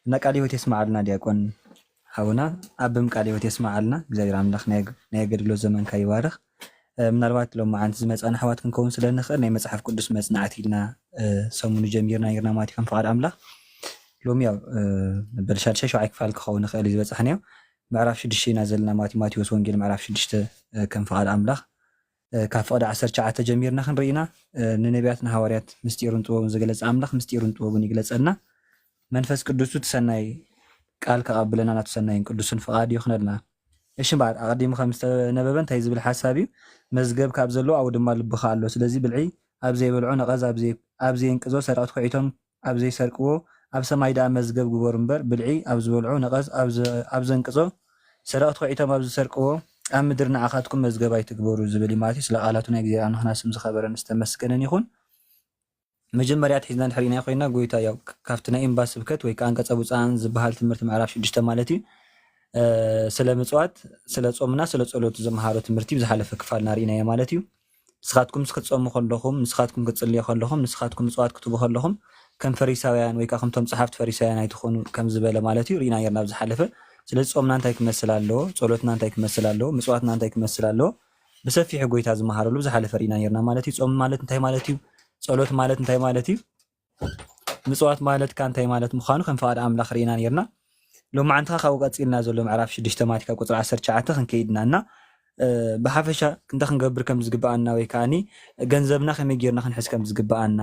እና ቃለ ሕይወት የስምዓልና ዲያቆን ሓውና፣ ኣበም ቃለ ሕይወት የስምዓልና። እግዚኣብሔር ኣምላኽ ናይ ናይ ኣገልግሎት ዘመንካ ይባርኽ። እ፣ ምናልባት ሎማዓንቲ ዝመጻና ኣሕዋት ክንከውን ስለ ንኽእል ናይ መጽሓፍ ቅዱስ መጽናዕቲ ኢልና፣ እ፣ ሰሙኑ ጀሚርና ነይርና ማለት እዩ ከም ፍቓድ ኣምላኽ። ሎሚ ያው፣ እ፣ በል ሻድሻይ ሸውዓይ ክፋል ክኸውን ይኽእል እዩ ዝበጻሕናዮ። ምዕራፍ ሽዱሽተ ኢና ዘለና ማለት እዩ፣ ማቴዎስ ወንጌል ምዕራፍ ሽዱሽተ፣ እ፣ ከም ፍቓድ ኣምላኽ። እ፣ ካብ ፍቕዲ ዓሰርተ ትሽዓተ ጀሚርና ክንርኢ ኢና። እ፣ ንነቢያትን ሃዋርያት ምስጢሩን ጥበቡን ዝገለጸ ኣምላኽ ምስጢሩን ጥበቡን ይግለጸልና። መንፈስ ቅዱሱ እቲ ሰናይ ቃል ከቐብለና ናቱ ሰናይን ቅዱስን ፍቓድ ይኹነልና። እሺ እምበኣር፣ ኣቐዲሙ ከም ዝተነበበ እንታይ ዝብል ሓሳብ እዩ? "መዝገብካ ኣብ ዘሎ ኣብኡ ድማ ልብኻ ኣሎ። ስለዚ ብልዒ ኣብ ዘይበልዖ፣ ነቐዝ ኣብ ዘይ-፣ ኣብ ዘየንቅዞ፣ ሰረቕቲ ኹዒቶም ኣብ ዘይሰርቅዎ፣ ኣብ ሰማይ ደኣ መዝገብ ግበሩ እምበር፣ ብልዒ ኣብ ዝበልዖ፣ ነቐዝ ኣብ ዘ-፣ ኣብ ዘንቅዞ፣ ሰረቕቲ ኹዒቶም ኣብ ዝሰርቅዎ፣ ኣብ ምድሪ ንዓኻትኩም መዝገብ ኣይትግበሩ" ዝብል እዩ ማለት እዩ። ስለ ቃላቱ ናይ እግዚኣብሔር ኣምላኽና ስም ዝኸበረን ዝተመስገነን ይኹን። መጀመርያ ኣትሒዝና እንድሕር ርኢናዮ ኮይንና፣ ጎይታ ያው ክ-፣ ካብቲ ናይ እምባ ስብከት ወይ ከኣ ኣንቀጸ ብፁዓን ዝበሃል ትምህርቲ ምዕራፍ ሽዱሽተ ማለት እዩ፣ እ፣ ስለ ምጽዋት፣ ስለ ጾምና ስለ ጸሎት ዝመሃሮ ትምህርቲ ብዝሓለፈ ክፋልና ርኢናዮ ማለት እዩ። ንስኻትኩምስ ክትጸሙ ከለኹም፣ ንስኻትኩም ክትጽልዩ ከለኹም፣ ንስኻትኩም ምጽዋት ክትህቡ ከለኹም፣ ከም ፈሪሳውያን ወይ ከኣ ከምቶም ጸሓፍቲ ፈሪሳውያን ኣይትኾኑ ከም ዝበለ ማለት እዩ፣ ርኢና ኔርና ኣብ ዝሓለፈ። ስለዚ ጾምና እንታይ ክመስል ኣለዎ? ጸሎትና እንታይ ክመስል ኣለዎ? ምጽዋትና እንታይ ክመስል ኣለዎ? ብሰፊሑ ጎይታ ዝመሃረሉ ብዝሓለፈ ርኢና ኔርና ማለት እዩ። ጾም ማለት እንታይ ማለት እዩ? ጸሎት ማለት እንታይ ማለት እዩ? ምጽዋት ማለት ከ እንታይ ማለት ምዃኑ ከም ፍቓድ ኣምላኽ ርኢና ኔርና። ሎማዓንቲ ከኣ ካብኡ ቀጺልና ዘሎ ምዕራፍ ሽዱሽተ ማለት ካብ ቁጽሪ ዓሰርተ ትሽዓተ ክንከይድ ኢና እና፣ እ፣ ብሓፈሻ እንታይ ክንገብር ከም ዝግብኣና ወይ ከኣኒ ገንዘብና ከመይ ጌርና ክንሕዝ ከም ዝግብኣና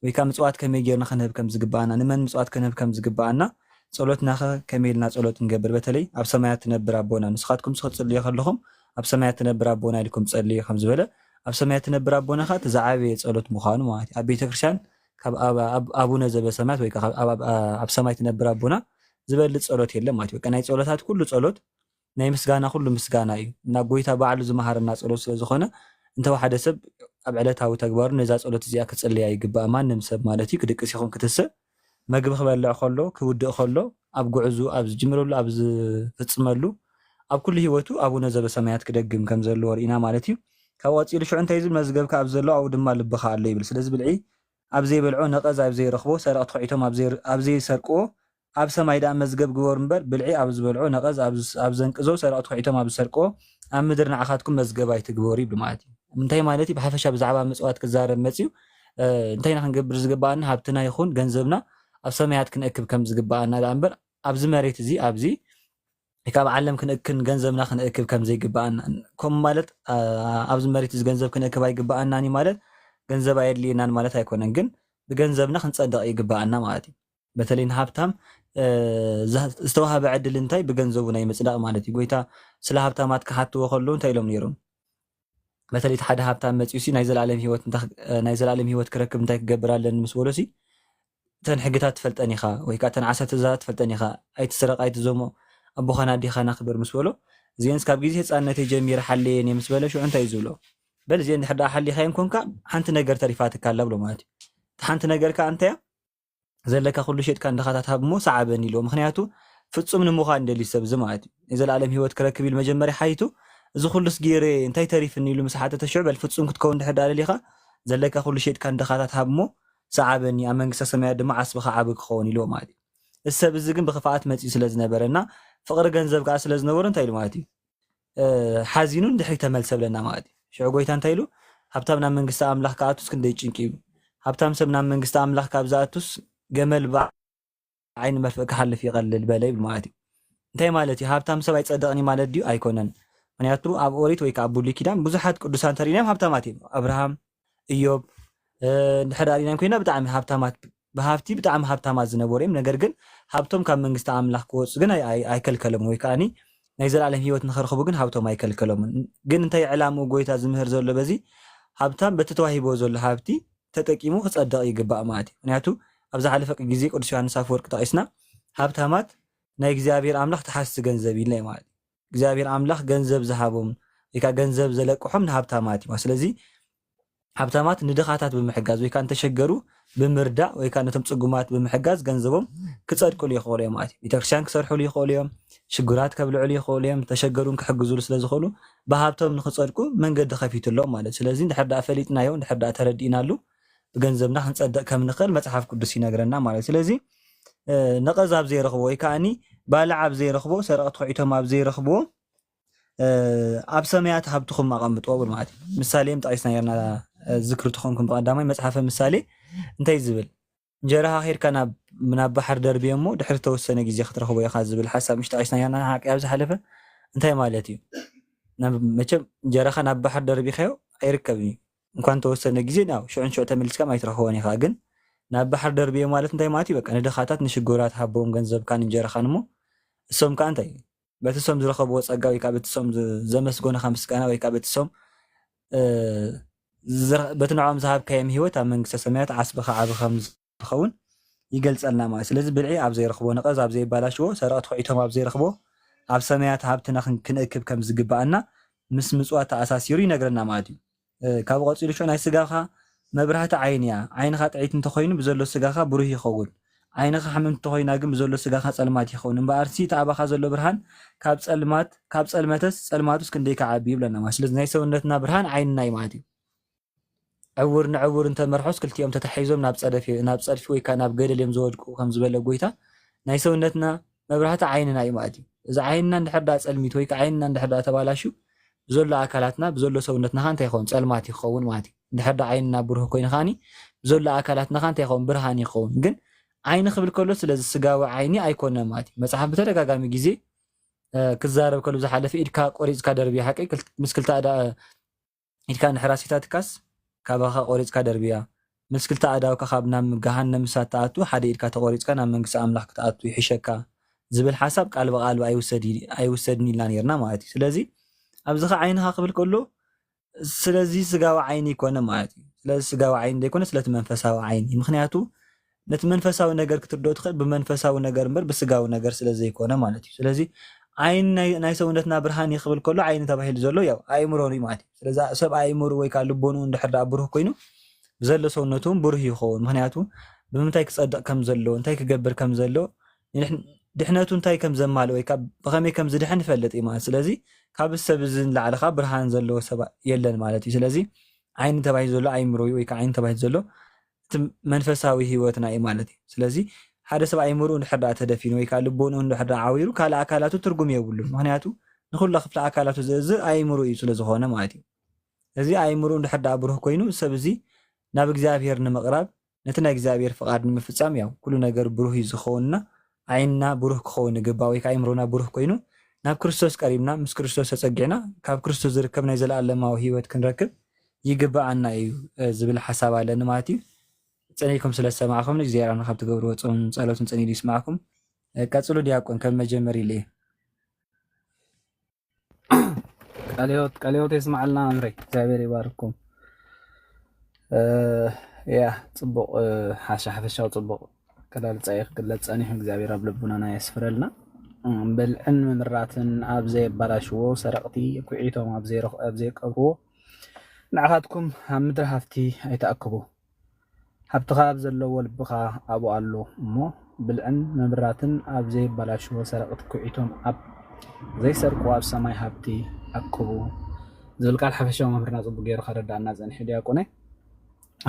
ወይ ከኣ ምጽዋት ከመይ ጌርና ክንህብ ከም ዝግብኣና፣ ንመን ምጽዋት ክንህብ ከም ዝግብኣና፣ ጸሎትና ከ ከመይ ኢልና ጸሎት ንገብር? በተለይ ኣብ ሰማያት ትነብር ኣቦና፣ ንስኻትኩም ክትጽልዩ ከለኹም ኣብ ሰማያት ትነብር ኣቦና ኢልኩም ጸልዩ ከም ዝበለ፣ ኣብ ሰማያት ትነብር ኣቦና ከኣ እቲ ዝዓበየ ጸሎት ምዃኑ ማለት እዩ። ኣብ ቤተክርስትያን ካብ ኣብ-፣ ኣብ-፣ ኣቡነ ዘበሰማያት ወይ ከኣ ኣብ-፣ ኣብ-፣ ኣብ ሰማይ ትነብር ኣቦና ዝበልጽ ጸሎት የለን ማለት እዩ። በቃ ናይ ጸሎታት ኩሉ ጸሎት፣ ናይ ምስጋና ኩሉ ምስጋና እዩ። እና ጎይታ ባዕሉ ዝመሃረና ጸሎት ስለ ዝኾነ፣ እንተ ሓደ ሰብ ኣብ ዕለታዊ ተግባሩ ነዛ ጸሎት እዚኣ ክጽልያ ይግባእ። ማንም ሰብ ማለት እዩ፣ ክድቅስ ይኹን ክትስእ፣ መግቢ ክበልዕ ከሎ፣ ክውድእ ከሎ፣ ኣብ ጉዕዙ፣ ኣብ ዝጅምረሉ፣ ኣብ ዝፍጽመሉ፣ ኣብ ኩሉ ህይወቱ ኣቡነ ዘበሰማያት ክደግም ከም ዘለዎ ርኢና ማለት እዩ። ካብኡ ቀጺሉ ሽዑ እንታይ ዝብል? "መዝገብካ ኣብ ዘሎ ኣብኡ ድማ ልብኻ ኣሎ" ይብል። ስለዚ ብልዒ ኣብ ዘይበልዖ፣ ነቐዝ ኣብ ዘይረኽቦ፣ ሰረቕቲ ኹዒቶም ኣብ ዘይ-፣ ኣብ ዘይሰርቅዎ፣ ኣብ ሰማይ ደኣ መዝገብ ግበሩ እምበር፣ ብልዒ ኣብ ዝበልዖ፣ ነቐዝ ኣብ ዝ-፣ ኣብ ዘንቅዞ፣ ሰረቕቲ ኹዒቶም ኣብ ዝሰርቅዎ፣ ኣብ ምድሪ ንዓኻትኩም መዝገብ ኣይትግበሩ ይብል ማለት እዩ። እንታይ ማለት እዩ? ብሓፈሻ ብዛዕባ ምጽዋት ክዛረብ መጽዩ፣ እ፣ እንታይ ኢና ክንገብር ዝግብኣና? ሃብትና ይኹን ገንዘብና ኣብ ሰማያት ክንእክብ ከም ዝግብኣና ደኣ እምበር፣ ኣብዚ መሬት እዚ፣ ኣብዚ ወይ ካብ ዓለም ክንእክን ገንዘብና ክንእክብ ከም ዘይግብኣና፣ ከምኡ ማለት፣ ኣ-፣ ኣብዚ መሬት እዚ ገንዘብ ክንእክብ ኣይግብኣናን እዩ ማለት ገንዘብ ኣየድልየናን ማለት ኣይኮነን፣ ግን ብገንዘብና ክንጸድቕ ይግብኣና ማለት እዩ። በተለይ ንሃብታም፣ እ፣ ዝህ-፣ ዝተዋህበ ዕድል እንታይ ብገንዘቡ ናይ ምጽዳቕ ማለት እዩ። ጎይታ ስለ ሃብታማት ክሓትዎ ከለዉ እንታይ ኢሎም ነይሮም? በተለይ እቲ ሓደ ሃብታም መጺኡ ሲ ናይ ዘላለም ህይወት እንተ-፣ እ፣ ናይ ዘላለም ህይወት ክረክብ እንታይ ክገብር ኣለኒ ምስ በሎ ሲ፣ እተን ሕግታት ትፈልጠን ኢኻ፣ ወይ ከኣ እተን ዓሰርተ ትእዛዛት ትፈልጠን ኢኻ፣ "ኣይትስረቕ፣ ኣይትዘሞ፣ ኣቦኻን ኣዴኻን ኣኽብር" ምስ በሎ፣ "እዚኤንስ ካብ ግዜ ህጻንነተይ ጀሚረ ሓልየን እየ" ምስ በለ፣ ሽዑ እንታይ እዩ ዝብሎ? "በል እዚኤን እንድሕር ደኣ ሓሊኻየን ኮንካ፣ ሓንቲ ነገር ተሪፋትካ ኣላ" ብሎ ማለት እዩ። እታ ሓንቲ ነገር ከኣ እንታይ እያ? "ዘለካ ኩሉ ሸይጥካ ንድኻታት ሃብ እሞ ሰዓበኒ" ኢልዎ። ምኽንያቱ ፍጹም ንምዃን ይደሊ ሰብ እዚ ማለት እዩ። ናይ ዘላለም ህይወት ክረክብ ኢሉ መጀመርያ ሓቲቱ፣ "እዚ ኩሉስ ገይረ እንታይ ተሪፍኒ?" ኢሉ ምስ ሓተተ፣ ሽዑ "በል ፍጹም ክትከውን እንድሕር ደኣ ደሊኻ፣ ዘለካ ኩሉ ሸይጥካ ንድኻታት ሃብ እሞ ሰዓበኒ፣ ኣብ መንግስተ ሰማያት ድማ ዓስብኻ ዓቢ ክኸውን" ኢልዎ ማለት እዩ። እዚ ሰብ እዚ ግን ብኽፍኣት መጺኡ ስለ ዝነበረ እና ፍቕሪ ገንዘብ ከኣ ስለ ዝነበሮ እንታይ ኢሉ ማለት እዩ? እ፣ ሓዚኑ ንድሕሪት ተመልሰ ብለና ማለት እዩ። ሽዑ ጎይታ እንታይ ኢሉ? "ሃብታም ናብ መንግስቲ ኣምላኽ ክኣቱስ ክንደይ ጭንቂ እዩ። ሃብታም ሰብ ናብ መንግስቲ ኣምላኽ ካብ ዝኣቱስ ገመል ብዓይኒ መርፍእ ክሓልፍ ይቐልል" በለ ይብል ማለት እዩ። እንታይ ማለት እዩ? ሃብታም ሰብ ኣይጸድቕን እዩ ማለት ድዩ? ኣይኮነን። ምኽንያቱ ኣብ ኦሪት ወይ ከኣ ኣብ ብሉይ ኪዳን ብዙሓት ቅዱሳን ተሪእናዮም ሃብታማት እዮም። ኣብርሃም፣ እዮብ፣ እ፣ እንድሕር ደኣ ርኢናዮም ኮይና ብጣዕሚ ሃብታማት፣ ብሃብቲ ብጣዕሚ ሃብታማት ዝነበሩ እዮም። ነገር ግን ሃብቶም ካብ መንግስቲ ኣምላኽ ክወጹ ግን ኣይ-፣ ኣይ-፣ ኣይከልከሎምን፣ ወይ ከኣኒ ናይ ዘላለም ህይወት ንኽረኽቡ ግን ሃብቶም ኣይከልከሎምን። ግን እንታይ ዕላምኡ ጎይታ ዝምህር ዘሎ በዚ? ሃብታም በቲ ተዋሂብዎ ዘሎ ሃብቲ ተጠቂሙ ክጸድቕ ይግባእ ማለት እዩ። ምኽንያቱ ኣብ ዝሓለፈ ግዜ ቅዱስ ዮሃንስ ኣፈወርቂ ጠቒስና፣ "ሃብታማት ናይ እግዚኣብሔር ኣምላኽ ተሓዝቲ ገንዘብ" ኢልና እዩ ማለት እዩ። እግዚኣብሔር ኣምላኽ ገንዘብ ዝሃቦም ወይ ከኣ ገንዘብ ዘለቅሖም ንሃብታማት እዩ። ስለዚ ሃብታማት ንድኻታት ብምሕጋዝ ወይ ከኣ እንተሸገሩ ብምርዳእ ወይ ከኣ ነቶም ጽጉማት ብምሕጋዝ ገንዘቦም ክጸድቅሉ ይኽእሉ እዮም ማለት እዩ። ቤተክርስትያን ክሰርሕሉ ይኽእሉ እዮም፣ ሽጉራት ከብልዕሉ ይኽእሉ እዮም፣ ተሸገሩን ክሕግዙሉ ስለ ዝኽእሉ ብሃብቶም ንኽጸድቁ መንገዲ ከፊቱሎም ማለት እዩ። ስለዚ እንድሕር ደኣ ፈሊጥናዮ፣ እንድሕር ደኣ ተረዲእናሉ ብገንዘብና ክንጸድቕ ከም ንኽእል መጽሓፍ ቅዱስ ይነግረና ማለት እዩ። ስለዚ ነቐዝ ኣብ ዘይረኽቦ ወይ ከዓኒ ባልዕ ኣብ ዘይረኽቦ፣ ሰረቕቲ ኩዒቶም ኣብ ዘይረኽብዎ ኣብ ሰማያት ሃብትኹም ኣቐምጥዎ ብሎ ማለት እዩ። ምሳሌ ጠቒስና ነርና፣ ዝክሪ ተኾንኩም ብቐዳማይ መጽሓፈ ምሳሌ እንታይ ዝብል? እንጀራኻ ኬድካ ናብ ባሕር ደርብዮ እሞ ድሕሪ ዝተወሰነ ግዜ ክትረኽቦ ኢኻ ዝብል ሓሳብ ምሽ ጠቒስና ነርና ሓቂ ኣብ ዝሓለፈ። እንታይ ማለት እዩ? መቸም እንጀራኻ ናብ ባሕር ደርቢኻዮ ኣይርከብን እዩ። እንኳን ተወሰነ ግዜ ናብ ሽዑን ሽዑ ተመልስካ ኣይትረኽቦን ኢኻ። ግን ናብ ባሕር ደርብዮ ማለት እንታይ ማለት እዩ? በቃ ንድኻታት ንሽጎራት ሃቦም ገንዘብካን እንጀራኻን እሞ እሶም ከኣ እንታይ በቲ ሶም ዝረኸብዎ ጸጋ ወይ ከዓ በቲ ሶም ዘመስጎነኻ ምስጋና ወይ ከዓ በቲ ሶም በቲ ንዖም ዝሃብካዮም ህይወት ኣብ መንግስተ ሰማያት ዓስብኻ ዓቢ ከም ዝኸውን ይገልጸልና ማለት። ስለዚ ብልዒ ኣብ ዘይረኽቦ፣ ነቐዝ ኣብ ዘይባላሽዎ፣ ሰረቕቲ ኩዒቶም ኣብ ዘይረኽቦ ኣብ ሰማያት ሃብትና ክንእክብ ከም ዝግባኣና ምስ ምጽዋት ተኣሳሲሩ ይነግረና ማለት እዩ። ካብ ቀጺሉ ሸው ናይ ስጋኻ መብራህቲ ዓይኒ እያ። ዓይንኻ ጥዒት እንተኾይኑ ብዘሎ ስጋኻ ብሩህ ይኸውን። ዓይንኻ ሕምምቲ እንተኾይና ግን ብዘሎ ስጋኻ ጸልማት ይኸውን። እምበኣርሲ እቲ ኣባኻ ዘሎ ብርሃን ካብ ጸልማት ካብ ጸልመተስ ጸልማቱስ ክንደይ ከዓቢ ይብለና ማለት። ስለዚ ናይ ሰውነትና ብርሃን ዓይንና እዩ ማለት እዩ። ዕውር ንዕውር እንተመርሖስ ክልቲኦም ተታሒዞም ናብ ጸደፊ ናብ ጸድፊ ወይ ከዓ ናብ ገደል እዮም ዝወድቁ ከም ዝበለ ጎይታ ናይ ሰውነትና መብራህቲ ዓይንና እዩ ማለት እዩ። እዚ ዓይንና እንድሕር ዳ ጸልሚት ወይ ከዓ ዓይንና እንድሕር ዳ ተባላሹ ብዘሎ ኣካላትና ብዘሎ ሰውነትና ከ እንታይ ይኸውን? ጸልማት ይኸውን ማለት እዩ። እንድሕር ዳ ዓይንና ብሩህ ኮይኑ ከዓኒ ብዘሎ ኣካላትና ከ እንታይ ይኸውን? ብርሃን ይኸውን። ግን ዓይኒ ክብል ከሎ ስለዚ ስጋዊ ዓይኒ ኣይኮነን ማለት እዩ። መጽሓፍ ብተደጋጋሚ ግዜ ክዛረብ ከሉ ዝሓለፈ ኢድካ ቆሪፅካ ደርብያ ሓቂ ምስ ክልተ ኣዳ ኢድካ ንሕራሲታትካስ ካባኻ ቆሪፅካ ደርብያ ምስ ክልተ ኣዳውካ ካብ ናብ ገሃነም እሳት ትኣቱ ሓደ ኢድካ ተቆሪፅካ ናብ መንግስቲ ኣምላኽ ክትኣቱ ይሕሸካ ዝብል ሓሳብ ቃል ብቃል ኣይውሰድን ኢልና ነርና ማለት እዩ። ስለዚ ኣብዚ ከዓ ዓይንኻ ክብል ከሎ ስለዚ ስጋዊ ዓይኒ ይኮነ ማለት እዩ። ስለዚ ስጋዊ ዓይኒ ዘይኮነ ስለቲ መንፈሳዊ ዓይኒ ምክንያቱ ነቲ መንፈሳዊ ነገር ክትርድኦ ትኽእል ብመንፈሳዊ ነገር እምበር ብስጋዊ ነገር ስለ ዘይኮነ ማለት እዩ። ስለዚ ዓይኒ ናይ ሰውነትና ብርሃን እዩ ክብል ከሎ ዓይኒ ተባሂሉ ዘሎ ያው ኣእምሮ እዩ ማለት እዩ። ስለዚ ሰብ ኣእምሮ ወይ ከዓ ልቦኑ እንድሕር ደኣ ብሩህ ኮይኑ ብዘሎ ሰውነቱ እውን ብሩህ ይኸውን። ምክንያቱ ብምንታይ ክፀድቕ ከም ዘሎ እንታይ ክገብር ከም ዘሎ ድሕነቱ እንታይ ከም ዘማልእ ወይ ከዓ ብኸመይ ከም ዝድሕን ይፈልጥ እዩ ማለት። ስለዚ ካብ ሰብ እዚ ንላዕሊ ከዓ ብርሃን ዘለዎ ሰብ የለን ማለት እዩ። ስለዚ ዓይኒ ተባሂሉ ዘሎ ኣእምሮ እዩ ወይ ከዓ ዓይኒ ተባሂሉ ዘሎ እቲ መንፈሳዊ ህይወትና እዩ ማለት እዩ። ስለዚ ሓደ ሰብ ኣእምርኡ እንድሕር ደኣ ተደፊኑ ወይ ከዓ ልቦንኡ እንድሕር ደኣ ዓዊሩ ካልእ ኣካላቱ ትርጉም የብሉን። ምክንያቱ ንኩላ ክፍለ ኣካላቱ ዝእዝዝ ኣእምርኡ እዩ ስለዝኾነ ማለት እዩ። እዚ ኣእምርኡ እንድሕር ደኣ ብሩህ ኮይኑ ሰብ እዚ ናብ እግዚኣብሔር ንምቕራብ ነቲ ናይ እግዚኣብሔር ፍቓድ ንምፍጻም ያው ኩሉ ነገር ብሩህ እዩ ዝኸውንና ዓይንና ብሩህ ክኸውን ይግባእ ወይ ከዓ ኣእምሮና ብሩህ ኮይኑ ናብ ክርስቶስ ቀሪብና ምስ ክርስቶስ ተጸጊዕና ካብ ክርስቶስ ዝርከብ ናይ ዘለኣለማዊ ህይወት ክንረክብ ይግባኣና እዩ ዝብል ሓሳብ ኣለኒ ማለት እዩ። ጸኒሕኩም ስለ ዝሰማዕኹም እግዚኣብሔር ኣምላኽ ኣብ ትገብርዎ ጾም ጸሎትን ጸኒዱ ይስማዕኩም። ቀጽሉ ዲያቆን ከም መጀመር ኢለ ቃልዮት ቃልዮት የስማዕልና መምህረይ እግዚኣብሔር ይባርኩም። ያ ጽቡቕ ሓሻ ሓፈሻው ጽቡቕ ኣገላልጻ እዩ ክግለጽ ጸኒሑ እግዚኣብሔር ኣብ ልቡናና የስፍረልና። ብልዕን ምምራትን ኣብ ዘየባላሽዎ ሰረቕቲ ኩዒቶም ኣብ ዘይቀብርዎ ንዓኻትኩም ኣብ ምድሪ ሃፍቲ ኣይትኣክቡ። ሃብትኻ ኣብ ዘለዎ ልብኻ ኣብኡ ኣሎ እሞ ብልዕን ምምራትን ኣብ ዘይባላሽዎ ሰረቕቲ ኩዒቶም ኣብ ዘይሰርቅዎ ኣብ ሰማይ ሃብቲ ኣክቡ ዝብል ቃል ሓፈሻዊ መምህርና ጽቡቅ ገይሩ ከረዳእና ጸኒሑ ዲያቆነይ።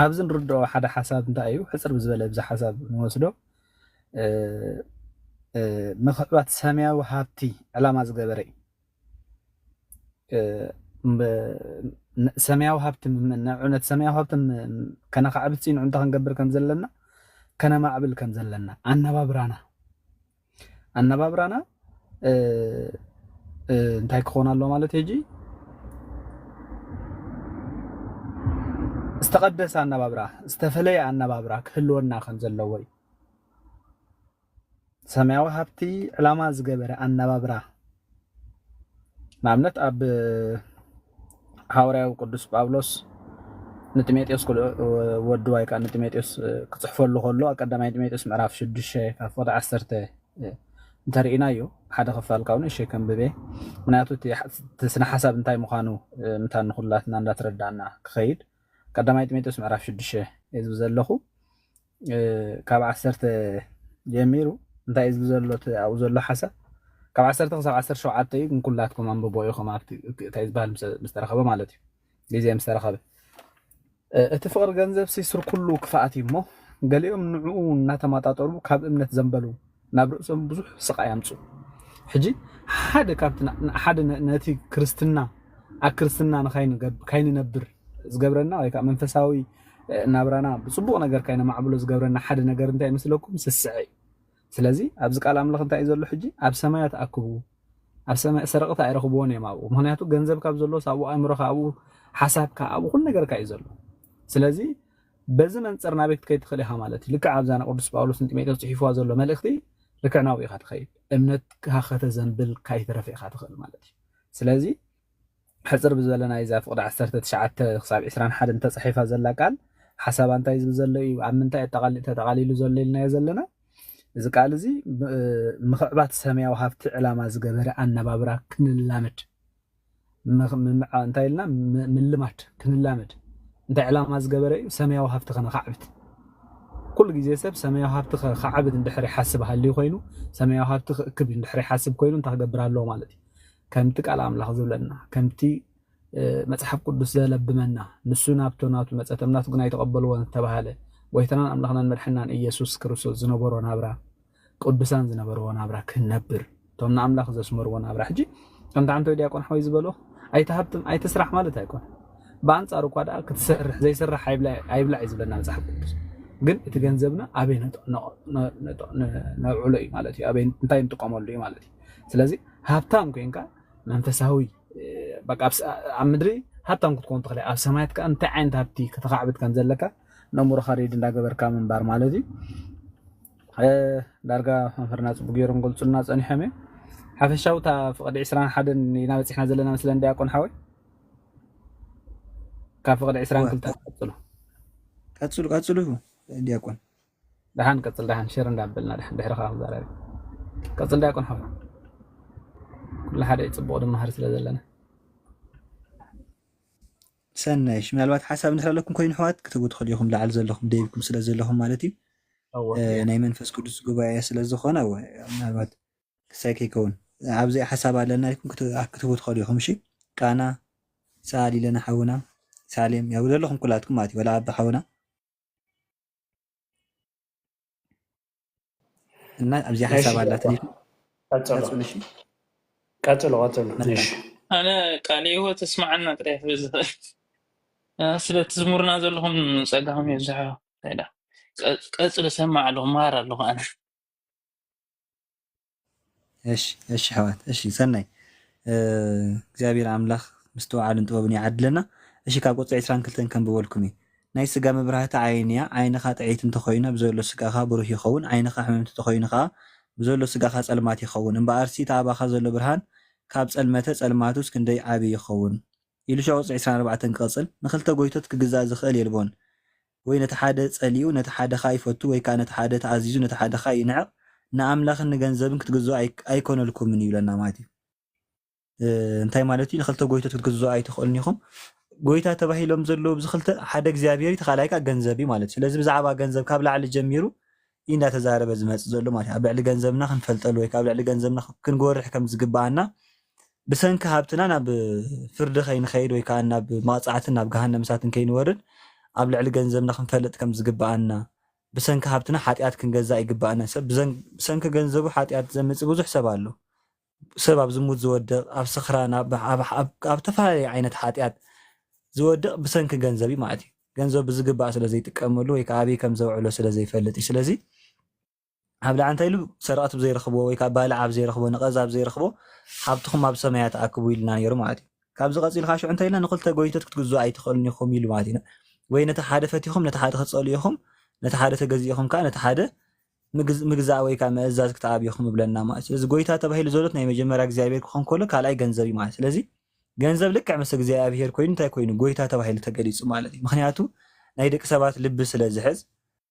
ኣብዚ ንርድኦ ሓደ ሓሳብ እንታይ እዩ? ሕጽር ብዝበለ ብዚ ሓሳብ ንወስዶ ምኽዕባት ሰማያዊ ሃብቲ ዕላማ ዝገበረ እዩ። ሰማያዊ ሃብቲ ንዕነት ሰማያዊ ሃብቲ ከነካዕብት ንዑ እንታይ ክንገብር ከም ዘለና ከነማዕብል ከም ዘለና ኣነባብራና ኣነባብራና እንታይ ክኾን ኣሎ ማለት ሕጂ ዝተቐደሰ ኣነባብራ ዝተፈለየ ኣነባብራ ክህልወና ከም ዘለዎ እዩ። ሰማያዊ ሃብቲ ዕላማ ዝገበረ ኣነባብራ ንኣብነት ኣብ ሃዋርያዊ ቅዱስ ጳውሎስ ንጢሞቴዎስ ወዱ ወይ ከዓ ንጢሞቴዎስ ክፅሕፈሉ ከሎ ኣብ ቀዳማይ ጢሞቴዎስ ምዕራፍ ሽዱሽተ ካብ ፍቕዲ ዓሰርተ እንተርኢናዮ ሓደ ክፋል ካብኡ ንእሸይ ከንብቤ ምክንያቱ እቲ ስነ ሓሳብ እንታይ ምዃኑ ምታ ንኩላትና እንዳተረዳእና ክኸይድ ቀዳማይ ጢሞቴዎስ ምዕራፍ ሽዱሽተ እየ ዝብል ዘለኹ ካብ ዓሰርተ ጀሚሩ እንታይ እዩ ዝብል ዘሎ ኣብኡ ዘሎ ሓሳብ ካብ ዓሰርተ ክሳብ ዓሰርተ ሸውዓተ እዩ ግን ኩላትኩም ኣንብቦ ኢኹም ኣብቲ እንታይ ዝበሃል ምስ ተረኸበ ማለት እዩ ግዜ ምስ ተረኸበ እቲ ፍቕሪ ገንዘብ ሲ ስር ኩሉ ክፍኣት እዩ እሞ ገሊኦም ንዕኡ እናተማጣጠሩ ካብ እምነት ዘንበሉ፣ ናብ ርእሶም ብዙሕ ስቓይ ኣምፁ። ሕጂ ሓደ ካብቲ ና- ሓደ ነ- ነቲ ክርስትና ኣብ ክርስትና ንካይንገብ- ካይንነብር ዝገብረና ወይ ከዓ መንፈሳዊ እ፣ ናብራና ብፅቡቕ ነገር ካይነማዕብሎ ዝገብረና ሓደ ነገር እንታይ ይመስለኩም? ስስዐ እዩ። ስለዚ ኣብዚ ቃል ኣምላኽ እንታይ እዩ ዘሎ? ሕጂ ኣብ ሰማያት ኣክቡ፣ ኣብ ሰማይ ሰረቕቲ ኣይረኽብዎን እዮም ኣብኡ። ምክንያቱ ገንዘብ ካብ ዘሎስ ኣብኡ፣ ኣእምሮካ ኣብኡ፣ ሓሳብካ ኣብኡ፣ ኩሉ ነገርካ እዩ ዘሎ። ስለዚ በዚ መንፅር ናበይ ክትከይድ ትኽእል ኢኻ ማለት እዩ። ልክዕ ኣብዛ ንቅዱስ ጳውሎስ ንጢሞቴዎስ ፅሒፍዋ ዘሎ መልእኽቲ ልክዕ ናብኡ ኢኻ ትኸይድ። እምነትካ ከተዘንብል ካይትረፍ ኢኻ ትኽእል ማለት እዩ። ስለዚ ሕፅር ብዝበለ ናይዛ ፍቕዲ ዓሰርተ ትሽዓተ ክሳብ ዕስራን ሓደን ተፃሒፋ ዘላ ቃል ሓሳባ እንታይ ዝብል ዘሎ እዩ? ኣብ ምንታይ ኣጠቓሊ- ተጠቓሊሉ ዘሎ ኢልናዮ ዘለና? እዚ ቃል እዚ ብ- ምኽዕባት ሰማያዊ ሃብቲ ዕላማ ዝገበረ ኣነባብራ ክንላመድ ምኽ- ምምዓ- እንታይ ኢልና ም- ምልማድ ክንላመድ እንታይ ዕላማ ዝገበረ እዩ? ሰማያዊ ሃብቲ ከነኻዕብት። ኩሉ ግዜ ሰብ ሰማያዊ ሃብቲ ከ- ከዓብት እንድሕር ይሓስብ ሃልዩ ኮይኑ፣ ሰማያዊ ሃብቲ ክእክብ እንድሕር ይሓስብ ኮይኑ እንታይ ክገብር ኣለዎ ማለት እዩ? ከምቲ ቃል ኣምላኽ ዝብለና፣ ከምቲ እ፣ መጽሓፍ ቅዱስ ዘለብመና፣ ንሱ ናብቶ ናቱ መጸ፣ እቶም ናቱ ግን ኣይተቐበልዎን ዝተባህለ፣ ጎይታናን ኣምላኽናን መድሕናን ኢየሱስ ክርስቶስ ዝነበሮ ናብራ፣ ቅዱሳን ዝነበርዎ ናብራ ክንነብር፣ እቶም ንኣምላኽ ዘስመርዎ ናብራ። ሕጂ ከምቲ ዓንተው ዲያቆን ሓወይ ዝበሎ ኣይትሃብትም ኣይትስራሕ ማለት ኣይኮን። ብኣንጻሩ እኳ ደኣ ክትሰርሕ ዘይሰርሕ ኣይብላ- ኣይብላዕ እዩ ዝብለና መጽሓፍ ቅዱስ። ግን እቲ ገንዘብና ኣበይ ነጥ- ነ- ነ- ነጥ- ነ- ነውዕሎ እዩ ማለት እዩ። ኣበይ እንታይ ንጥቀመሉ እዩ ማለት እዩ። ስለዚ ሃብታም ኮንካ መንፈሳዊ በቃ ኣብ ስ- ኣብ ምድሪ ሃብታም ክትኮን ትኽእል ኣብ ሰማያት ከኣ እንታይ ዓይነት ሃብቲ ከተኻዕብት ከም ዘለካ ነእምሮኻ ሬድ እንዳገበርካ ምንባር ማለት እዩ። እ፣ ዳርጋ መምህርና ጽቡቅ ገይሮም ገልጹልና ጸኒሖም እዮም። ሓፈሻዊ እታ ፍቕዲ ዕስራን ሓደን ኢና በጺሕና ዘለና መስለን ዲያቆን ሓወይ። ካብ ፍቕዲ ዕስራን ክልተን ቀጽሉ። ቀጽሉ ቀጽሉ ዲያቆን። ደሓን ቀጽል፣ ደሓን ሸር እንዳበልና ደሓን ድሕርኻ ክዛረብ። ቀጽል ዲያቆን ሓወይ። ኩሉ ሓደ እዩ፣ ጽቡቕ ንመሃር ስለ ዘለና። ሰናይ፣ እሺ፣ ምናልባት ሓሳብ እንድሕር ኣለኩም ኮይኑ ኣሕዋት ክትህቡ ትኽእሉ ኢኹም፣ ላዕሊ ዘለኹም ደይብኩም ስለ ዘለኹም ማለት እዩ። እወ። እ፣ ናይ መንፈስ ቅዱስ ጉባኤ ስለ ዝኾነ፣ እወ፣ ምናልባት ክሳይ ከይከውን ኣብዚኣ ሓሳብ ኣለና ኢልኩም ክት- ክትህቡ ትኽእሉ ኢኹም። እሺ፣ ቃና ሰኣል ኢለና ሓውና ሳሌም፣ ያው ዘለኹም ኩላትኩም ማለት እዩ፣ ወላ ኣባ ሓውና እና ኣብዚኣ እሺ፣ ሓሳብ ኣላትኒ። ቀጽሎ። ቀጽሉ፣ እሺ። ቀጽሎ፣ ቀጽሎ። መልካም። እሺ። ኣነ ቃለ ሕይወት እስማዓና ጥራይ ክብል ዝኽእል። እ፣ ስለ ትዝሙርና ዘለኹም ጸጋኹም የብዝሖ። እንታይ ደኣ? ቀ-፣ ቀጽሎ፣ ሰማዕ ኣለኹ፣ መሃር ኣለኹ ኣነ። እሺ፣ እሺ፣ ኣሕዋት፣ እሺ፣ ሰናይ። እ፣ እግዚኣብሔር ኣምላኽ ምስትውዓልን ጥበብን ይዓድለና። እሺ፣ ካብ ቁጽሪ ዕስራን ክልተን ከንብበልኩም እዩ። ናይ ስጋ መብራህቲ ዓይኒ እያ። ዓይንኻ ጥዕይቲ እንተኾይና፣ ብዘሎ ስጋኻ ብሩህ ይኸውን። ዓይንኻ ሕምምቲ እንተኾይኑ ኸኣ፣ ብዘሎ ስጋኻ ጸልማት ይኸውን። እምበኣርሲ፣ እቲ ኣባኻ ዘሎ ብርሃን ካብ ጸልመተ፣ ጸልማቱስ ክንደይ ዓቢ ይኸውን! ኢሉ ሸቕ ቁጽሪ ዕስራን ኣርባዕተን ክቐጽል፣ ንኽልተ ጎይቶት ክግዛእ ዝኽእል የልቦን። ወይ ነቲ ሓደ ጸሊኡ፣ ነቲ ሓደ ኸኣ ይፈቱ፣ ወይ ከኣ ነቲ ሓደ ተኣዚዙ፣ ነቲ ሓደ ኸኣ ይንዕቕ። ንኣምላኽን ንገንዘብን ክትግዝኡ ኣይ-፣ ኣይኮነልኩምን እዩ ይብለና ማለት እዩ። እ፣ እንታይ ማለት እዩ? ንኽልተ ጎይቶት ክትግዝኡ ኣይትኽእሉን ኢኹም። ጎይታ ተባሂሎም ዘለዉ ኣብዚ ክልተ፣ ሓደ እግዚኣብሔር እዩ፣ እቲ ካልኣይ ከኣ ገንዘብ እዩ ማለት እዩ። ስለዚ ብዛዕባ ገንዘብ ካብ ላዕሊ ጀሚሩ እዩ እንዳተዛረበ ዝመጽእ ዘሎ ማለት እዩ። ኣብ ልዕሊ ገንዘብና ክንፈልጠሉ ወይ ከኣ ኣብ ልዕሊ ገንዘብና ክንጎርሕ ከም ዝግብኣና፣ ብሰንኪ ሃብትና ናብ ፍርዲ ከይንኸይድ ወይ ከኣ ናብ መቕጻዕትን ናብ ገሃነም እሳትን ከይንወርድ፣ ኣብ ልዕሊ ገንዘብና ክንፈልጥ ከም ዝግብኣና፣ ብሰንኪ ሃብትና ሓጢኣት ክንገዛእ ይግብኣና። ሰብ ብዘን-፣ ብሰንኪ ገንዘቡ ሓጢኣት ዘምጽእ ብዙሕ ሰብ ኣሎ። ሰብ ኣብ ዝሙት ዝወድቕ፣ ኣብ ስኽራን፣ ኣብ፣ ኣብ፣ ኣብ፣ ኣብ ተፈላለየ ዓይነት ሓጢኣት ዝወድቕ ብሰንኪ ገንዘብ እዩ ማለት እዩ። ገንዘብ ብዝግባእ ስለ ዘይጥቀመሉ ወይ ከኣ ኣበይ ከም ዘውዕሎ ስለ ዘይፈልጥ እዩ። ስለዚ ኣብ ላዕሊ እንታይ ኢሉ? ሰረቕቲ ብዘይረኽብዎ ወይ ከኣ ባልዕ ኣብ ዘይረኽቦ፣ ነቐዝ ኣብ ዘይረኽቦ፣ ሃብትኹም ኣብ ሰማያት ኣክቡ ኢልና ነይሩ ማለት እዩ። ካብዚ ቀጺሉ ከኣ ሽዑ እንታይ ኢልና? ንኽልተ ጎይቶት ክትግዝኡ ኣይትኽእሉን ኢኹም ኢሉ ማለት እዩ። ወይ ነቲ ሓደ ፈቲኹም ነቲ ሓደ ክትጸልኡ ኢኹም፣ ነቲ ሓደ ተገዚእኹም ከኣ ነቲ ሓደ ምግዝ-፣ ምግዛእ ወይ ከኣ ምእዛዝ ክትኣብ ኢኹም ይብለና ማለት እዩ። ስለዚ ጎይታ ተባሂሉ ዘሎ ናይ መጀመርያ እግዚኣብሔር ክኾን ከሎ ካልኣይ ገንዘብ እዩ ማለት። ስለዚ ገንዘብ ልክዕ ምስ እግዚኣብሔር ኮይኑ እንታይ ኮይኑ? ጎይታ ተባሂሉ ተገሊጹ ማለት እዩ። ምኽንያቱ ናይ ደቂ ሰባት ልቢ ስለ ዝሕዝ፣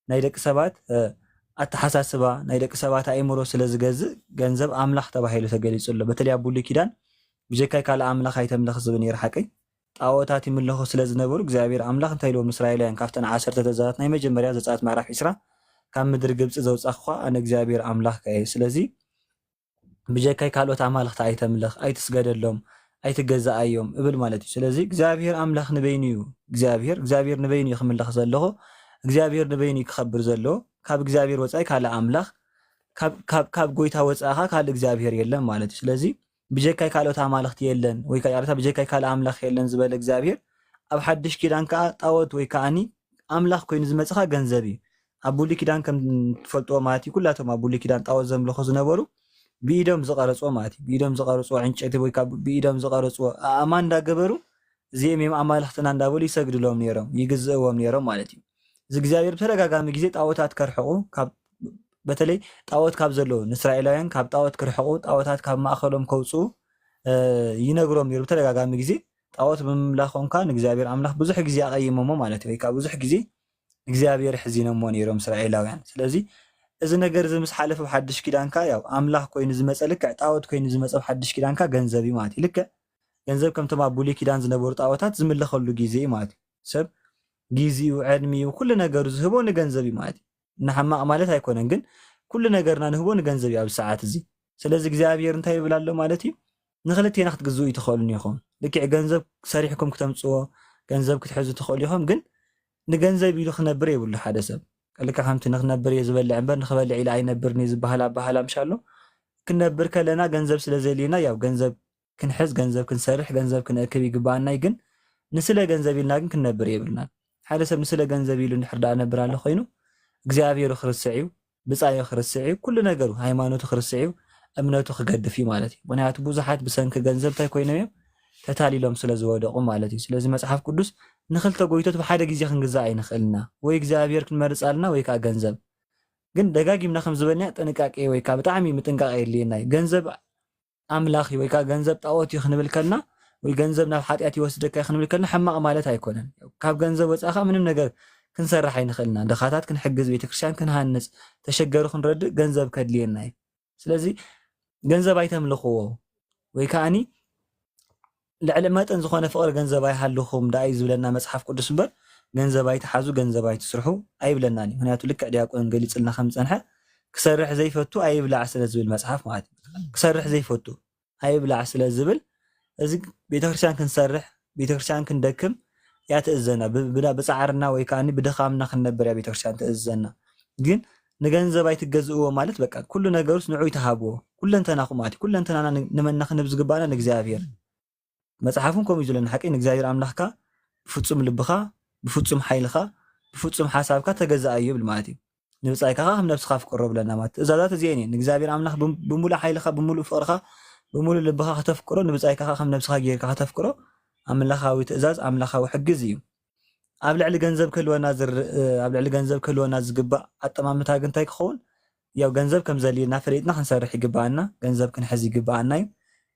ናይ ደቂ ሰባት፣ እ፣ ኣተሓሳስባ፣ ናይ ደቂ ሰባት ኣእምሮ ስለ ዝገዝእ ገንዘብ ኣምላኽ ተባሂሉ ተገሊጹ ኣሎ። በተለይ ኣብ ብሉይ ኪዳን ብጀካይ ካልእ ኣምላኽ ኣይተምልኽ ዝብል ነይሩ ሓቀይ። ጣኦታት ይምለኹ ስለ ዝነበሩ እግዚኣብሔር ኣምላኽ እንታይ ኢልዎም ንእስራኤላውያን ካብተን ዓሰርተ ትእዛዛት ናይ መጀመርያ ዘጸኣት ምዕራፍ ዕስራ ካብ ምድሪ ግብጺ ዘውጻኹኻ ኣነ እግዚኣብሔር ኣምላኽካ እየ። ስለዚ ብጀካይ ካልኦት ኣማልኽቲ ኣይተምልኽ፣ ኣይትስገደሎም፣ ኣይትገዛኣዮም እብል ማለት እዩ። ስለዚ እግዚኣብሔር ኣምላኽ ንበይኑ እዩ እግዚኣብሔር፣ እግዚኣብሔር ንበይኑ እዩ ክምለኽ ዘለኹ። እግዚኣብሔር ንበይኑ እዩ ክኸብር ዘለዎ። ካብ እግዚኣብሔር ወፃኢ ካልእ ኣምላኽ፣ ካብ ጎይታ ወፃኢ ኸዓ ካልእ እግዚኣብሔር የለን ማለት እዩ። ስለዚ ብጀካይ ካልኦት ኣማልኽቲ የለን፣ ወይ ከዓ ይቕሬታ፣ ብጀካይ ካልእ ኣምላኽ የለን ዝበለ እግዚኣብሔር፣ ኣብ ሓድሽ ኪዳን ከዓ ጣዖት ወይ ከዓኒ ኣምላኽ ኮይኑ ዝመፅእ ኸዓ ገንዘብ እዩ። ኣብ ብሉይ ኪዳን ከም ትፈልጥዎ ማለት እዩ፣ ኩላቶም ኣብ ብሉይ ኪዳን ጣዖት ዘምልኹ ዝነበሩ ብኢዶም ዝቐረፅዎ ማለት እዩ። ብኢዶም ዝቐረፅዎ ዕንጨይቲ ወይ ከዓ ብኢዶም ዝቐረፅዎ ኣእማን እንዳገበሩ እዚኦም እዮም ኣማልኽትና እንዳበሉ ይሰግድሎም ነይሮም፣ ይግዝእዎም ነይሮም ማለት እዩ። እዚ እግዚኣብሔር ብተደጋጋሚ ግዜ ጣዖታት ከርሕቑ፣ በተለይ ጣዖት ካብ ዘለዎ ንእስራኤላውያን ካብ ጣዖት ክርሕቑ፣ ጣዖታት ካብ ማእኸሎም ከውፅኡ ይነግሮም ነይሩ ብተደጋጋሚ ግዜ። ጣዖት ብምምላኾም ከዓ ንእግዚኣብሔር ኣምላኽ ብዙሕ ግዜ ኣቐይሞሞ ማለት እዩ። ወይ ከዓ ብዙሕ ግዜ እግዚኣብሔር ሕዚኖሞ ነይሮም እስራኤላውያን። ስለዚ እዚ ነገር እዚ ምስ ሓለፈ ብሓድሽ ኪዳንካ ያው ኣምላኽ ኮይኑ ዝመፀ ልክዕ ጣዖት ኮይኑ ዝመፀ ብሓድሽ ኪዳንካ ገንዘብ እዩ ማለት እዩ። ልክዕ ገንዘብ ከምቶም ኣብ ብሉይ ኪዳን ዝነበሩ ጣዖታት ዝምለኸሉ ግዜ እዩ ማለት እዩ። ሰብ ጊዜኡ፣ ዕድሚኡ፣ ኩሉ ነገሩ ዝህቦ ንገንዘብ እዩ ማለት እዩ። ንሓማቕ ማለት ኣይኮነን፣ ግን ኩሉ ነገርና ንህቦ ንገንዘብ እዩ ኣብዚ ሰዓት እዚ። ስለዚ እግዚኣብሔር እንታይ ይብል ኣሎ ማለት እዩ? ንክልቴና ክትግዝኡ ይትኽእሉን ኢኹም። ልክዕ ገንዘብ ሰሪሕኩም ክተምፅዎ፣ ገንዘብ ክትሕዙ ትኽእሉ ኢኹም፣ ግን ንገንዘብ ኢሉ ክነብር የብሉ ሓደ ሰብ። ልክዕ ከምቲ ንክነብር እየ ዝበልዕ እምበር ንክበልዕ ኢለ ኣይነብርን እየ ዝበሃል ኣበሃህላ ምሽ ኣሎ። ክንነብር ከለና ገንዘብ ስለ ዘድልየና ያው ገንዘብ ክንሕዝ፣ ገንዘብ ክንሰርሕ፣ ገንዘብ ክንእክብ ይግበኣና እዩ። ግን ንስለ ገንዘብ ኢልና ግን ክንነብር የብልናን። ሓደ ሰብ ንስለ ገንዘብ ኢሉ እንድሕር ደኣ ነብር ኣሎ ኮይኑ እግዚኣብሔሩ ክርስዕ እዩ፣ ብጻዩ ክርስዕ እዩ፣ ኩሉ ነገሩ ሃይማኖቱ ክርስዕ እዩ፣ እምነቱ ክገድፍ እዩ ማለት እዩ። ምክንያቱ ብዙሓት ብሰንኪ ገንዘብ እንታይ ኮይኖም እዮም? ተታሊሎም ስለ ዝወደቑ ማለት እዩ። ስለዚ መጽሓፍ ቅዱስ ንክልተ ጎይቶት ብሓደ ግዜ ክንግዛእ ኣይንኽእልና። ወይ እግዚኣብሔር ክንመርጽ ኣለና ወይ ከዓ ገንዘብ። ግን ደጋጊምና ከም ዝበልናዮ ጥንቃቄ ወይ ከዓ ብጣዕሚ ምጥንቃቄ የድልየና እዩ። ገንዘብ ኣምላኽ እዩ ወይ ከዓ ገንዘብ ጣዖት እዩ ክንብል ከልና ወይ ገንዘብ ናብ ሓጢኣት ይወስደካ እዩ ክንብል ከልና ሕማቕ ማለት ኣይኮነን። ካብ ገንዘብ ወፃኢ ከዓ ምንም ነገር ክንሰርሕ ኣይንኽእልና። ድኻታት ክንሕግዝ፣ ቤተክርስትያን ክንሃንፅ፣ ተሸገሩ ክንረድእ ገንዘብ ከድልየና እዩ። ስለዚ ገንዘብ ኣይተምልኽዎ ወይ ከዓኒ ልዕሊ መጠን ዝኾነ ፍቕሪ ገንዘብ ኣይሃልኹም ደኣ እዩ ዝብለና መጽሓፍ ቅዱስ እምበር ገንዘብ ኣይትሓዙ፣ ገንዘብ ኣይትስርሑ ኣይብለናን እዩ። ምክንያቱ ልክዕ ዲያቆን ገሊጽልና ከም ዝጸንሐ ክሰርሕ ዘይፈቱ ኣይብላዕ ስለ ዝብል መጽሓፍ ማለት እዩ። ክሰርሕ ዘይፈቱ ኣይብላዕ ስለ ዝብል እዚ ቤተክርስትያን ክንሰርሕ ቤተክርስትያን ክንደክም እያ ትእዘና። ብጻዕርና ወይ ከዓ ብድኻምና ክንነብር እያ ቤተክርስትያን ትእዘና። ግን ንገንዘብ ኣይትገዝእዎ ማለት በቃ ኩሉ ነገሩስ ንዑ ይተሃብዎ ኩለንተናኹም ማለት ኩለንተናና ንመና ክንብ ዝግባና ንእግዚኣብሔር። መጽሓፍ እውን ከምኡ እዩ ዝብለና ሓቂ ንእግዚኣብሔር ኣምላኽካ ብፍጹም ልብኻ ብፍጹም ሓይልኻ ብፍጹም ሓሳብካ ተገዛኣዮ ይብል ማለት እዩ። ንብጻይካ ከዓ ከም ነብስኻ ኣፍቅሮ ብለና ማለት ትእዛዛት እዚአን እየን። ንእግዚኣብሔር ኣምላኽ ብሙሉእ ሓይልኻ ብሙሉእ ፍቕርኻ ብሙሉእ ልብኻ ከተፍቅሮ ንብጻይካ ከዓ ከም ነብስኻ ጌርካ ከተፍቅሮ ኣምላኻዊ ትእዛዝ ኣምላኻዊ ሕጊ እዚ እዩ። ኣብ ልዕሊ ገንዘብ ክህልወና ኣብ ልዕሊ ገንዘብ ክህልወና ዝግባእ ኣጠማምታ ግን እንታይ ክኸውን ያው ገንዘብ ከም ዘድልየና ፈሊጥና ክንሰርሕ ይግበኣና፣ ገንዘብ ክንሕዝ ይግበኣና እዩ።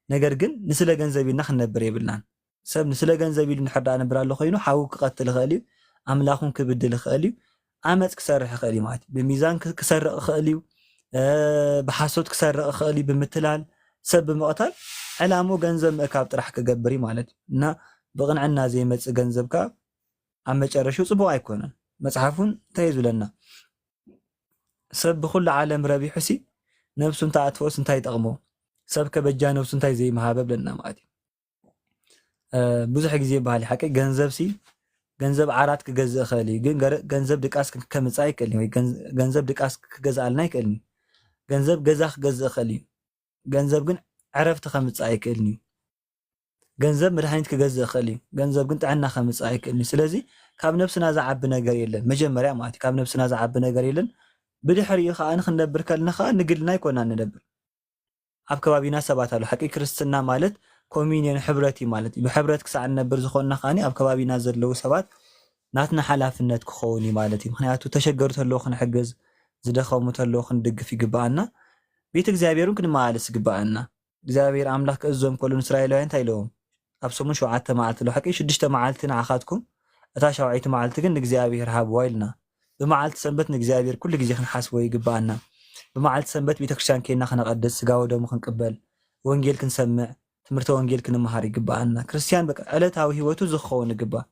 ነገር ግን ንስለ ገንዘብ ኢልና ክንነብር የብልናን። ሰብ ንስለ ገንዘብ ኢሉ እንድሕር ደኣ ነብር ኣሎ ኮይኑ ሓዉ ክቐትል ይኽእል እዩ፣ ኣምላኹን ክብድል ይኽእል እዩ፣ ኣመፅ ክሰርሕ ይኽእል እዩ ማለት እዩ። ብሚዛን ክሰርቕ ይኽእል እዩ፣ ብሓሶት ክሰርቕ ይኽእል እዩ፣ ብምትላል ሰብ ብምቕታል ዕላምኡ ገንዘብ ምእካብ ጥራሕ ክገብር እዩ ማለት እዩ። እና ብቕንዕና ዘይመፅእ ገንዘብ ከዓ ኣብ መጨረሽኡ ፅቡቕ ኣይኮነን። መፅሓፍ እውን እንታይ እዩ ዝብለና? ሰብ ብኩሉ ዓለም ረቢሑ ሲ ነብሱ እንተ ኣጥፍኦስ እንታይ ይጠቕሞ? ሰብ ከበጃ ነብሱ እንታይ ዘይምሃበ ብለና ማለት እዩ። ብዙሕ ግዜ ይበሃል ሓቂ ገንዘብ ሲ ገንዘብ ዓራት ክገዝእ ይኽእል እዩ፣ ግን ገንዘብ ድቃስ ከምፅእ ኣይክእልን ወይ ገንዘብ ድቃስ ክገዝኣልና ኣይክእልን እዩ። ገንዘብ ገዛ ክገዝእ ይኽእል እዩ፣ ገንዘብ ግን ዕረፍቲ ከምፅእ ኣይክእልን እዩ። ገንዘብ መድሃኒት ክገዝእ ይኽእል እዩ፣ ገንዘብ ግን ጥዕና ከምፅእ ኣይክእልን እዩ። ስለዚ ካብ ነብስና ዝዓቢ ነገር የለን። መጀመርያ ማለት እዩ ካብ ነብስና ዝዓቢ ነገር የለን። ብድሕሪኡ ከዓ ክንነብር ከልና ከዓ ንግልና ኣይኮና ንነብር። ኣብ ከባቢና ሰባት ኣሎ። ሓቂ ክርስትና ማለት ኮሚኒየን ሕብረት እዩ ማለት እዩ። ብሕብረት ክሳዕ ንነብር ዝኾንና ከዓ ኣብ ከባቢና ዘለዉ ሰባት ናትና ሓላፍነት ክኸውን እዩ ማለት እዩ። ምክንያቱ ተሸገሩ ተለዉ ክንሕግዝ፣ ዝደኸሙ ተለዉ ክንድግፍ ይግበኣና። ቤተ እግዚኣብሔር እውን ክንመላለስ ይግበኣና። እግዚኣብሔር ኣምላኽ ክእዞም ከሎ ንእስራኤላውያን እንታይ ኢለዎም? ኣብ ሰሙን ሸውዓተ መዓልቲ ኣሎ ሓቂ ሽዱሽተ መዓልቲ ንዓኻትኩም እታ ሻውዓይቲ መዓልቲ ግን ንእግዚኣብሔር ሃብዋ ኢልና። ብመዓልቲ ሰንበት ንእግዚኣብሔር ኩሉ ግዜ ክንሓስቦ ይግበኣና። ብመዓልቲ ሰንበት ቤተክርስትያን ኬና ክነቐድስ ስጋ ወደሙ ክንቅበል ወንጌል ክንሰምዕ ትምህርተ ወንጌል ክንመሃር ይግበኣና። ክርስትያን በቃ ዕለታዊ ህይወቱ ዝኸውን ይግባእ።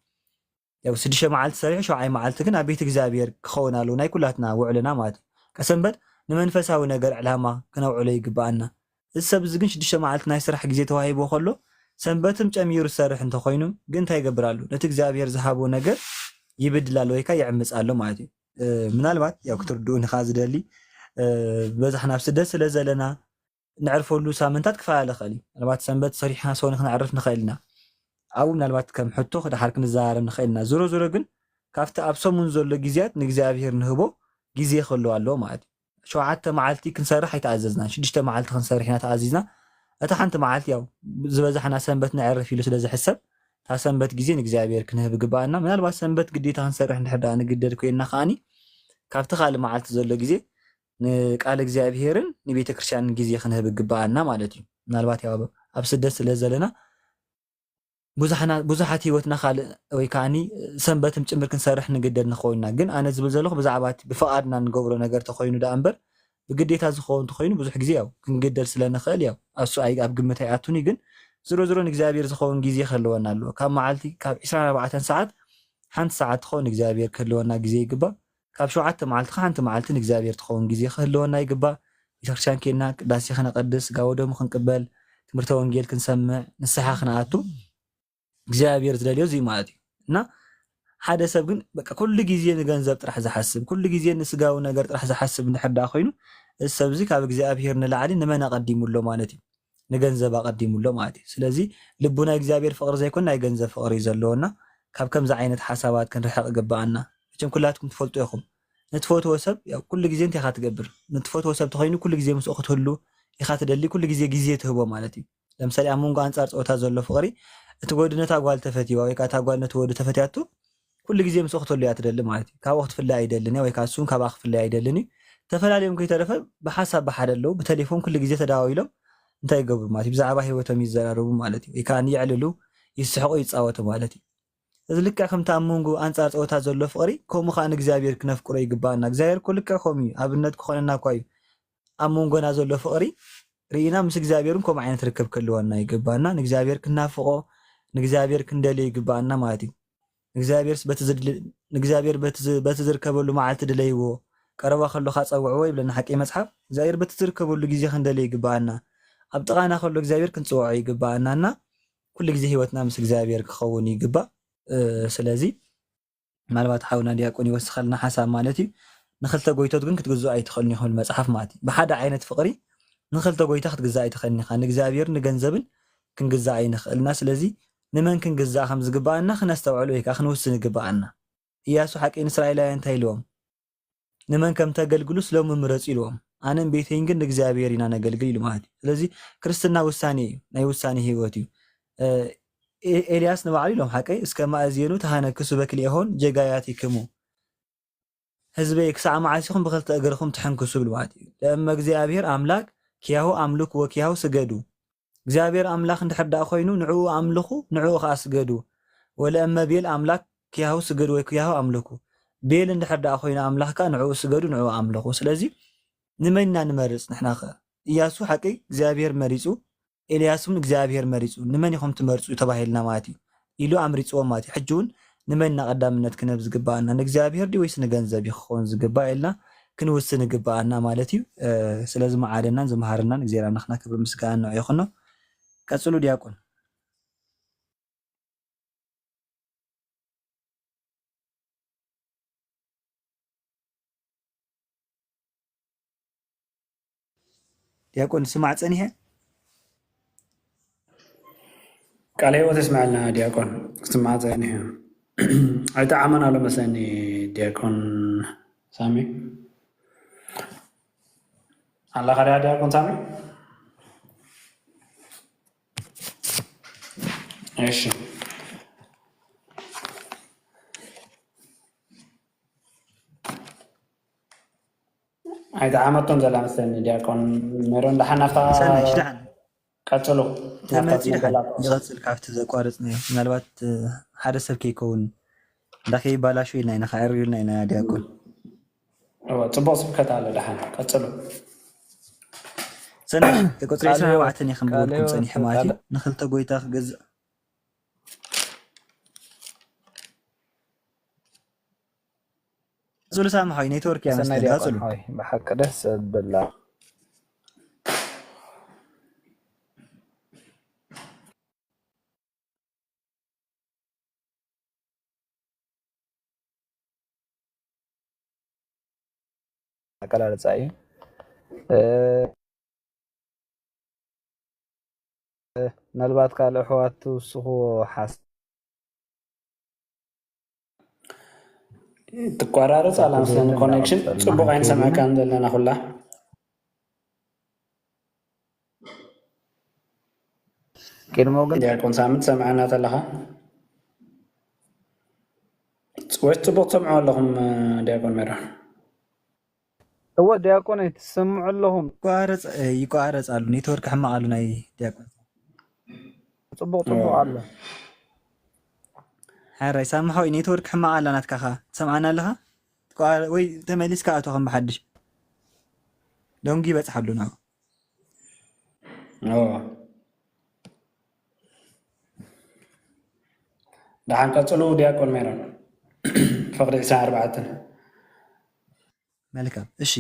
ያው ስድሽተ መዓልቲ ሰሪሑ ሸውዓይ መዓልቲ ግን ኣብ ቤት እግዚኣብሔር ክኸውን ኣለዎ ናይ ኩላትና ውዕልና ማለት እዩ። ከሰንበት ንመንፈሳዊ ነገር ዕላማ ክነውዕሎ ይግበኣና። እዚ ሰብ እዚ ግን ሽዱሽተ መዓልቲ ናይ ስራሕ ግዜ ተዋሂብዎ ከሎ ሰንበትም ጨሚሩ ዝሰርሕ እንተኾይኑ ግን እንታይ ይገብር ኣሎ? ነቲ እግዚኣብሔር ዝሃቦ ነገር ይብድል ኣሎ ወይ ከዓ ይዕምፅ ኣሎ ማለት እዩ። እ፣ ምናልባት ያው ክትርድኡኒ ከዓ ዝደሊ፣ እ፣ በዛሕና ኣብ ስደት ስለ ዘለና፣ ነዕርፈሉ ሳምንታት ክፈላለ ይኽእል እዩ። ምናልባት ሰንበት ሰሪሕና ሰው ንክነዕርፍ ንኽእል ኢና። ኣብኡ ምናልባት ከም ሕቶ ክድሓር ክንዘራረብ ንኽእል ኢና። ዞሮ ዞሮ ግን ካብቲ ኣብ ሰሙን ዘሎ ግዜያት ንእግዚኣብሔር ንህቦ ግዜ ክህልዎ ኣለዎ ማለት እዩ። ሸውዓተ መዓልቲ ክንሰርሕ ኣይተኣዘዝናን። ሽዱሽተ መዓልቲ ክንሰርሕ ኢና ተኣዚዝና። እታ ሓንቲ መዓልቲ ያው ዝበዛሕና ሰንበት ነዕርፍ ኢሉ ስለ ዝሕሰብ እታ ሰንበት ግዜ ንእግዚኣብሔር ክንህብ ይግበኣና። ምናልባት ሰንበት ግዴታ ክንሰርሕ እንድሕር ደኣ ንግደድ ኮይንና ከኣኒ ካብቲ ካልእ መዓልቲ ዘሎ ግዜ ንቃል እግዚኣብሄርን ንቤተ ክርስቲያንን ግዜ ክንህብ ይግበኣና ማለት እዩ። ምናልባት ያው ኣብ ስደት ስለ ዘለና ብዙሓና-፣ ብዙሓት ህይወትና ካልእ ወይ ከዓኒ ሰንበትም ጭምር ክንሰርሕ ንግደድ ንኸውን ኢና። ግን ኣነ ዝብል ዘለኹ ብዛዕባ እቲ ብፍቓድና ንገብሮ ነገር ተኾይኑ ደኣ እምበር ብግዴታ ዝኸውን ተኾይኑ ብዙሕ ግዜ ያው ክንግደድ ስለ ንኽእል ያው እሱ ኣይ-፣ ኣብ ግምት ኣይኣቱን እዩ። ግን ዝሮ ዝሮ ንእግዚኣብሔር ዝኸውን ግዜ ክህልወና ኣለዎ። ካብ መዓልቲ ካብ ዕስራን ኣርባዕተን ሰዓት ሓንቲ ሰዓት ትኸውን ንእግዚኣብሔር ክህልወና ግዜ ይግባእ። ካብ ሸውዓተ መዓልቲ ካብ ሓንቲ መዓልቲ ንእግዚኣብሔር ትኸውን ግዜ ክህልወና ይግባእ። ቤተክርስትያን ኬድና ቅዳሴ ክነቐድስ፣ ስጋ ወደሙ ክንቅበል፣ ትምህርተ ወንጌል ክንሰምዕ፣ ንስሓ ክንኣቱ እግዚኣብሔር ዝደልዮ እዚ ማለት እዩ። እና ሓደ ሰብ ግን በቃ ኩሉ ግዜ ንገንዘብ ጥራሕ ዝሓስብ፣ ኩሉ ግዜ ንስጋዊ ነገር ጥራሕ ዝሓስብ እንድሕር ደኣ ኮይኑ፣ እዚ ሰብ እዚ ካብ እግዚኣብሔር ንላዕሊ ንመን ኣቐዲሙ ኣሎ ማለት እዩ? ንገንዘብ ኣቐዲሙ ኣሎ ማለት እዩ። ስለዚ ልቡ ናይ እግዚኣብሔር ፍቕሪ ዘይኮነ ናይ ገንዘብ ፍቕሪ እዩ ዘለዎና። ካብ ከምዚ ዓይነት ሓሳባት ክንርሕቕ ይግበኣና። መቸም ኩላትኩም ትፈልጡ ኢኹም። ንትፈትዎ ሰብ ያው ኩሉ ግዜ እንታይ ኢኻ ትገብር? ንትፈትዎ ሰብ ተኾይኑ ኩሉ ግዜ ምስኡ ክትህሉ ኢኻ ትደሊ፣ ኩሉ ግዜ ግዜ ትህቦ ማለት እዩ። ለምሳሌ ኣብ መንጎ ኣንጻር ጾታ ዘሎ ፍቕሪ፣ እቲ ወዲ ነታ ጓል ተፈትይዋ ወይ ከኣ እታ ጓል ነቲ ወዲ ተፈትያቱ፣ ኩሉ ግዜ ምስኡ ክትህሉ እያ ትደሊ ማለት እዩ። ካብኡ ክትፍለ ኣይደልን እያ ወይ ከኣ እሱ እውን ካብኣ ክፍለ ኣይደልን እዩ። ተፈላልዮም ከይተረፈ ብሓሳብ ብሓደ ኣለዉ፣ ብተሌፎን ኩሉ ግዜ ተደዋዊሎም እንታይ ይገብሩ ማለት እዩ? ብዛዕባ ህይወቶም ይዘራረቡ ማለት እዩ። ወይ ከኣ የዕልሉ፣ ይስሕቑ፣ ይጻወቱ ማለት እዩ። እዚ ልክዕ ከምቲ ኣብ መንጎ ኣንጻር ጸወታ ዘሎ ፍቕሪ፣ ከምኡ ከኣ ንእግዚኣብሔር ክነፍቅሮ ይግባኣና። እግዚኣብሔር እኮ ልክዕ ከምኡ እዩ። ኣብነት ክኾነና እኳ እዩ። ኣብ መንጎና ዘሎ ፍቕሪ ርኢና ምስ እግዚኣብሔር እውን ከምኡ ዓይነት ርክብ ክህልወና ይግባኣና። ንእግዚኣብሔር ክንናፍቖ፣ ንእግዚኣብሔር ክንደልዮ ይግባኣና ማለት እዩ። ንእግዚኣብሔርስ በቲ ዝድል-፣ ንእግዚኣብሔር በቲ ዝ-፣ በቲ ዝርከበሉ መዓልቲ ድለይዎ፣ ቀረባ ከሎኻ ጸውዕዎ ይብለና ሓቂ መጽሓፍ። እግዚኣብሔር በቲ ዝርከበሉ ግዜ ክንደልዮ ይግባኣና። ኣብ ጥቓና ከሎ እግዚኣብሔር ክንጽውዖ ይግባኣና እና ኩሉ ግዜ ህይወትና ምስ እግዚኣብሔር ክኸውን ይግባእ። እ፣ ስለዚ ምናልባት ሓውና ዲያቆን ይወስኸልና ሓሳብ ማለት እዩ። ንኽልተ ጎይቶት ግን ክትግዝኡ ኣይትኽእሉን ኢኹም መጽሓፍ ማለት እዩ። ብሓደ ዓይነት ፍቕሪ ንኽልተ ጎይታ ክትግዛእ ኣይትኽእልን ኢኻ። ንእግዚኣብሔርን ንገንዘብን ክንግዛእ ኣይንኽእልና። ስለዚ ንመን ክንግዛእ ከም ዝግባኣና ክነስተውዕል ወይ ከኣ ክንውስን ይግባኣና። ኢያሱ ሓቂ ንእስራኤላውያን እንታይ ኢልዎም? ንመን ከም ተገልግሉስ ሎሚ ምረጹ ኢልዎም። ኣነን ቤተይን ግን ንእግዚኣብሔር ኢና ነገልግል ኢሉ ማለት እዩ። ስለዚ ክርስትና ውሳኔ እዩ፣ ናይ ውሳኔ ህይወት እዩ። እ፣ ኤ-፣ ኤልያስ ንባዕሉ ኢሎም ሓቀይ እስከ ማእዝየኑ ተሃነክሱ በክልኤሆን ጀጋያቲክሙ። ህዝበይ ክሳዕ መዓስ ኢኹም ብኽልተ እግርኹም ትሕንክሱ? ይብል ማለት እዩ። ለእመ እግዚኣብሔር ኣምላክ ኪያሁ ኣምልኩ ወኪያሁ ስገዱ። እግዚኣብሔር ኣምላኽ እንድሕር ደኣ ኮይኑ ንዕኡ ኣምልኹ፣ ንዕኡ ኸኣ ስገዱ። ወለእመ ቤል ኣምላክ ኪያሁ ስገዱ ወይ ኪያሁ ኣምልኩ። ቤል እንድሕር ደኣ ኮይኑ ኣምላኽ ከኣ ንዕኡ ስገዱ፣ ንዕኡ ኣምልኹ። ስለዚ ንመን ኢና ንመርጽ ንሕና ኸ? ኢያሱ ሓቂ እግዚኣብሔር መሪጹ፣ ኤልያስ እውን እግዚኣብሔር መሪጹ። ንመን ኢኹም ትመርጹ ተባሂልና ማለት እዩ። ኢሉ ኣምሪጽዎም ማለት እዩ። ሕጂ እውን ንመን ኢና ቀዳምነት ክንህብ ዝግባኣና? ንእግዚኣብሔር ድዩ ወይስ ንገንዘብ እዩ ክኸውን ዝግባእ ኢልና ክንውስን ይግባኣና ማለት እዩ። እ፣ ስለዚ መዓደናን ዝመሃረናን እግዚኣብሔር ኣምላኽና ክብሪ ምስጋና ንዕኡ ይኹኖ። ቀጽሉ ዲያቆን። ዲያቆን ስማዕ ጸኒሐ። ቃለ ህይወት የስምዐልና ዲያቆን። ስማዕ ጸኒሐ። ኣይጠዓመን ኣሎ መስለኒ ዲያቆን ሳሚ። ኣለኻ ድያ ዲያቆን ሳሚ? እሺ። ኣይጠዓመቶን ዘላ መስለኒ ዲያቆን ሜሮን። ደሓን ናብታ ሰናይ፣ እሺ፣ ደሓን። ቀጽሉ። ናብታ ተመጺኡ ደሓን። ትነበላ ይቐጽል ካብቲ ዘቋረጽናዮ። ምናልባት፣ እ፣ ሓደ ሰብ ከይከውን እንዳ ከይባላሹ ኢልና ኢና፣ ከዕርዩልና ኢና ዲያቆን። እወ፣ ጽቡቕ ስብከት ኣሎ። ደሓን ቀጽሉ። ሰናይ፣ ቁጽሪ ቃለ ዕስራን ኣርባዕተን እየ ቃለ ክንብበልኩም ህይወት ጸኒሐ ማለት እዩ። ቃለ ንኽልተ ጎይታ ክገዝእ። ቀጽሉ ሳሚ ሓወይ፣ ኔትወርክ እያ ሰናይ መስለኒ። ዲያቆን ቀጽሉ። ሓወይ፣ ብሓቂ ደስ ዘብላ። ኣቀላልጻ እዩ። እ፣ ምናልባት ካልእ ኣሕዋት ትውስኽዎ ሓሳብ ትቋራረጽ ኣላ መስለኒ ኮኔክሽን። ጽቡቕ ኣይንሰምዐካን ዘለና ኩላ። ቅድሞ ግን ዲያቆን ሳምንት ሰምዐና ተለኻ ወይስ ጽቡቕ ትሰምዑ ኣለኹም? ዲያቆን ሜሮን እወ ዲያቆን ኣይትሰምዑ ኣለኹም። ይቋረጽ ይቋረጽ ኣሉ። ኔትወርክ ሕማቕ ኣሉ ናይ ዲያቆን። ጽቡቕ ጽቡቕ ኣሎ። ሓራይ ሳምሓዊ ኔትወርክ ሕማቕ ኣላ ናትካ ኸ ትሰምዓና ኣለኻ? ትቋረ- ወይ ተመሊስካ ኣቶ ከም ብሓድሽ ዶንጊ ይበጽሓሉ ናብ ኦ። ደሓን ቀጽሉ ዲያቆን ሜሮን። ፍቕዲ ዕስራን ኣርባዕተን። መልካም እሺ።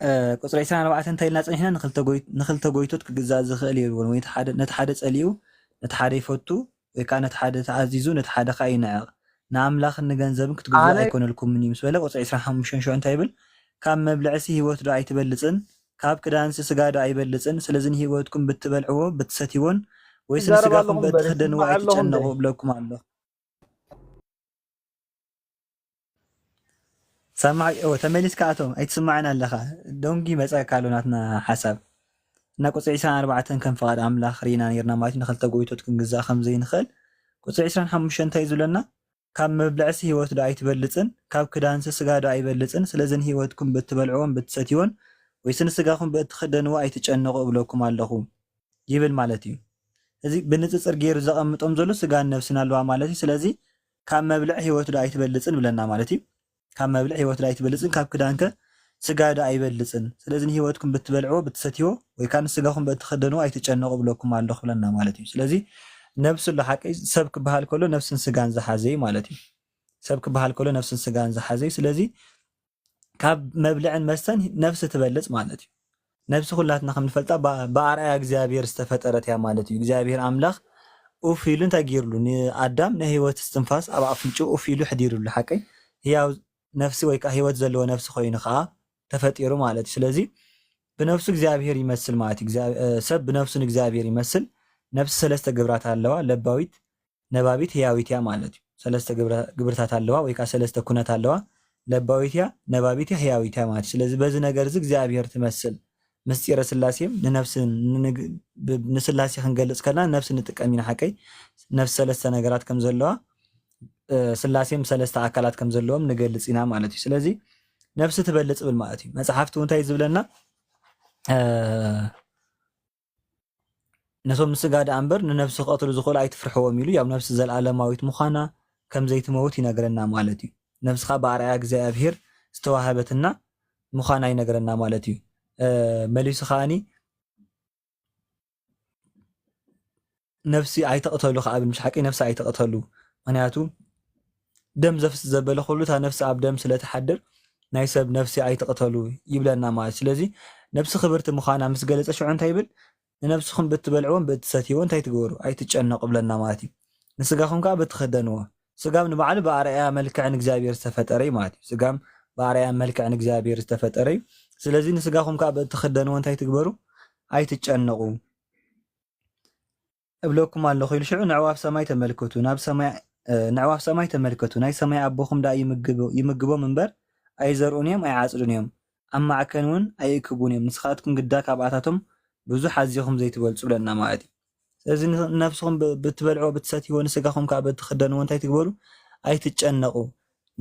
እ፣ ቁፅሪ ዕስራን ኣርባዕተን እንታይ ኢልና ፀኒሕና? ንክልተ ጎይ- ንክልተ ጎይቶት ክግዛእ ዝኽእል የብሉን። ወይ እቲ ሓደ- ነቲ ሓደ ፀሊኡ ነቲ ሓደ ይፈቱ፣ ወይ ከዓ ነቲ ሓደ ተኣዚዙ ነቲ ሓደ ከዓ ይንዕቕ። ንኣምላኽን ንገንዘብን ክትግዝኡ ኣነ ኣይኮነልኩምን እዩ ምስ በለ፣ ቁፅሪ ዕስራን ሓሙሽተን ሽዑ እንታይ ይብል? ካብ መብልዕሲ ህይወት ዶ ኣይትበልፅን? ካብ ክዳንሲ ስጋ ዶ ኣይበልፅን? ስለዚ ንህይወትኩም ብትበልዕዎ ብትሰትይዎን ወይስ ይዛረብ ንስጋኹም ኣለኹ እምበር ብእትኽደንዎ ይስማዕ ኣለኹ እንደ ኣይትጨነቑ እብለኩም ኣለኹ። ሰማዕ እወ ተመሊስካ ኣቶም ኣይትስማዕን ኣለኻ። ደንጉ ይመፀካ ኣሎ ናትና ሓሳብ። እና ቁፅሪ ዕስራን ኣርባዕተን ከም ፍቓድ ኣምላኽ ርኢና ነይርና ማለት እዩ። ንክልተ ጎይቶት ክንግዛእ ከም ዘይንኽእል። ቁፅሪ ዕስራን ሓሙሽተን እንታይ እዩ ዝብለና? ካብ መብልዕሲ ህይወት ዶ ኣይትበልፅን? ካብ ክዳንሲ ስጋ ዶ ኣይበልፅን? ስለዚ ንህይወትኩም ብእትበልዕዎን ብእትሰትይዎን ወይስ ንስጋኹም ብእትኽደንዎ ኣይትጨነቑ እብለኩም ኣለኹ ይብል ማለት እዩ። እዚ ብንፅፅር ገይሩ ዘቐምጦም ዘሎ ስጋን ነፍስን ኣለዋ ማለት እዩ። ስለዚ ካብ መብልዕ ህይወት ዶ ኣይትበልፅን ብለና ማለት እዩ። ካብ መብልዕ ህይወት ዶ ኣይትበልፅን፣ ካብ ክዳንከ ስጋ ዶ ኣይበልፅን? ስለዚ ንህይወትኩም ብትበልዕዎ ብትሰትይዎ ወይ ከዓ ንስጋኹም ብእትኽደንዎ ኣይትጨነቑ እብለኩም ኣለኹ ብለና ማለት እዩ። ስለዚ ነብሲ ኣሎ ሓቀይ ሰብ ክበሃል ከሎ ነብስን ስጋን ዝሓዘ እዩ ማለት እዩ። ሰብ ክበሃል ከሎ ነብስን ስጋን ዝሓዘ እዩ። ስለዚ ካብ መብልዕን መስተን ነፍሲ ትበልፅ ማለት እዩ። ነብሲ ኩላትና ከም ንፈልጣ ብ- ብኣርኣያ እግዚኣብሔር ዝተፈጠረት እያ ማለት እዩ። እግዚኣብሔር ኣምላኽ ኡፍ ኢሉ እንታይ ገይርሉ? ንኣዳም ናይ ህይወት እስትንፋስ ኣብ ኣፍንጭኡ ኡፍ ኢሉ ሕዲርሉ። ሓቀይ ህያው ነፍሲ ወይ ከዓ ህይወት ዘለዎ ነፍሲ ኮይኑ ከዓ ተፈጢሩ ማለት እዩ። ስለዚ ብነፍሱ እግዚኣብሔር ይመስል ማለት እዩ። እግዚኣብ- እ፣ ሰብ ብነፍሱ ንእግዚኣብሔር ይመስል። ነፍሲ ሰለስተ ግብራት ኣለዋ። ለባዊት፣ ነባቢት፣ ህያዊት እያ ማለት እዩ። ሰለስተ ግብረ- ግብርታት ኣለዋ ወይ ከዓ ሰለስተ ኩነት ኣለዋ። ለባዊት እያ፣ ነባቢት እያ፣ ህያዊት እያ ማለት እዩ። ስለዚ በዚ ነገር እዚ እግዚኣብሔር ትመስል። ምስጢረ ስላሴም ንነፍሲ ንንግ- ብ- ንስላሴ ክንገልፅ ከለና ነፍሲ ንጥቀም ኢና። ሓቀይ ነፍሲ ሰለስተ ነገራት ከም ዘለዋ እ፣ ስላሴም ሰለስተ ኣካላት ከም ዘለዎም ንገልፅ ኢና ማለት እዩ። ስለዚ ነፍሲ ትበልፅ ብል ማለት እዩ። መፅሓፍቲ እውን እንታይ ዝብለና? እ፣ ነቶም ንስጋ ደኣ እምበር ንነፍሲ ክቐትሉ ዝኽእሉ ኣይትፍርሕዎም ኢሉ። ያው ነፍሲ ዘለኣለማዊት ምዃና ከም ዘይትመውት ይነግረና ማለት እዩ። ነፍስኻ ብኣርኣያ እግዚኣብሔር ዝተዋህበትና ምዃና ይነግረና ማለት እዩ። እ፣ መሊሱ ከዓኒ ነፍሲ ኣይትቕተሉ ከኣ ብል፣ ምሽ ሓቂ ነፍሲ ኣይትቕተሉ። ምኽንያቱ ደም ዘፍስ ዘበለ ኩሉ እታ ነፍሲ ኣብ ደም ስለ ትሓድር ናይ ሰብ ነፍሲ ኣይትቕተሉ ይብለና ማለት እዩ። ስለዚ ነፍሲ ክብርቲ ምዃና ምስ ገለጸ ሽዑ እንታይ ይብል? ንነፍስኹም ብትበልዕዎን ብእትሰትይዎ እንታይ ትግበሩ? ኣይትጨነቑ ብለና ማለት እዩ። ንስጋኹም ከኣ ብትኽደንዎ። ስጋም ንባዕሉ ብኣርኣያ መልክዕን እግዚኣብሔር ዝተፈጠረ እዩ ማለት እዩ። ስጋም ብኣርኣያ መልክዕን እግዚኣብሔር ዝተፈጠረ እዩ። ስለዚ ንስጋኹም ከኣ ብእትኽደንዎ እንታይ ትግበሩ? ኣይትጨነቑ። እብለኩም ኣለኹ ኢሉ ሽዑ ንዕዋፍ ሰማይ ተመልከቱ፣ ናብ ሰማይ እ፣ ንዕዋፍ ሰማይ ተመልከቱ፣ ናይ ሰማይ ኣቦኹም ደኣ ይምግቦ- ይምግቦም እምበር ኣይዘርኡን እዮም ኣይዓጽዱን እዮም፣ ኣብ ማዕከን እውን ኣይእክቡን እዮም፣ ንስኻትኩም ግዳ ካብኣታቶም ብዙሕ ኣዚኹም ዘይትበልጹ ብለና ማለት እዩ። ስለዚ ን- ንነብስኹም ብ- ብትበልዕዎ ብትሰትይዎ ንስጋኹም ከኣ ብትኽደንዎ እንታይ ትግበሩ ኣይትጨነቑ።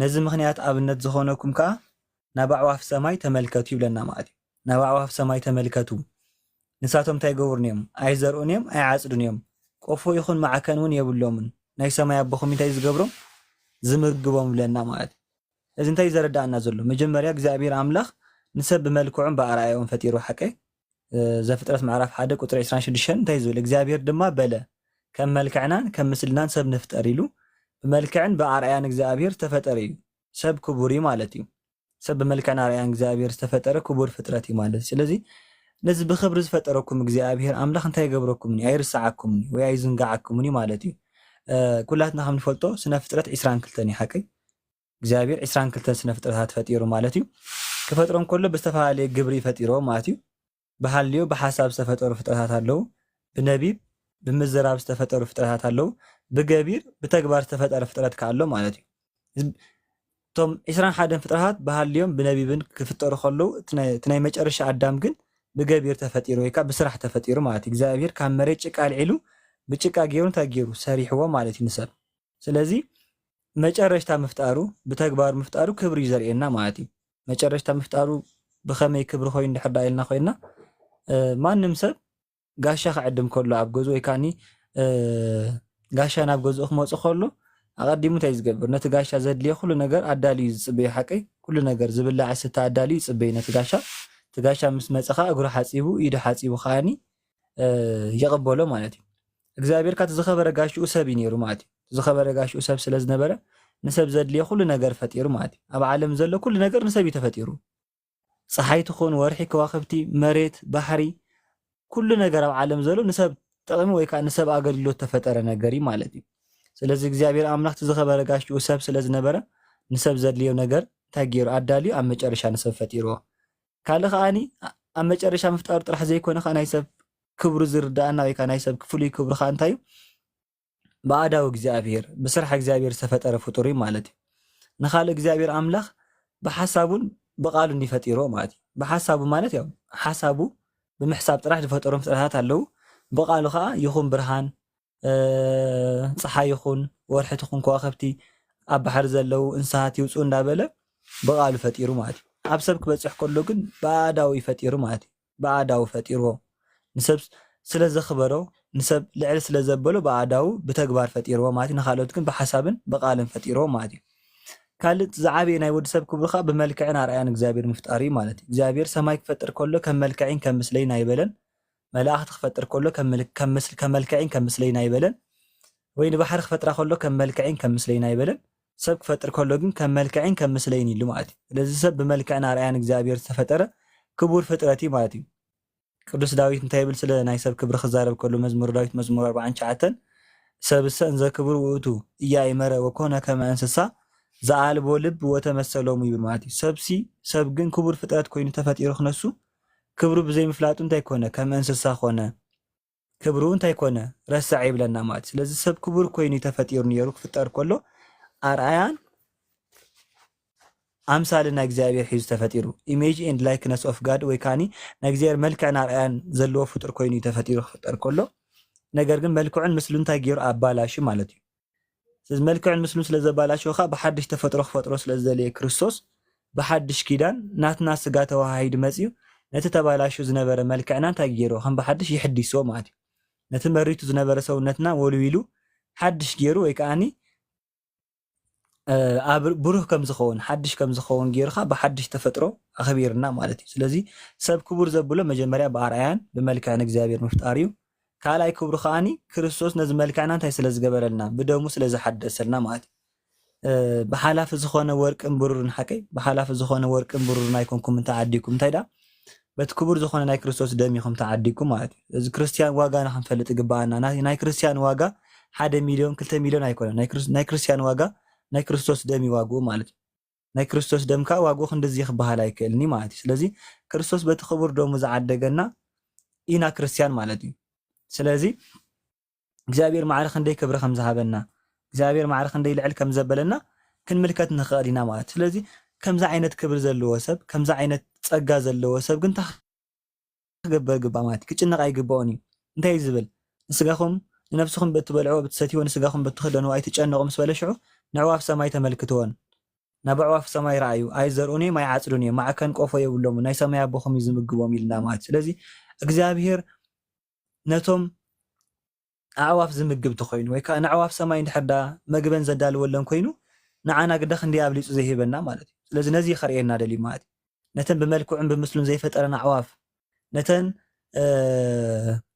ነዚ ምኽንያት ኣብነት ዝኾነኩም ከኣ ናብ ኣዕዋፍ ሰማይ ተመልከቱ ይብለና ማለት እዩ። ናብ ኣዕዋፍ ሰማይ ተመልከቱ፣ ንሳቶም እንታይ ይገብሩን እዮም? ኣይዘርኡን እዮም፣ ኣይዓጽዱን እዮም። ቆፎ ይኹን ማዕከን እውን የብሎምን። ናይ ሰማይ ኣቦኹም እንታይ ዝገብሮም? ዝምግቦም ይብለና ማለት እዩ። እዚ እንታይ ዘረዳእና ዘሎ? መጀመርያ እግዚኣብሔር ኣምላኽ ንሰብ ብመልክዑን ብኣርኣያኡን ፈጢሩ። ሓቀይ ዘፍጥረት ምዕራፍ ሓደ ቁፅሪ ዕስራን ሽዱሽተን እንታይ ዝብል? እግዚኣብሔር ድማ በለ፣ ከም መልክዕናን ከም ምስልናን ሰብ ንፍጠር ኢሉ። ብመልክዕን ብኣርኣያን እግዚኣብሔር ዝተፈጠረ እዩ። ሰብ ክቡር እዩ ማለት እዩ። ሰብ ብመልክዕን ኣርኣያን እግዚኣብሔር ዝተፈጠረ ክቡር ፍጥረት እዩ ማለት እዩ። ስለዚ ነዚ ብክብሪ ዝፈጠረኩም እግዚኣብሔር ኣምላኽ እንታይ ይገብረኩምን እዩ? ኣይርስዓኩምን እዩ ወይ ኣይዝንግዓኩምን እዩ ማለት እዩ። ኩላትና ከም ንፈልጦ ስነ ፍጥረት ዕስራን ክልተን እዩ ሓቀይ። እግዚኣብሔር ዕስራን ክልተን ስነ ፍጥረታት ፈጢሩ ማለት እዩ። ክፈጥሮም ከሎ ብዝተፈላለየ ግብሪ ፈጢርዎ ማለት እዩ። ብሃልዮ ብሓሳብ ዝተፈጠሩ ፍጥረታት ኣለዉ። ብነቢብ ብምዝራብ ዝተፈጠሩ ፍጥረታት ኣለዉ። ብገቢር ብተግባር ዝተፈጠረ ፍጥረት ከኣ ኣሎ ማለት እዩ። እቶም ዕስራን ሓደን ፍጥረታት ብሃልዮም ብነቢብን ክፍጠሩ ከለዉ እቲ ናይ መጨረሻ ኣዳም ግን ብገቢር ተፈጢሩ ወይ ከዓ ብስራሕ ተፈጢሩ ማለት እዩ። እግዚኣብሔር ካብ መሬት ጭቃ ኣልዒሉ ብጭቃ ገይሩ እንታይ ገይሩ ሰሪሕዎ ማለት እዩ ንሰብ። ስለዚ መጨረሽታ ምፍጣሩ ብተግባር ምፍጣሩ ክብሪ እዩ ዘርእየና ማለት እዩ። መጨረሽታ ምፍጣሩ ብኸመይ ክብሪ ኮይኑ ድሕር ዳ ኢልና ኮይና ማንም ሰብ ጋሻ ክዕድም ከሎ ኣብ ገዝኡ ወይ ከዓኒ ጋሻ ናብ ገዝኡ ክመፁ ከሎ ኣቐዲሙ እንታይ ዝገብር ነቲ ጋሻ ዘድልዮ ኩሉ ነገር ኣዳልዩ ዝፅበዩ ሓቀይ ኩሉ ነገር ዝብላዕ ስተ ኣዳልዩ ይፅበዩ ነቲ ጋሻ እቲ ጋሻ ምስ መፀ ከዓ እግሩ ሓፂቡ ኢዱ ሓፂቡ ከዓኒ ይቕበሎ ማለት እዩ። እግዚኣብሔር ካቲ ዝኸበረ ጋሽኡ ሰብ እዩ ነይሩ ማለት እዩ። ዝኸበረ ጋሽኡ ሰብ ስለ ዝነበረ ንሰብ ዘድልዮ ኩሉ ነገር ፈጢሩ ማለት እዩ። ኣብ ዓለም ዘሎ ኩሉ ነገር ንሰብ እዩ ተፈጢሩ። ፀሓይ ትኹን፣ ወርሒ፣ ከዋኽብቲ፣ መሬት፣ ባሕሪ፣ ኩሉ ነገር ኣብ ዓለም ዘሎ ንሰብ ጥቕሚ ወይ ከዓ ንሰብ ኣገልግሎት ተፈጠረ ነገር እዩ ማለት እዩ። ስለዚ እግዚኣብሔር ኣምላኽ እቲ ዝኸበረ ጋሽኡ ሰብ ስለ ዝነበረ ንሰብ ዘድልዮ ነገር እንታይ ገይሩ ኣዳልዩ ኣብ መጨረሻ ንሰብ ፈጢርዎ። ካልእ ከዓኒ ኣብ መጨረሻ ምፍጣሩ ጥራሕ ዘይኮነ ከዓ ናይ ሰብ ክብሩ ዝርዳእና ወይ ከዓ ናይ ሰብ ፍሉይ ክብሩ ከዓ እንታይ እዩ? ብኣዳው እግዚኣብሔር ብስራሕ እግዚኣብሔር ዝተፈጠረ ፍጡር እዩ ማለት እዩ። ንኻልእ እግዚኣብሔር ኣምላኽ ብሓሳቡን ብቓሉን ይፈጢሮ ማለት እዩ። ብሓሳቡ ማለት ያው ሓሳቡ ብምሕሳብ ጥራሕ ዝፈጠሮም ፍጥረታት ኣለዉ። ብቓሉ ከዓ ይኹን ብርሃን ፀሓይ ይኹን ወርሒ ትኹን ከዋኽብቲ ኣብ ባሕሪ ዘለዉ እንስሳት ይውፅኡ እንዳበለ ብቓሉ ፈጢሩ ማለት እዩ። ኣብ ሰብ ክበፅሕ ከሎ ግን ብኣዳው እዩ ፈጢሩ ማለት እዩ። ብኣዳው ፈጢርዎ ንሰብ ስለ ዘኽበሮ ንሰብ ልዕል ስለ ዘበሎ ብኣዳው ብተግባር ፈጢርዎ ማለት እዩ። ንካልኦት ግን ብሓሳብን ብቓልን ፈጢርዎ ማለት እዩ። ካልእ ዝዓበየ ናይ ወዲ ሰብ ክብሩ ከዓ ብመልክዕን ኣርኣያን እግዚኣብሔር ምፍጣር እዩ ማለት እዩ። እግዚኣብሔር ሰማይ ክፈጥር ከሎ ከም መልክዕን ከም ምስለይን ኣይበለን። መላእኽቲ ክፈጥር ከሎ ከም መልክዕን ከም ምስለይን ኣይበለን። ወይ ንባሕሪ ክፈጥራ ከሎ ከም መልክዕን ከም ምስለይን ኣይበለን። ሰብ ክፈጥር ከሎ ግን ከም መልክዕን ከም ምስለይን ኢሉ ማለት እዩ። ስለዚ ሰብ ብመልክዕን ኣርኣያን እግዚኣብሔር ዝተፈጠረ ክቡር ፍጥረት እዩ ማለት እዩ። ቅዱስ ዳዊት እንታይ ይብል ስለ ናይ ሰብ ክብሪ ክዛረብ ከሎ መዝሙር ዳዊት መዝሙር ኣርባዓን ትሽዓተን ሰብሰ እንዘ ክቡር ውእቱ እያእመረ ወኮነ ከመ እንስሳ ዘኣልቦ ልብ ወተመሰሎሙ ይብል ማለት እዩ። ሰብሲ ሰብ ግን ክቡር ፍጥረት ኮይኑ ተፈጢሩ ክነሱ ክብሩ ብዘይምፍላጡ እንታይ ኮነ ከም እንስሳ ኮነ ክብሩ እንታይ ኮነ ረስዕ ይብለና ማለት ስለዚ ሰብ ክቡር ኮይኑ ተፈጢሩ ነይሩ ክፍጠር ከሎ ኣርኣያን ኣምሳልን ናይ እግዚኣብሔር ሒዙ ተፈጢሩ image and likeness of God ወይ ካኒ ናይ እግዚኣብሔር መልክዕን ኣርኣያን ዘለዎ ፍጡር ኮይኑ ተፈጢሩ ክፍጠር ከሎ ነገር ግን መልክዑን ምስሉ እንታይ ገይሩ ኣባላሹ ማለት እዩ። ስለዚ መልክዕን ምስሉን ስለ ዘባላሸወ ከዓ ብሓድሽ ተፈጥሮ ክፈጥሮ ስለ ዝደለየ ክርስቶስ ብሓድሽ ኪዳን ናትና ስጋ ተዋሃሂዱ መፅዩ ነቲ ተባላሹ ዝነበረ መልክዕና እንታይ ገይርዎ ከም ብሓድሽ ይሕዲስዎ ማለት እዩ። ነቲ መሪቱ ዝነበረ ሰውነትና ወልዊሉ ሓድሽ ገይሩ ወይ ከዓኒ ኣብ ብሩህ ከም ዝኸውን ሓድሽ ከም ዝኸውን ገይርካ ብሓድሽ ተፈጥሮ ኣኽቢርና ማለት እዩ። ስለዚ ሰብ ክቡር ዘብሎ መጀመርያ ብኣርኣያን ብመልክዕን እግዚኣብሔር ምፍጣር እዩ። ካልኣይ ክብሩ ከዓኒ ክርስቶስ ነዚ መልክዕና እንታይ ስለ ዝገበረልና ብደሙ ስለ ዝሓደሰልና ማለት እዩ። ብሓላፊ ዝኾነ ወርቅን ብሩርን ሓቀይ ብሓላፊ ዝኾነ ወርቅን ብሩርን ኣይኮንኩም እንተዓዲኩም እንታይ ዳ በቲ ክቡር ዝኾነ ናይ ክርስቶስ ደም ኢኹም ተዓዲኩም ማለት እዩ። እዚ ክርስትያን ዋጋና ክንፈልጥ ይግበኣና። ናይ ክርስትያን ዋጋ ሓደ ሚልዮን ክልተ ሚልዮን ኣይኮነን። ናይ ክርስትያን ዋጋ ናይ ክርስቶስ ደም እዩ ዋግኡ ማለት እዩ። ናይ ክርስቶስ ደም ከዓ ዋግኡ ክንድዚ ክበሃል ኣይክእልኒ ማለት እዩ። ስለዚ ክርስቶስ በቲ ክቡር ደሙ ዝዓደገና ኢና ክርስትያን ማለት እዩ። ስለዚ እግዚኣብሔር ማዕረ ክንደይ ክብሪ ከም ዝሃበና እግዚኣብሔር ማዕረ ክንደይ ልዕል ከም ዘበለና ክንምልከት ንኽእል ኢና ማለት እዩ። ስለዚ ከምዚ ዓይነት ክብሪ ዘለዎ ሰብ ከምዚ ዓይነት ፀጋ ዘለዎ ሰብ ግን እንታይ ክገብር ግባእ ማለት እዩ። ክጭነቕ ኣይግባኦን እዩ። እንታይ እዩ ዝብል ንስጋኹም ንነብስኹም በትበልዕዎ ብትሰትይዎ ንስጋኹም በትኽደንዎ ኣይትጨነቑ ምስ በለ ሽዑ ንዕዋፍ ሰማይ ተመልክትወን ናብ ኣዕዋፍ ሰማይ ረኣዩ ኣይዘርኡን እዮም ኣይዓፅዱን እዮም ማዕከን ቆፎ የብሎምን ናይ ሰማይ ኣቦኹም እዩ ዝምግቦም ኢልና ማለት ስለዚ እግዚኣብሔር ነቶም ኣዕዋፍ ዝምግብ ተኮይኑ ወይ ከዓ ንኣዕዋፍ ሰማይ እንድሕር ዳ መግበን ዘዳልወለን ኮይኑ ንዓና ግዳ ክንደይ ኣብሊፁ ዘይህበና ማለት እዩ። ስለዚ ነዚ ከርእየና ደልዩ ማለት እዩ። ነተን ብመልክዑን ብምስሉን ዘይፈጠረን ኣዕዋፍ ነተን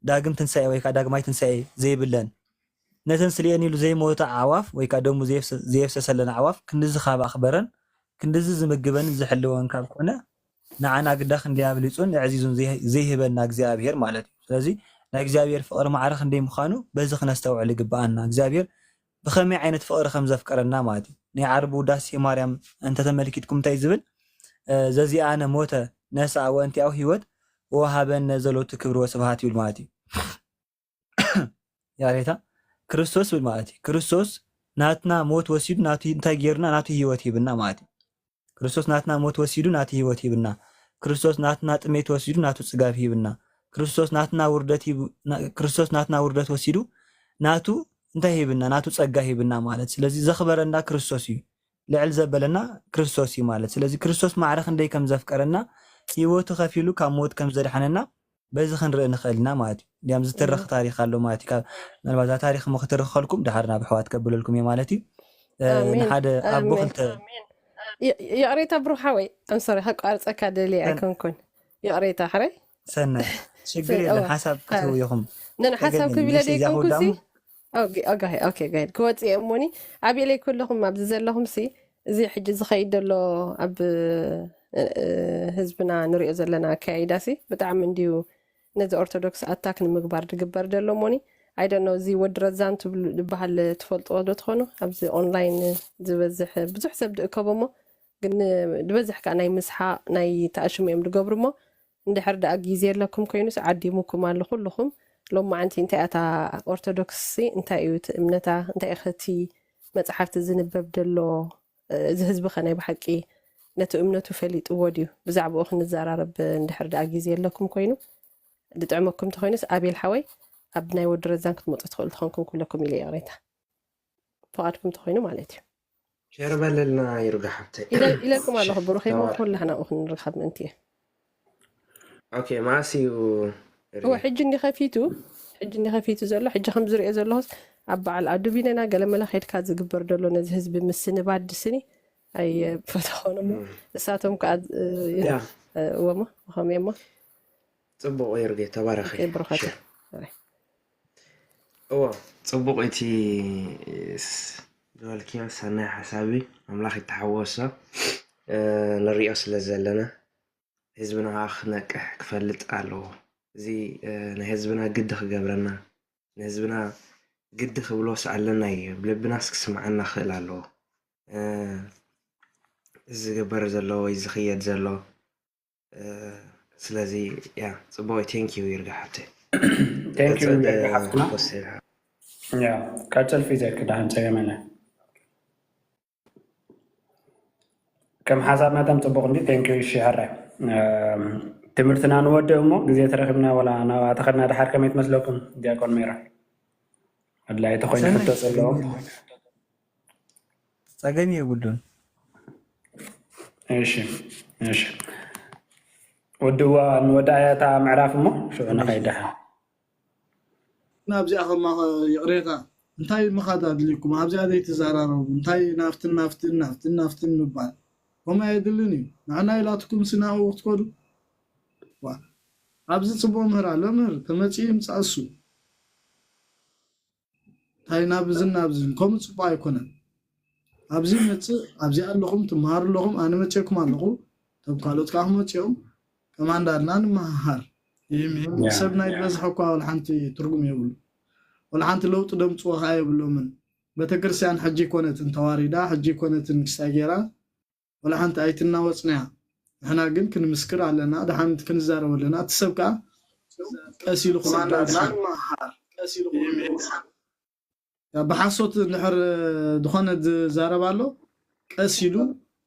ዳግም ትንሳኤ ወይ ከዓ ዳግማይ ትንሳኤ ዘይብለን ነተን ስልኤን ኢሉ ዘይሞተ ኣዕዋፍ ወይ ከዓ ደሙ ዘየፍሰሰለን ኣዕዋፍ ክንድዚ ካብ ኣኽበረን ክንድዚ ዝምግበንን ዝሕልወን ካብ ኮነ ንዓና ግዳ ክንደይ ኣብሊፁን ኣዕዚዙን ዘይህበና እግዚኣብሔር ማለት እዩ። ስለዚ ናይ እግዚኣብሔር ፍቕሪ ማዕረ ክንደይ ምዃኑ በዚ ክነስተውዕል ይግበኣና። እግዚኣብሔር ብኸመይ ዓይነት ፍቕሪ ከም ዘፍቀረና ማለት እዩ። ናይ ዓርቢ ውዳሴ ማርያም እንተተመልኪትኩም እንታይ ዝብል? እ፣ ዘዚኣነ ሞተ ነስኣ ወእንቲኣሁ ህይወት ወሃበነ ዘሎቱ ክብሪ ወስብሃት ይብል ማለት እዩ። ያሬታ ክርስቶስ ብል ማለት እዩ። ክርስቶስ ናትና ሞት ወሲዱ ናቱ እንታይ ጌርና? ናቱ ህይወት ሂብና ማለት እዩ። ክርስቶስ ናትና ሞት ወሲዱ ናቱ ህይወት ሂብና። ክርስቶስ ናትና ጥሜት ወሲዱ ናቱ ጽጋብ ሂብና። ክርስቶስ ናትና ውርደት ሂቡ-፣ ና-፣ ክርስቶስ ናትና ውርደት ወሲዱ ናቱ እንታይ ሂብና? ናቱ ጸጋ ሂብና ማለት። ስለዚ ዘኽበረና ክርስቶስ እዩ። ልዕል ዘበለና ክርስቶስ እዩ ማለት። ስለዚ ክርስቶስ ማዕረ ክንደይ ከም ዘፍቀረና፣ ህይወቱ ከፊሉ ካብ ሞት ከም ዘድሓነና በዚ ክንርኢ ንኽእል ኢና ማለት እዩ። እንዲያም ዝተረኽ ታሪኽ ኣሎ ማለት እዩ። ካብ ምናልባት እዛ ታሪኽ እሞ ክትርኸልኩም ድሓር ናብ ኣሕዋት ከብለልኩም እየ ማለት እዩ። እ፣ ኣሜን፣ ንሓደ ኣቦ ኣሜን። ክልተ ይ-፣ ይቕሬታ ብሩኽ ሓወይ፣ I'm sorry፣ ከቋርጸካ ደልየ ሰን-፣ ኣይኮንኩን። ይቕሬታ ሕራይ። ሰናይ፣ ችግር ሰ-፣ የለን። እወ። ሓሳብ ክትህቡ ኢኹም። ነን ሓሳብ ተገቢ ክብለ ነሽ፣ እዚኣ ደይኮንኩ ሲ? ክወዳእሞ። ኦኬ፣ ኦኬ፣ ኦኬ፣ ጋይድ። ክወጽእ እየ እሞኒ፣ ኣቤለይ ኩለኹም ኣብዚ ዘለኹም ሲ፣ እዚ ሕጂ ዝኸይድ ዘሎ ኣብ፣ እ፣ እ፣ ህዝብና ንሪኦ ዘለና ኣካያይዳ ሲ፣ ብጣዕሚ እንድዩ ነዚ ኦርቶዶክስ ኣታክ ንምግባር ዝግበር ዘሎ እሞኒ፣ I don't know፣ እዚ ወዲ ረዛን ትብሉ ዝበሃል ትፈልጥዎ ዶ ትኾኑ? ኣብዚ ኦንላይን ዝበዝሕ፣ ብዙሕ ሰብ ዝእከቦ እሞ፣ ግን ዝበዝሕ ከኣ ናይ ምስሓቕ፣ ናይ ተኣሽሙ እዮም ዝገብሩ እሞ፣ እንድሕር ደኣ ግዜ የለኩም ኮይኑስ ዓዲሙኩም ኣሎ ኩልኹም። ሎማዓንቲ እንታይ እያ እታ ኦርቶዶክስ ሲ፣ እንታይ እዩ እቲ እምነታ፣ እንታይ እዩ እቲ መጽሓፍቲ ዝንበብ ዘሎ? እዚ ህዝቢ ኸ ናይ ብሓቂ ነቲ እምነቱ ፈሊጥዎ ድዩ? ብዛዕባኡ ክንዘራረብ እንድሕር ደኣ ግዜ የለኩም ኮይኑ፣ ዝጥዕመኩም እንተኾይኑስ፣ ኣቤል ሓወይ፣ ኣብ ናይ ወዲ ረዛን ክትመጹ ትኽእሉ ተኾንኩም ክብለኩም ኢለ ይቕሬታ። ፍቓድኩም እንተኾይኑ ማለት እዩ። ሸር በለልና ይርጋ ሓብተይ። ኢለ-፣ ኢለኩም ኣለኹ፣ ብሩኸይ፣ እሞ ተባረክ። ኩላህና ኣብኡ ክንርኻብ ምእንቲ እየ። ኦኬ፣ መዓስ እዩ እወ፣ ሪሊ? ሕጂ እንዲ ከፊቱ፣ ሕጂ እንዲ ከፊቱ ዘሎ፣ ሕጂ ከም ዝሪኦ ዘለኹስ፣ ኣብ በዓል ኣዱቢነና ገለመለ ከይድካ ዝግበር ዘሎ ነዚ ህዝቢ ምስንባድ ስኒ ኣይፈተኾን እሞ፣ እም። እሳቶም ከኣ፣ እ፣ ያ። እ፣ እወ እሞ፣ ከመይ እሞ? ጽቡቕ ይርጌ፣ ተባረኺ። ኦኬ፣ ብሩኻት። ሸር። ኦኬ። እወ፣ ጽቡቕ እቲ ስ-፣ ዝበልክዮ ሰናይ ሓሳብ እዩ። ኣምላኽ ይተሓወሶ። እ፣ ንሪኦ ስለ ዘለና፣ ህዝብና ከኣ ክነቅሕ ክፈልጥ ኣለዎ። እዚ፣ እ፣ ናይ ህዝብና ግዲ ክገብረና፣ ንህዝብና ግዲ ክብሎስ ኣለና እዩ። ብልብናስ ክስምዓና ክኽእል ኣለዎ። እ፣ እዚ ዝግበር ዘሎ ወይ ዝኽየድ ዘሎ፣ እ፣ ስለዚ፣ ያ፣ ጽቡቕ፣ ቴንክ ዩ ይርጋ ሓብተይ። ቴንክ ዩ ቀጽል፣ ይርጋ ሓፍትና። ተወሰነ። ያ፣ ቀጽል ፊዘክ ደሓን ጸገመለ። ከም ሓሳብ መጠን ጽቡቕ እንዲ፣ ቴንክ ዩ፣ እሺ፣ ሕራይ። እም፣ ትምህርትና ንወድእ እሞ፣ ግዜ ተረኺብና ወላ ናብኣ ተኸድና ደሓር ከመይ ትመስለኩም? ዲያቆን ሜሮን። ኣድላይ ተኾይኑ ሰናይ፣ ሕቶ ዘለዎም። ጸገም የብሉን። እሺ፣ እሺ። ወድዋ፣ ንወድኣያ እታ ምዕራፍ እሞ፣ ሽዑ ንኸይድ ደሓር። ናብዚኣ ከማ ይቕሬታ፣ እንታይ ምኻድ ኣድልይኩም? ኣብዚኣ ዘይትዘራረቡ፣ እንታይ ናፍትን ናፍትን ናፍትን ናፍትን ምባል? ከምኡ ኣየድልን እዩ። ንዓና ኢላትኩም ሲ ናብኡ ክትከዱ? ዋ፣ ኣብዚ ጽቡቕ ምህር ኣሎ፣ ምህር ተመጺኡ ይምጻእ እሱ። እንታይ ናብዝን ናብዝን፣ ከምኡ ጽቡቕ ኣይኮነን። ኣብዚ ይመጽእ፣ ኣብዚኣ ኣለኹም፣ ትመሃሩ ኣለኹም፣ ኣነ መጺኤኩም ኣለኹ፣ እቶም ካልኦት ከኣ ክመጹ እዮም። ከማን እንዳልና ንመሃሃር። ይህም ይህም ያ። ሰብ ናይ ዝበዝሐ እኳ ወላ ሓንቲ ትርጉም የብሉ። ወላ ሓንቲ ለውጢ ደምጽዎ ከኣ የብሎምን። ቤተክርስትያን ሕጂ ኣይኮነትን ተዋሪዳ፣ ሕጂ ኣይኮነትን ክስታይ ገይራ፣ ወላ ሓንቲ ኣይትናወጽን እያ። ንሕና ግን ክንምስክር ኣለና፣ ደሓን ክንዛረብ ኣለና። እቲ ሰብ ከኣ ቀስ ኢሉ ክስዕብ ከማን እንዳልና ይሓል። ንመሃር። ቀስ ኢሉ ክስዕብ ይሓል። ያ፣ ብሓሶት እንድሕር ዝኾነ ዝዛረብ ኣሎ፣ ቀስ ኢሉ፣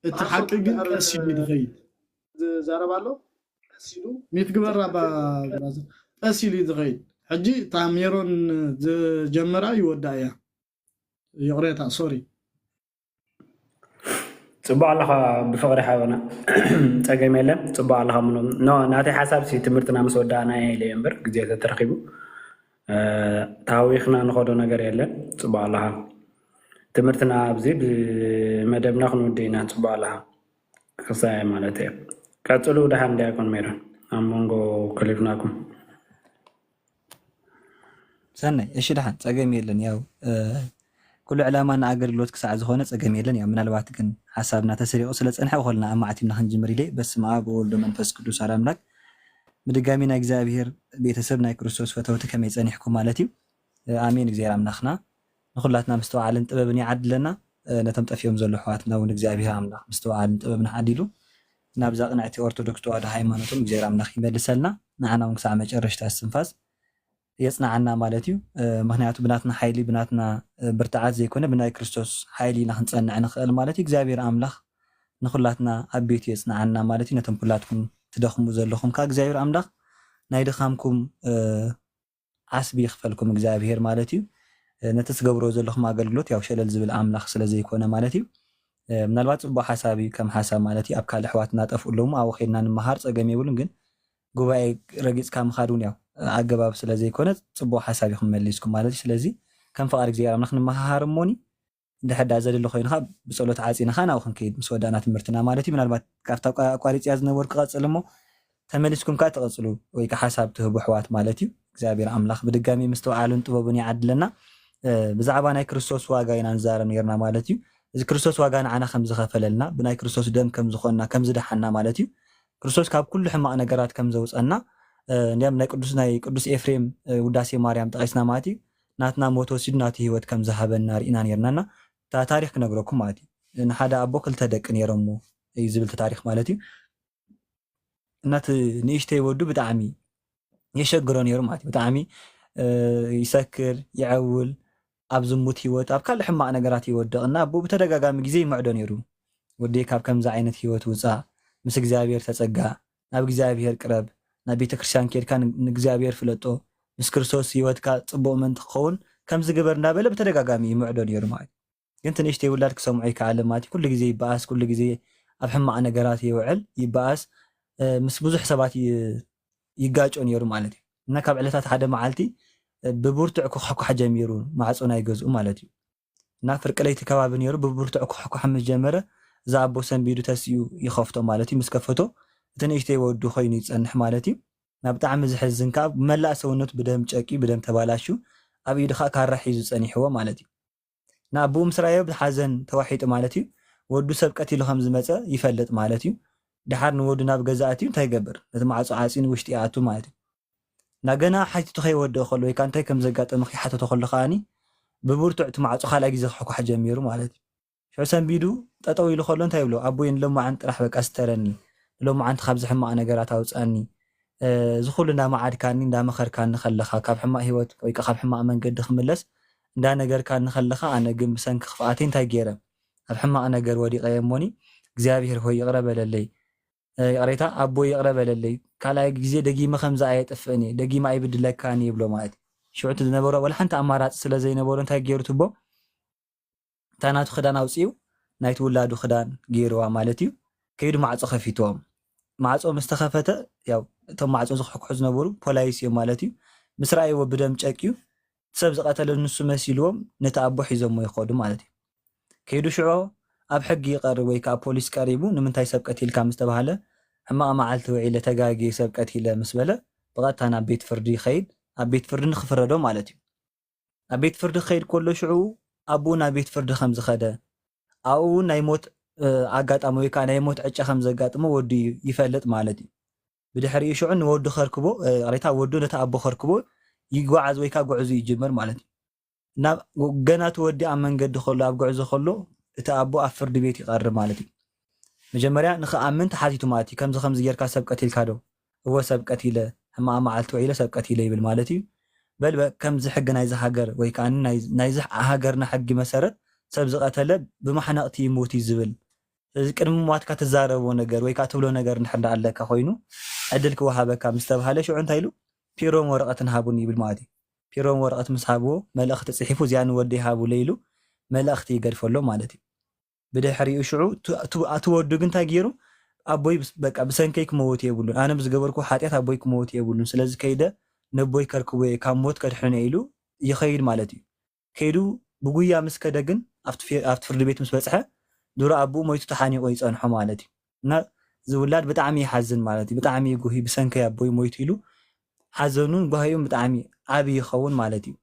እቲ ሓሶት ሓቂ ግን እንድሕር ቀስ ኢሉ እዩ ዝኸይድ። ዝዛረብ ኣሎ፣ ቀስ ኢሉ፣ ሚት ግበር ኣባ ብራዘር። ቀስ ኢሉ እዩ ዝኸይድ። ሕጂ እታ ሜሮን ዝጀመራ ይወዳ እያ። ይቕሬታ፣ ሶሪ። ጽቡቕ ኣለኻ ብፍቕሪ ሓበና። ጸገም የለን። ጽቡቕ ኣለኻ ምኖ። ኖ፣ ናተይ ሓሳብ ሲ ትምህርትና ምስ ወዳእና ኢለ እየ እምበር፣ ግዜ ተተረኺቡ፣ እ፣ ተሃዊኽና ንኸዶ ነገር የለን። ጽቡቕ ኣለኻ። ትምህርትና ኣብዚ ብመደብና ክንውድእ ኢና። ጽቡቕ ኣለኻ። ክሳይ ማለት እየ። ቀጽሉ ደሓን ዲያቆን ሜሮን። ኣብ መንጎ ክሊፍናኩም። ሰናይ፣ እሺ፣ ደሓን፣ ጸገም የለን። ያው፣ እ፣ ኩሉ ዕላማ ንኣገልግሎት ክሳዕ ዝኾነ ጸገም የለን። ያው፣ ምናልባት ግን ሓሳብና ተሰሪቑ ስለ ጸንሐ፣ ብኸልና ኣማዕቲምና ክንጅምር ኢለ። በስመ ኣብ ወወልድ ወመንፈስ ቅዱስ ሓደ ኣምላክ። ብድጋሚ ናይ እግዚኣብሔር ቤተሰብ፣ ናይ ክርስቶስ ፈተውቲ ከመይ ጸኒሕኩም ማለት እዩ። እ፣ ኣሜን። እግዚኣብሔር ኣምላኽና ንኹላትና ምስትውዓልን ጥበብን ይዓድለና። ነቶም ጠፊኦም ዘለዉ ኣሕዋትና እውን እግዚኣብሔር ኣምላኽ ምስትውዓልን ጥበብን ዓዲሉ ናብዛ ቅንዕቲ ኦርቶዶክስ ተዋህዶ ሃይማኖቶም እግዚኣብሔር ኣምላኽ ይመልሰልና። ንዓና እውን ክሳዕ መጨረሽታ እስትንፋስ የጽንዓና ማለት እዩ። ምክንያቱ ብናትና ሓይሊ ብናትና ብርትዓት ዘይኮነ ብናይ ክርስቶስ ሓይሊ ኢና ክንጸንዕ ንኽእል ማለት እዩ። እግዚኣብሔር ኣምላኽ ንኹላትና ኣብ ቤቱ የጽንዓና ማለት እዩ። ነቶም ኩላትኩም ትደኽሙ ዘለኹም ከዓ እግዚኣብሔር ኣምላኽ ናይ ድኻምኩም ዓስቢ ይኽፈልኩም እግዚኣብሔር ማለት እዩ። ነቲ ትገብሮ ዘለኹም ኣገልግሎት ያው ሸለል ዝብል ኣምላኽ ስለ ዘይኮነ ማለት እዩ። ምናልባት ጽቡቕ ሓሳብ እዩ ከም ሓሳብ ማለት እዩ። ኣብ ካልእ ኣሕዋትና ጠፍኡ ኣለዉ ኣብኡ ከይድና ንምሃር ጸገም የብሉን። ግን ጉባኤ ረጊጽካ ምኻድ እውን ያው ኣገባብ ስለ ዘይኮነ ጽቡቕ ሓሳብ ኢኹም መሊስኩም ማለት እዩ። ስለዚ ከም ፍቓድ እግዚኣብሔር ኣምላኽ ንምሃሃር እሞኒ እንድሕር ዳ ዘድሊ ኮይኑ ከዓ ብጸሎት ዓጺና ከዓ ናብኡ ክንከይድ ምስ ወዳእና ትምህርትና ማለት እዩ። ምናልባት ካብታ ኣቋ- ኣቋሪጽያ ዝነበርኩ ክቐጽል እሞ ተመሊስኩም ከዓ ትቐጽሉ ወይ ከዓ ሓሳብ ትህቡ ኣሕዋት ማለት እዩ። እግዚኣብሔር ኣምላኽ ብድጋሚ ምስትውዓሉን ጥበቡን ይዓድለና። ብዛዕባ ናይ ክርስቶስ ዋጋ ኢና ንዛረብ ነርና ማለት እዩ። እዚ ክርስቶስ ዋጋ ንዓና ከም ዝኸፈለልና ብናይ ክርስቶስ ደም ከም ዝኾንና ከም ዝደሓና ማለት እዩ። ክርስቶስ ካብ ኩሉ ሕማቕ ነገራት ከም ዘውፀና እንዲያም ናይ ቅዱስ ናይ ቅዱስ ኤፍሬም ውዳሴ ማርያም ጠቒስና ማለት እዩ። ናትና ሞት ወሲዱ ናቱ ህይወት ከም ዝሃበና ርኢና ነርናና እታ ታሪክ ክነግረኩም ማለት እዩ። ንሓደ ኣቦ ክልተ ደቂ ነይሮሞ እዩ ዝብል እቲ ታሪክ ማለት እዩ። እናቲ ንእሽተይ ወዱ ብጣዕሚ የሸግሮ ነይሩ ማለት እዩ። ብጣዕሚ ይሰክር፣ ይዐውል፣ ኣብ ዝሙት ህይወት ኣብ ካልእ ሕማቕ ነገራት ይወድቕ እና ኣቦኡ ብተደጋጋሚ ግዜ ይምዕዶ ነይሩ። ወደይ ካብ ከምዚ ዓይነት ህይወት ውፃእ፣ ምስ እግዚኣብሔር ተፀጋእ፣ ናብ እግዚኣብሔር ቅረብ፣ ናብ ቤተ ክርስቲያን ኬድካ ንእግዚኣብሔር ፍለጦ፣ ምስ ክርስቶስ ህይወትካ ፅቡቕ ምእንቲ ክኸውን ከምዚ ግበር እንዳበለ ብተደጋጋሚ ይምዕዶ ነይሩ ማለት እዩ። ግን እቲ ንእሽተይ ውላድ ክሰምዖ ይከኣልን ማለት እዩ። ኩሉ ግዜ ይበኣስ፣ ኩሉ ግዜ ኣብ ሕማቕ ነገራት ይውዕል፣ ይበኣስ፣ ምስ ብዙሕ ሰባት ይጋጮ ነይሩ ማለት እዩ። እና ካብ ዕለታት ሓደ መዓልቲ ብብርቱዕ ክኳሕኳሕ ጀሚሩ ማዕጾ ናይ ገዝኡ ማለት እዩ። እና ፍርቂ ለይቲ ከባቢ ነይሩ ብብርቱዕ ክኳሕኳሕ ምስ ጀመረ እዛ ኣቦ ሰንቢዱ ተሲኡ ይኸፍቶ ማለት እዩ። ምስ ከፈቶ እቲ ንእሽተይ ወዱ ኮይኑ ይጸንሕ ማለት እዩ። ናብ ብጣዕሚ ዝሕዝን ከዓ መላእ ሰውነቱ ብደም ጨቂ ብደም ተባላሹ ኣብ ኢዱ ከዓ ካራ ሒዙ ጸኒሕዎ ማለት እዩ። ንኣቦኡ ምስ ረኣዮ ብሓዘን ተዋሒጡ ማለት እዩ። ወዱ ሰብ ቀቲሉ ከም ዝመጸ ይፈልጥ ማለት እዩ። ደሓር ንወዱ ናብ ገዛ ኣትዩ እንታይ ይገብር? ነቲ ማዕጾ ዓጽዩ ንውሽጢ ይኣቱ ማለት እዩ። ናገና ሓቲቱ ከይወድእ ከሎ ወይ ከዓ እንታይ ከም ዘጋጠመ ከይሓተቶ ከሎ ከዓኒ ብብርቱዕ እቲ ማዕጾ ካልኣይ ግዜ ክሕኳሕ ጀሚሩ ማለት እዩ። ሽዑ ሰንቢዱ ጠጠው ኢሉ ከሎ እንታይ ይብሎ? ኣቦይ ንሎማዓንቲ ጥራሕ በቃ ስተረኒ፣ ንሎማዓንቲ ካብዚ ሕማቕ ነገራት ኣውፅኣኒ፣ እዚ ኩሉ እንዳመዓድካኒ እንዳመኸርካኒ ከለኻ ካብ ሕማቕ ህይወት ወይ ካብ ሕማቕ መንገዲ ክምለስ እንዳነገርካኒ ከለኻ ኣነ ግን ብሰንኪ ክፍኣተይ እንታይ ገይረ ኣብ ሕማቕ ነገር ወዲቐ እየ እሞኒ እግዚኣብሔር ሆይ ይቕረ በለለይ። ይቕሬታ ኣቦይ ይቕረ በለለይ ካልኣይ ግዜ ደጊመ ከምዚ ኣየጥፍእን እየ ደጊመ ኣይብድለካን እየ ይብሎ ማለት እዩ። ሽዑ እቲ ዝነበሮ ወላ ሓንቲ ኣማራፂ ስለ ዘይነበሮ እንታይ ገይሩ ትቦ እታ ናቱ ክዳን ኣውፂኡ ናይቲ ውላዱ ክዳን ገይርዋ ማለት እዩ። ከይዱ ማዕፆ ከፊትዎም። ማዕፆ ምስ ተኸፈተ ያው እቶም ማዕፆ ዝሕኩሑ ዝነበሩ ፖላይስ እዮም ማለት እዩ። ምስ ረኣይዎ ብደም ጨቅዩ ሰብ ዝቐተለ ንሱ መሲልዎም ነቲ ኣቦ ሒዞሞ ይኸዱ ማለት እዩ። ከይዱ ሽዑ ኣብ ሕጊ ይቐርብ ወይ ከዓ ፖሊስ ቀሪቡ ንምንታይ ሰብ ቀቲልካ ምስ ተባሃለ ሕማቕ መዓልቲ ውዒለ ተጋግየ ሰብ ቀቲለ ምስ በለ ብቐጥታ ናብ ቤት ፍርዲ ይኸይድ ኣብ ቤት ፍርዲ ንክፍረዶ ማለት እዩ። ኣብ ቤት ፍርዲ ክኸይድ ከሎ ሽዑ ኣቦኡ ናብ ቤት ፍርዲ ከም ዝኸደ ኣብኡ እውን ናይ ሞት ኣጋጣሚ ወይ ከዓ ናይ ሞት ዕጫ ከም ዘጋጥሞ ወዱ ይፈልጥ ማለት እዩ። ብድሕሪኡ ሽዑ ንወዱ ከርክቦ ይቕሬታ ወዱ ነቲ ኣቦ ከርክቦ ይጓዓዝ ወይ ከዓ ጉዕዙ ይጅምር ማለት እዩ። ናብ ገና እቲ ወዲ ኣብ መንገዲ ከሎ ኣብ ጉዕዞ ከሎ እቲ ኣቦ ኣብ ፍርዲ ቤት ይቐርብ ማለት እዩ። መጀመርያ ንክኣምን ተሓቲቱ ማለት እዩ። ከምዚ ከምዚ ጌርካ ሰብ ቀቲልካ ዶ? እወ ሰብ ቀቲለ፣ ሕማቕ መዓልቲ ውዒለ ሰብ ቀቲለ ይብል ማለት እዩ። በል በ- ከምዚ ሕጊ ናይዚ ሃገር ወይ ከዓ ናይ- ናይዚ ሃገርና ሕጊ መሰረት ሰብ ዝቐተለ ብማሕነቕቲ ይሙት እዩ ዝብል እዚ ቅድሚ ሟትካ ትዛረቦ ነገር ወይ ከዓ ትብሎ ነገር እንድሕር ደኣ ኣለካ ኮይኑ ዕድል ክወሃበካ ምስ ተባሃለ ሽዑ እንታይ ኢሉ ፒሮን ወረቐትን ሃቡኒ ይብል ማለት እዩ። ፒሮን ወረቐት ምስ ሃብዎ መልእኽቲ ፅሒፉ እዚኣ ንወደይ ሃቡለይ ኢሉ መልእኽቲ ይገድፈሎም ማለት እዩ። ብድሕሪኡ ሽዑ እቲ ወዱ ግን እንታይ ገይሩ ኣቦይ በቃ ብሰንከይ ክመውት የብሉን ኣነ ብዝገበርኩ ሓጢኣት ኣቦይ ክመውት የብሉን ስለዚ ከይደ ነቦይ ከርክቦ እየ ካብ ሞት ከድሕኖ ኢሉ ይኸይድ ማለት እዩ። ከይዱ ብጉያ ምስ ከደ ግን ኣብቲ ፍርዲ ቤት ምስ በፅሐ ድሮ ኣቦኡ ሞይቱ ተሓኒቑ ይፀንሖ ማለት እዩ። እና ዝውላድ ብጣዕሚ ይሓዝን ማለት እዩ። ብጣዕሚ ይጉሂ ብሰንከይ ኣቦይ ሞይቱ ኢሉ ሓዘኑን ጓሂኡን ብጣዕሚ ዓብዪ ይኸውን ማለት እዩ።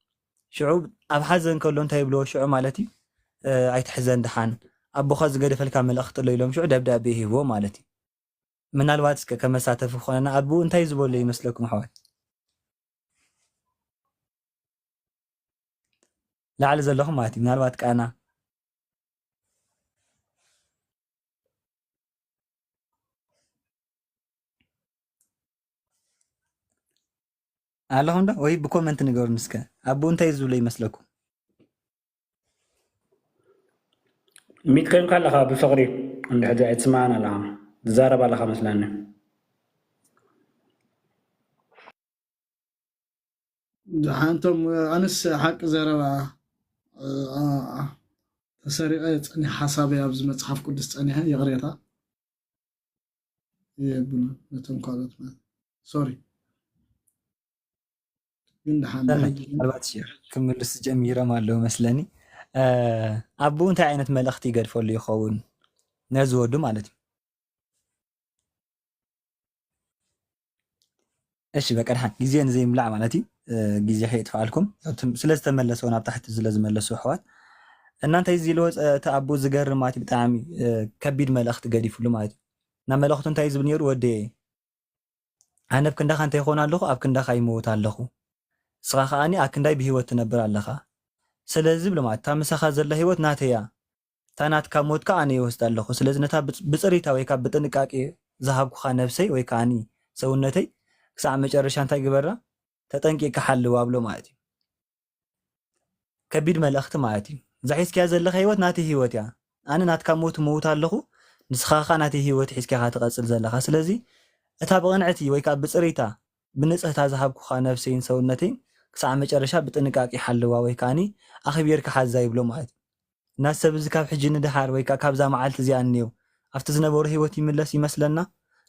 ሽዑ ኣብ ሓዘን ከሎ እንታይ ይብልዎ ሽዑ ማለት እዩ ኣይትሕዘን ድሓን ኣቦኻ ዝገደፈልካ መልእኽቲ ኣሎ ኢሎም ሽዑ ደብዳቤ ይህብዎ ማለት እዩ። ምናልባት እስከ ከመሳተፊ ክኾነና ኣብኡ እንታይ ዝበሎ ይመስለኩም ኣሕዋት? ላዕሊ ዘለኹም ማለት እዩ ምናልባት ቃና ኣለኹም ዶ? ወይ ብኮመንት ንገሩኒ እስከ። ኣቦ እንታይ ዝብሎ ይመስለኩም? ሚት ኮይንካ ኣለኻ ብፍቕሪ እንድሕር ኣይትስማዕን ኣለኻ። ትዛረብ ኣለኻ መስለኒ። ደሓንቶም ኣነስ ሓቂ ዘረባ፣ እ፣ ኣ፣ ኣ፣ ተሰሪቐ ጸኒሐ ሓሳበይ ኣብዚ መጽሓፍ ቅዱስ ጸኒሐ፣ ይቕሬታ የብሉን ነቶም ካልኦት ማለት። ሶሪ። ግን ደሓን ሰናይ፣ ብሕጂ ግን ምናልባት ሽ-፣ ክምልሱ ጀሚሮም ኣለዉ መስለኒ። እ፣ ኣቦኡ እንታይ ዓይነት መልእኽቲ ይገድፈሉ ይኸውን ነዚ ወዱ ማለት እዩ? እሺ፣ በቃ ደሓን፣ ግዜ ንዘይምላዕ ማለት እዩ። እ፣ ግዜ ከየጥፍኣልኩም፣ እቶም ስለ ዝተመለሰ፣ ናብ ታሕቲ ስለ ዝመለሱ ኣሕዋት፣ እና እንታይ እዚ ኢልዎ፣ ጸ-፣ እቲ ኣቦ ዝገርም ማለት እዩ፣ ብጣዕሚ፣ እ፣ ከቢድ መልእኽቲ ገዲፍሉ ማለት እዩ። እና መልእኽቱ እንታይ ዝብል ነይሩ? "ወደየ፣ ኣነ ኣብ ክንዳኻ እንታይ ይኾን ኣለኹ? ኣብ ክንዳኻ ይመውት ኣለኹ። ንስኻ ከኣኒ ኣብ ክንዳይ ብህይወት ትነብር ኣለኻ። ስለዚ" ብሎ ማለት፣ "እታ ምሳኻ ዘላ ህይወት ናተይ እያ። እታ ናትካ ሞት ከኣ ኣነ ይወስድ ኣለኹ። ስለዚ ነታ ብጽ-፣ ብጽሪታ ወይ ካብ ብጥንቃቄ ዝሃብኩኻ ነብሰይ ወይ ከኣኒ ሰውነተይ ክሳዕ መጨረሻ እንታይ ግበራ? ተጠንቂቕካ ሓልዋ" ብሎ ማለት እዩ። ከቢድ መልእኽቲ ማለት እዩ። እዛ ሒዝካያ ዘለኻ ህይወት ናተይ ህይወት እያ። ኣነ ናትካ ሞት እመውት ኣለኹ፣ ንስኻ ከኣ ናተይ ህይወት ሒዝካ ኢኻ ትቐጽል ዘለኻ። ስለዚ እታ ብቕንዕቲ ወይ ከኣ ብጽሪታ፣ ብንጽህታ ዝሃብኩኻ ነብሰይን ሰውነተይን ክሳዕ መጨረሻ ብጥንቃቄ ሓልዋ ወይ ከኣኒ ኣኽቢርካ ሓዛ ይብሎ ማለት እዩ። እና ሰብ እዚ ካብ ሕጂ ንደሓር ወይ ከኣ ካብዛ መዓልቲ እዚኣ እንየው ኣብቲ ዝነበሮ ህይወት ይምለስ ይመስለና?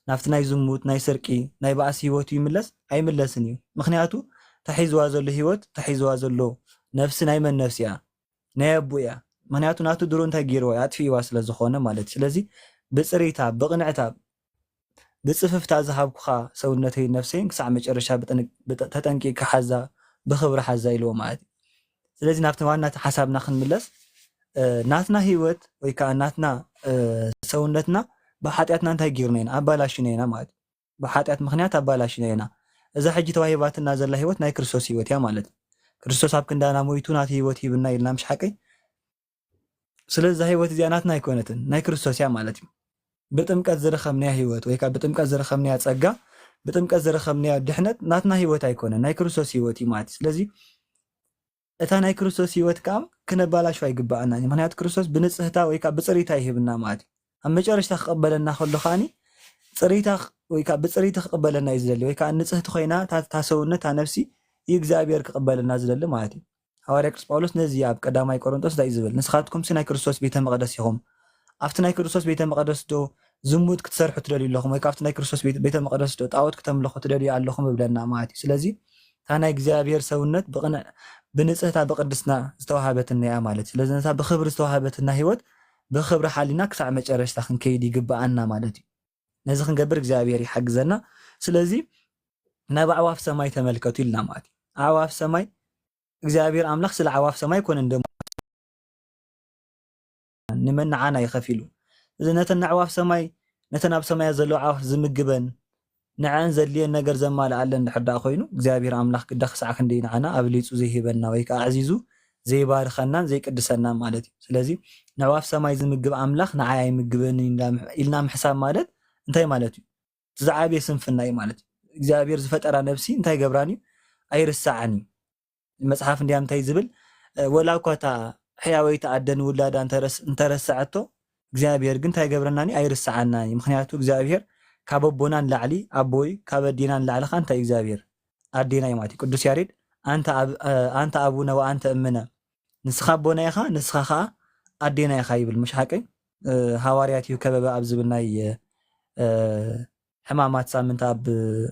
ናብቲ ናይ ዝሙት፣ ናይ ስርቂ፣ ናይ ባእሲ ህይወቱ ይምለስ? ኣይምለስን እዩ። ምኽንያቱ ተሒዝዋ ዘሎ ህይወት፣ ተሒዝዋ ዘሎ ነፍሲ ናይ መን ነፍሲ እያ? ናይ ኣቦ እያ። ምኽንያቱ ናቱ ድሮ እንታይ ገይርዋ እዩ? ኣጥፊእዋ ስለ ዝኾነ ማለት እዩ። ስለዚ ብጽሪታ፣ ብቕንዕታ፣ ብጽፍፍታ ዝሃብኩኻ ሰውነተይን ነፍሰይን ክሳዕ መጨረሻ ብጥን-፣ ብጥ-፣ ተጠንቂቕካ ሓዛ፣ ብኽብሪ ሓዛ ኢልዎ ማለት እዩ። ስለዚ ናብቲ ዋና እቲ ሓሳብና ክንምለስ፣ እ፣ ናትና ህይወት ወይ ከኣ ናትና፣ እ፣ ሰውነትና ብሓጢኣትና እንታይ ገይርና ኢና? ኣባላሽና ኢና ማለት እዩ። ብሓጢኣት ምኽንያት ኣባላሽና ኢና። እዛ ሕጂ ተዋሂባትና ዘላ ህይወት ናይ ክርስቶስ ህይወት እያ ማለት እዩ። ክርስቶስ ኣብ ክንዳና ሞይቱ ናቲ ህይወት ሂብና ኢልና ምሽ ሓቀይ? ስለዚ እዛ ህይወት እዚኣ ናትና ኣይኮነትን፣ ናይ ክርስቶስ እያ ማለት እዩ። ብጥምቀት ዝረኸብናያ ህይወት ወይ ከኣ ብጥምቀት ዝረኸብናያ ጸጋ፣ ብጥምቀት ዝረኸብናያ ድሕነት ናትና ህይወት ኣይኮነን፣ ናይ ክርስቶስ ህይወት እዩ ማለት እዩ። ስለዚ እታ ናይ ክርስቶስ ህይወት ከኣ ክነባላሽዋ ኣይግባኣናን እዩ። ምኽንያቱ ክርስቶስ ብንጽህታ ወይ ከኣ ብጽሪታ ይህብና ማለት እዩ። ኣብ መጨረሽታ ክቕበለና ከሎ ከኣኒ ጽሪታ ክ-፣ ወይ ከኣ ብጽሪቲ ክቕበለና እዩ ዝደሊ፣ ወይ ከኣ ንጽህቲ ኮይና እታ፣ እታ ሰውነት፣ እታ ነፍሲ እዩ እግዚኣብሔር ክቕበለና ዝደሊ ማለት እዩ። ሃዋርያ ቅዱስ ጳውሎስ ነዚ ኣብ ቀዳማይ ቆሮንቶስ እንታይ እዩ ዝብል? "ንስኻትኩምሲ ናይ ክርስቶስ ቤተ መቕደስ ኢኹም። ኣብቲ ናይ ክርስቶስ ቤተ መቕደስ ዶ ዝሙት ክትሰርሑ ትደልዩ ኣለኹም? ወይ ከኣ ኣብቲ ናይ ክርስቶስ ቤተ፣ ቤተ መቕደስ ዶ ጣዖት ክተምልኹ ትደልዩ ኣለኹም?" ይብለና ማለት እዩ። ስለዚ እታ ናይ እግዚኣብሔር ሰውነት ብቕንዕ-፣ ብንጽህታ ብቅድስና ዝተዋሃበትና እያ ማለት እዩ። ስለዚ ነታ ብኽብሪ ዝተዋሃበትና ህይወት ብኽብሪ ሓሊና ክሳዕ መጨረሽታ ክንከይድ ይግብኣና ማለት እዩ። ነዚ ክንገብር እግዚኣብሔር ይሓግዘና። ስለዚ ናብ ኣዕዋፍ ሰማይ ተመልከቱ ኢልና ማለት እዩ። ኣዕዋፍ ሰማይ፣ እግዚኣብሔር ኣምላኽ ስለ ኣዕዋፍ ሰማይ ኮነ እንደ ንመን ንዓና እዩ ከፊሉ። እዚ ነተን ኣዕዋፍ ሰማይ፣ ነተን ኣብ ሰማያት ዘለዋ ኣዕዋፍ ዝምግበን ንዐን ዘድልየን ነገር ዘማልኣለን እንድሕር ደኣ ኮይኑ፣ እግዚኣብሔር ኣምላኽ ግዳ ክሳዕ ክንደይ ንዓና ኣብሊጹ ዘይህበና ወይ ከኣ ኣዕዚዙ ዘይባርኸናን ዘይቅድሰናን ማለት እዩ። ስለዚ ንኣዕዋፍ ሰማይ ዝምግብ ኣምላኽ ንዓይ ኣይምግበንን ኢልና ምሕ-፣ ኢልና ምሕሳብ ማለት እንታይ ማለት እዩ? እቲ ዝዓበየ ስንፍና እዩ ማለት እዩ። እግዚኣብሔር ዝፈጠራ ነብሲ እንታይ ገብራን እዩ? ኣይርስዓን እዩ። መጽሓፍ እንዲያም እንታይ ዝብል? እ፣ "ወላ እኳ እታ ሕያወይቲ ኣደ ንውላዳ እንተረስ-፣ እንተረስዐቶ፣ እግዚኣብሔር ግን እንታይ ገብረናን እዩ? ኣይርስዓናን እዩ። ምኽንያቱ እግዚኣብሔር ካብ ኣቦና ንላዕሊ ኣቦ እዩ፣ ካብ ኣዴና ንላዕሊ ኸኣ እንታይ እዩ እግዚኣብሔር? ኣዴና እዩ" ማለት እዩ። ቅዱስ ያሬድ "ኣንተ ኣብ-፣ እ፣ ኣንተ ኣቡነ ወኣንተ እምነ፣ ንስኻ ኣቦና ኢኻ፣ ንስኻ ኸኣ ኣዴና ኢኻ" ይብል። ምሽ ሓቀይ? እ፣ ሃዋርያት እዩ ከበበ ኣብ ዝብል ናይ፣ እ፣ ሕማማት ሳምንት ኣብ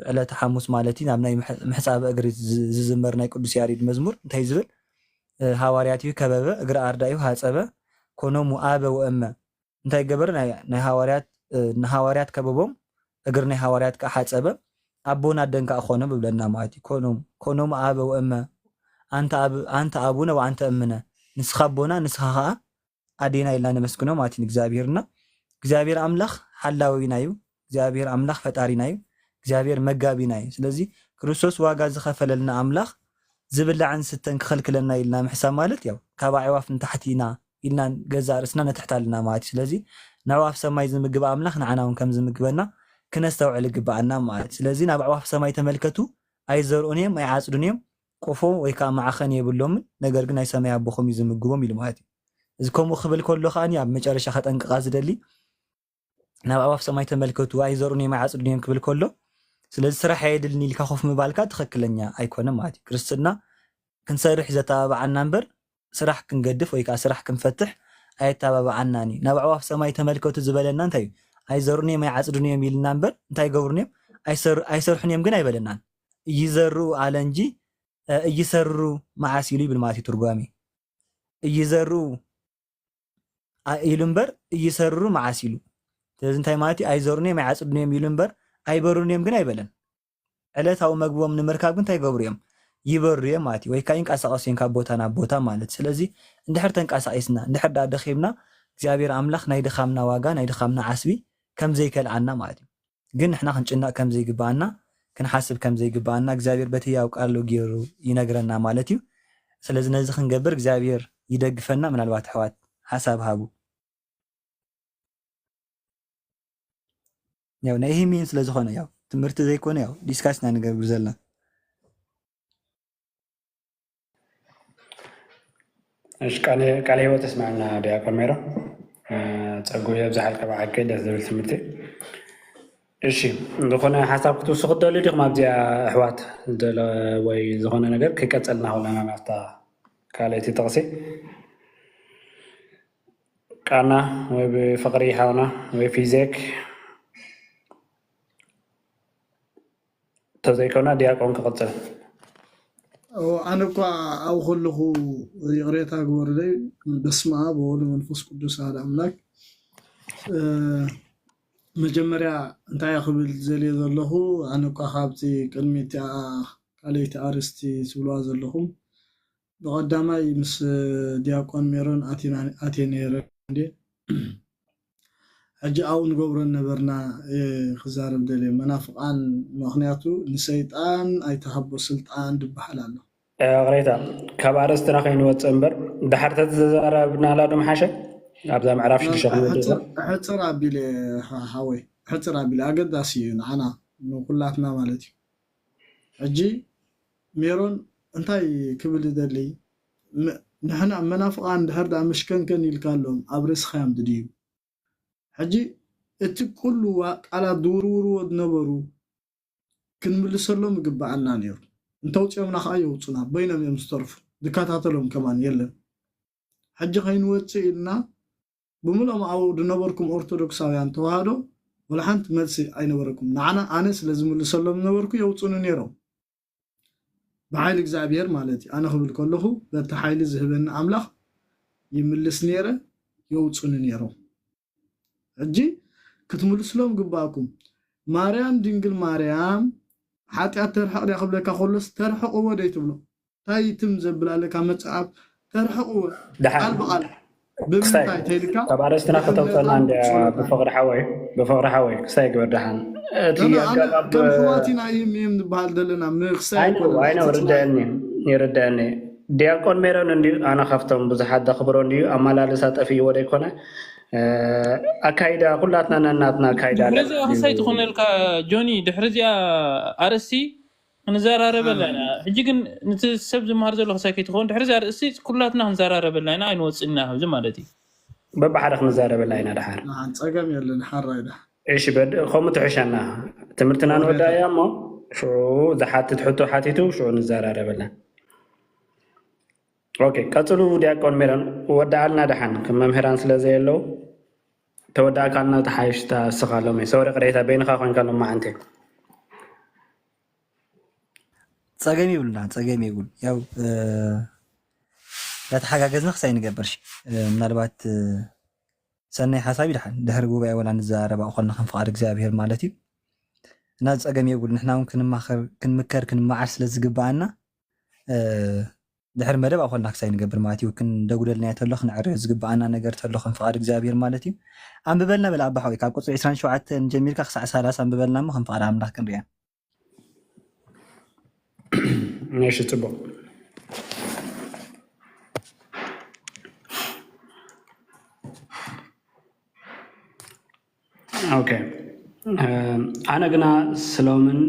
ዕለተ ሓሙስ ማለት እዩ፣ ናብ ናይ ምሕ-፣ ምሕጻብ እግሪ ዝ-፣ ዝዝመር ናይ ቅዱስ ያሬድ መዝሙር እንታይ ዝብል? እ፣ ሃዋርያት እዩ ከበበ እግሪ ኣርዳኢሁ ሃጸበ፣ ኮኖሙ ኣበ ወእመ። እንታይ ገበረ? ናይ፣ ናይ ሃዋርያት፣ እ፣ ንሃዋርያት ከበቦም፣ እግሪ ናይ ሃዋርያት ከኣ ሓጸበ፣ ኣቦን ኣደን ከኣ ኮኖም ይብለና ማለት እዩ። ኮኖም፣ ኮኖሙ ኣበ ወእመ፣ ኣንተ ኣብ-፣ ኣንተ ኣቡነ ወኣንተ እምነ፣ ንስኻ ኣቦና፣ ንስኻ ከኣ ኣዴና ኢልና ነመስግኖ ማለት እዩ ንእግዚኣብሔርና። እግዚኣብሔር ኣምላኽ ሓላዊና እዩ። እግዚኣብሔር ኣምላኽ ፈጣሪና እዩ። እግዚኣብሔር መጋቢና እዩ። ስለዚ ክርስቶስ ዋጋ ዝኸፈለልና ኣምላኽ ዝብላዕን ስተን ክኸልክለና ኢልና ምሕሳብ ማለት ያው ካብ ኣዕዋፍ ንታሕቲ ኢና ኢልና ገዛእ ርእስና ነትሕት ኣለና ማለት እዩ። ስለዚ ንኣዕዋፍ ሰማይ ዝምግብ ኣምላኽ ንዓና እውን ከም ዝምግበና ክነስተውዕል ይግብኣና ማለት እዩ። ስለዚ ናብ ኣዕዋፍ ሰማይ ተመልከቱ፣ ኣይዘርኡን እዮም ኣይዓፅዱን እዮም፣ ቆፎ ወይ ከዓ ማዕኸን የብሎምን፣ ነገር ግን ናይ ሰማይ ኣቦኹም እዩ ዝምግቦም ኢሉ ማለት እዩ። እዚ ከምኡ ክብል ከሎ ከዓኒ ኣብ መጨረሻ ከጠንቅቓ ዝደሊ ናብ ኣዕዋፍ ሰማይ ተመልከቱ ኣይዘርኡን እዮም ኣይዓፅዱን እዮም ክብል ከሎ፣ ስለዚ ስራሕ ኣየድልን ኢልካ ኮፍ ምባልካ ትኽክለኛ ኣይኮነ ማለት እዩ። ክርስትና ክንሰርሕ ዘተባብዓና እምበር ስራሕ ክንገድፍ ወይ ከዓ ስራሕ ክንፈትሕ ኣየተባብዓናን እዩ። ናብ ኣዕዋፍ ሰማይ ተመልከቱ ዝበለና እንታይ እዩ? ኣይዘርኡን እዮም ኣይዓፅዱን እዮም ኢልና እምበር እንታይ ይገብሩን እዮም? ኣይሰርሑን እዮም ግን ኣይበለናን። እይዘርኡ ኣለ እንጂ እይሰርሩ መዓስ ኢሉ ይብል ማለት እዩ ትርጓሜ። እይዘርኡ ኢሉ እምበር እይሰርሩ መዓስ ኢሉ። ስለዚ እንታይ ማለት እዩ? ኣይዘሩን እዮም ኣይዓፅዱን እዮም ኢሉ እምበር ኣይበሩን እዮም ግን ኣይበለን። ዕለታዊ መግቦም ንምርካብ ግን እንታይ ይገብሩ እዮም? ይበሩ እዮም ማለት እዩ። ወይ ከዓ ይንቀሳቐሱ እዮም ካብ ቦታ ናብ ቦታ ማለት። ስለዚ እንድሕር ተንቀሳቒስና እንድሕር ደኣ ደኺምና እግዚኣብሔር ኣምላኽ ናይ ድኻምና ዋጋ ናይ ድኻምና ዓስቢ ከም ዘይከልኣና ማለት እዩ። ግን ንሕና ክንጭነቕ ከም ዘይግብኣና፣ ክንሓስብ ከም ዘይግብኣና እግዚኣብሔር በቲ ህያው ቃሉ ገይሩ ይነግረና ማለት እዩ። ስለዚ ነዚ ክንገብር እግዚኣብሔር ይደግፈና። ምናልባት ኣሕዋት ሓሳብ ሃቡ። ያው ናይ ሂሚን ስለ ዝኾነ ያው ትምህርቲ ዘይኮነ ያው ዲስካስ ኢና ንገብር ዘለና። እሺ ቃለ ህይወት ተስማዕና ዲያቆን ሜሮ ጸጉ የብዝሓልካ ብሓቂ ደስ ዝብል ትምህርቲ። እሺ ዝኾነ ሓሳብ ክትውስኹ ትደልዩ ዲኹም ኣብዚኣ ኣሕዋት ወይ ዝኾነ ነገር ክቀጸልና ከለና ናብታ ካልኣይቲ ጥቕሲ ቃና ወይ ብፍቕሪ ሓውና ወይ ፊዜክ ተዘይኮና ዲያቆን ክቕጽል። ኣነ እኳ ኣብኡ ከለኹ ይቕሬታ ግበሩለይ። በስመ ኣብ ወወልድ ወመንፈስ ቅዱስ ኣሐዱ ኣምላክ። መጀመርያ እንታይ ክብል ዘልየ ዘለኹ ኣነ እኳ ካብቲ ቅድሚ እቲኣ ካልኣይቲ ኣርእስቲ ትብልዋ ዘለኹም ብቐዳማይ ምስ ዲያቆን ሜሮን ኣትየ ነይረ እንዴ ሕጂ ኣብኡ ንገብሮ ነበርና ክዛረብ ደልየ መናፍቃን ምክንያቱ ንሰይጣን ኣይተሃቦ ስልጣን ድበሃል ኣሎ። ቅሬታ ካብ ኣርእስትና ከይንወፅእ እምበር ድሓር ተተዛረብናላ ዶ ምሓሸ? ኣብዛ ምዕራፍ ሽዱሽተ ክንወፅእ እምበር። ሕፅር ኣቢለ ሓወይ ሕፅር ኣቢለ ኣገዳሲ እዩ ንዓና ንኩላትና ማለት እዩ። ሕጂ ሜሮን እንታይ ክብል ይደሊ ንሕና መናፍቃን ድሕር ዳ መሽከንከን ኢልካ ኣሎም ኣብ ርእስኻዮም ድድዩ ሕጂ እቲ ኩሉ ቃላት ዝውርውርዎ ዝነበሩ ክንምልሰሎም ይግበኣና ነይሩ እንተውፅኦምና ከዓ የውፁና በይኖም እዮም ዝተርፉ ዝከታተሎም ከማን የለን ሕጂ ከይንወፅእ ኢልና ብምልኦም ኣብኡ ዝነበርኩም ኦርቶዶክሳውያን ተዋህዶ ወላ ሓንቲ መልሲ ኣይነበረኩም ንዓና ኣነ ስለ ዝምልሰሎም ዝነበርኩ የውፁኒ ነይሮም ብሓይሊ እግዚኣብሔር ማለት እዩ ኣነ ክብል ከለኹ በቲ ሓይሊ ዝህበኒ ኣምላኽ ይምልስ ነይረ የውፁኒ ነይሮም ሕጂ ክትምልስሎም ግባእኩም ማርያም ድንግል ማርያም ሓጢኣት ተርሕቕ ድያ ክብለካ ከሎስ ተርሕቕዎ ደይ ትብሎ እንታይ ትም ዘብል ኣለካ መፅሓፍ ተርሕቕዎ ቃል ብቃል ብምንታይ ተይልካ ካብ ኣርእስትና ከተውፀና እንድያ ብፍቅሪ ሓወይ ብፍቅሪ ሓወይ ክስታይ ግበር ደሓን እቲ ኣነ ኣነ ኣገባብ ከም ኣሕዋት ኢና ይህም ይህም ንበሃል ዘለና ምክስታይ ኣይነ ኣይኮነ ኣይነ ይርድአኒ ይርድአኒ ዲያቆን ሜሮን እንድዩ ኣነ ካብቶም ብዙሓት ዘኽብሮ እንድዩ ኣመላልሳ ጠፊእዎ ዘይኮነ ኣካይዳ ኩላትና ነናትና ኣካይዳ ኣለና ድሕሪ እዚኣ ክሳይ ትኾነልካ ጆኒ ድሕሪ እዚኣ ኣርእስቲ ክንዘራረበላ ኢና። ሕጂ ግን ነቲ ሰብ ዝመሃር ዘሎ ክሳይ ከይትኸውን ድሕሪ እዛ ርእሲ ኩላትና ክንዘራረበላ ኢና ኣይንወፅእና ካብዚ ማለት እዩ። በብሓደ ክንዛረበላ ኢና ደሓር። ንዓን ፀገም የለን ሓራይ ደሓ። እሺ በድ- ከምኡ ትሕሸና ትምህርትና ንወዳ እያ እሞ ሽዑ ዝሓትት ሕቶ ሓቲቱ ሽዑ ንዘራረበላ። ኦኬ ቀፅሉ ዲያቆን ሜሮን ወዳኣልና ደሓን ከም መምህራን ስለ ዘየለው ተወዳእካልና ተሓይሽታ እስኻ ሎሚ ሰውሪ ቅሬታ በይንኻ ኮይንካ ሎማዓንቲ ፀገም ይብሉና ፀገም ይብሉ ያው እንዳተሓጋገዝና ክሳይ ንገበር ምናልባት ሰናይ ሓሳብ ይድሓን ድሕሪ ጉባኤ ወላ ንዘራረባ ኮልና ከም ፍቃድ እግዚኣብሔር ማለት እዩ እና ፀገም የብሉ ንሕና እውን ክንማኸር ክንምከር ክንመዓር ስለ ዝግበኣና ድሕሪ መደብ ኣኮልና ክሳይ ንገብር ማለት እዩ ክንደጉደልናዮ ተሎ ክንዕርዮ ዝግበኣና ነገር ተሎ ከም ፍቃድ እግዚኣብሔር ማለት እዩ ኣንብበልና በል ኣባሓወይ ካብ ቁፅሪ ዕስራን ሸውዓተን ጀሚርካ ክሳዕ ሰላሳ ኣንብበልና እሞ ከም ፍቃድ ኣምላኽ ክንሪያ እሺ ፅቡቅ ኦኬ ኣነ ግና ስሎምን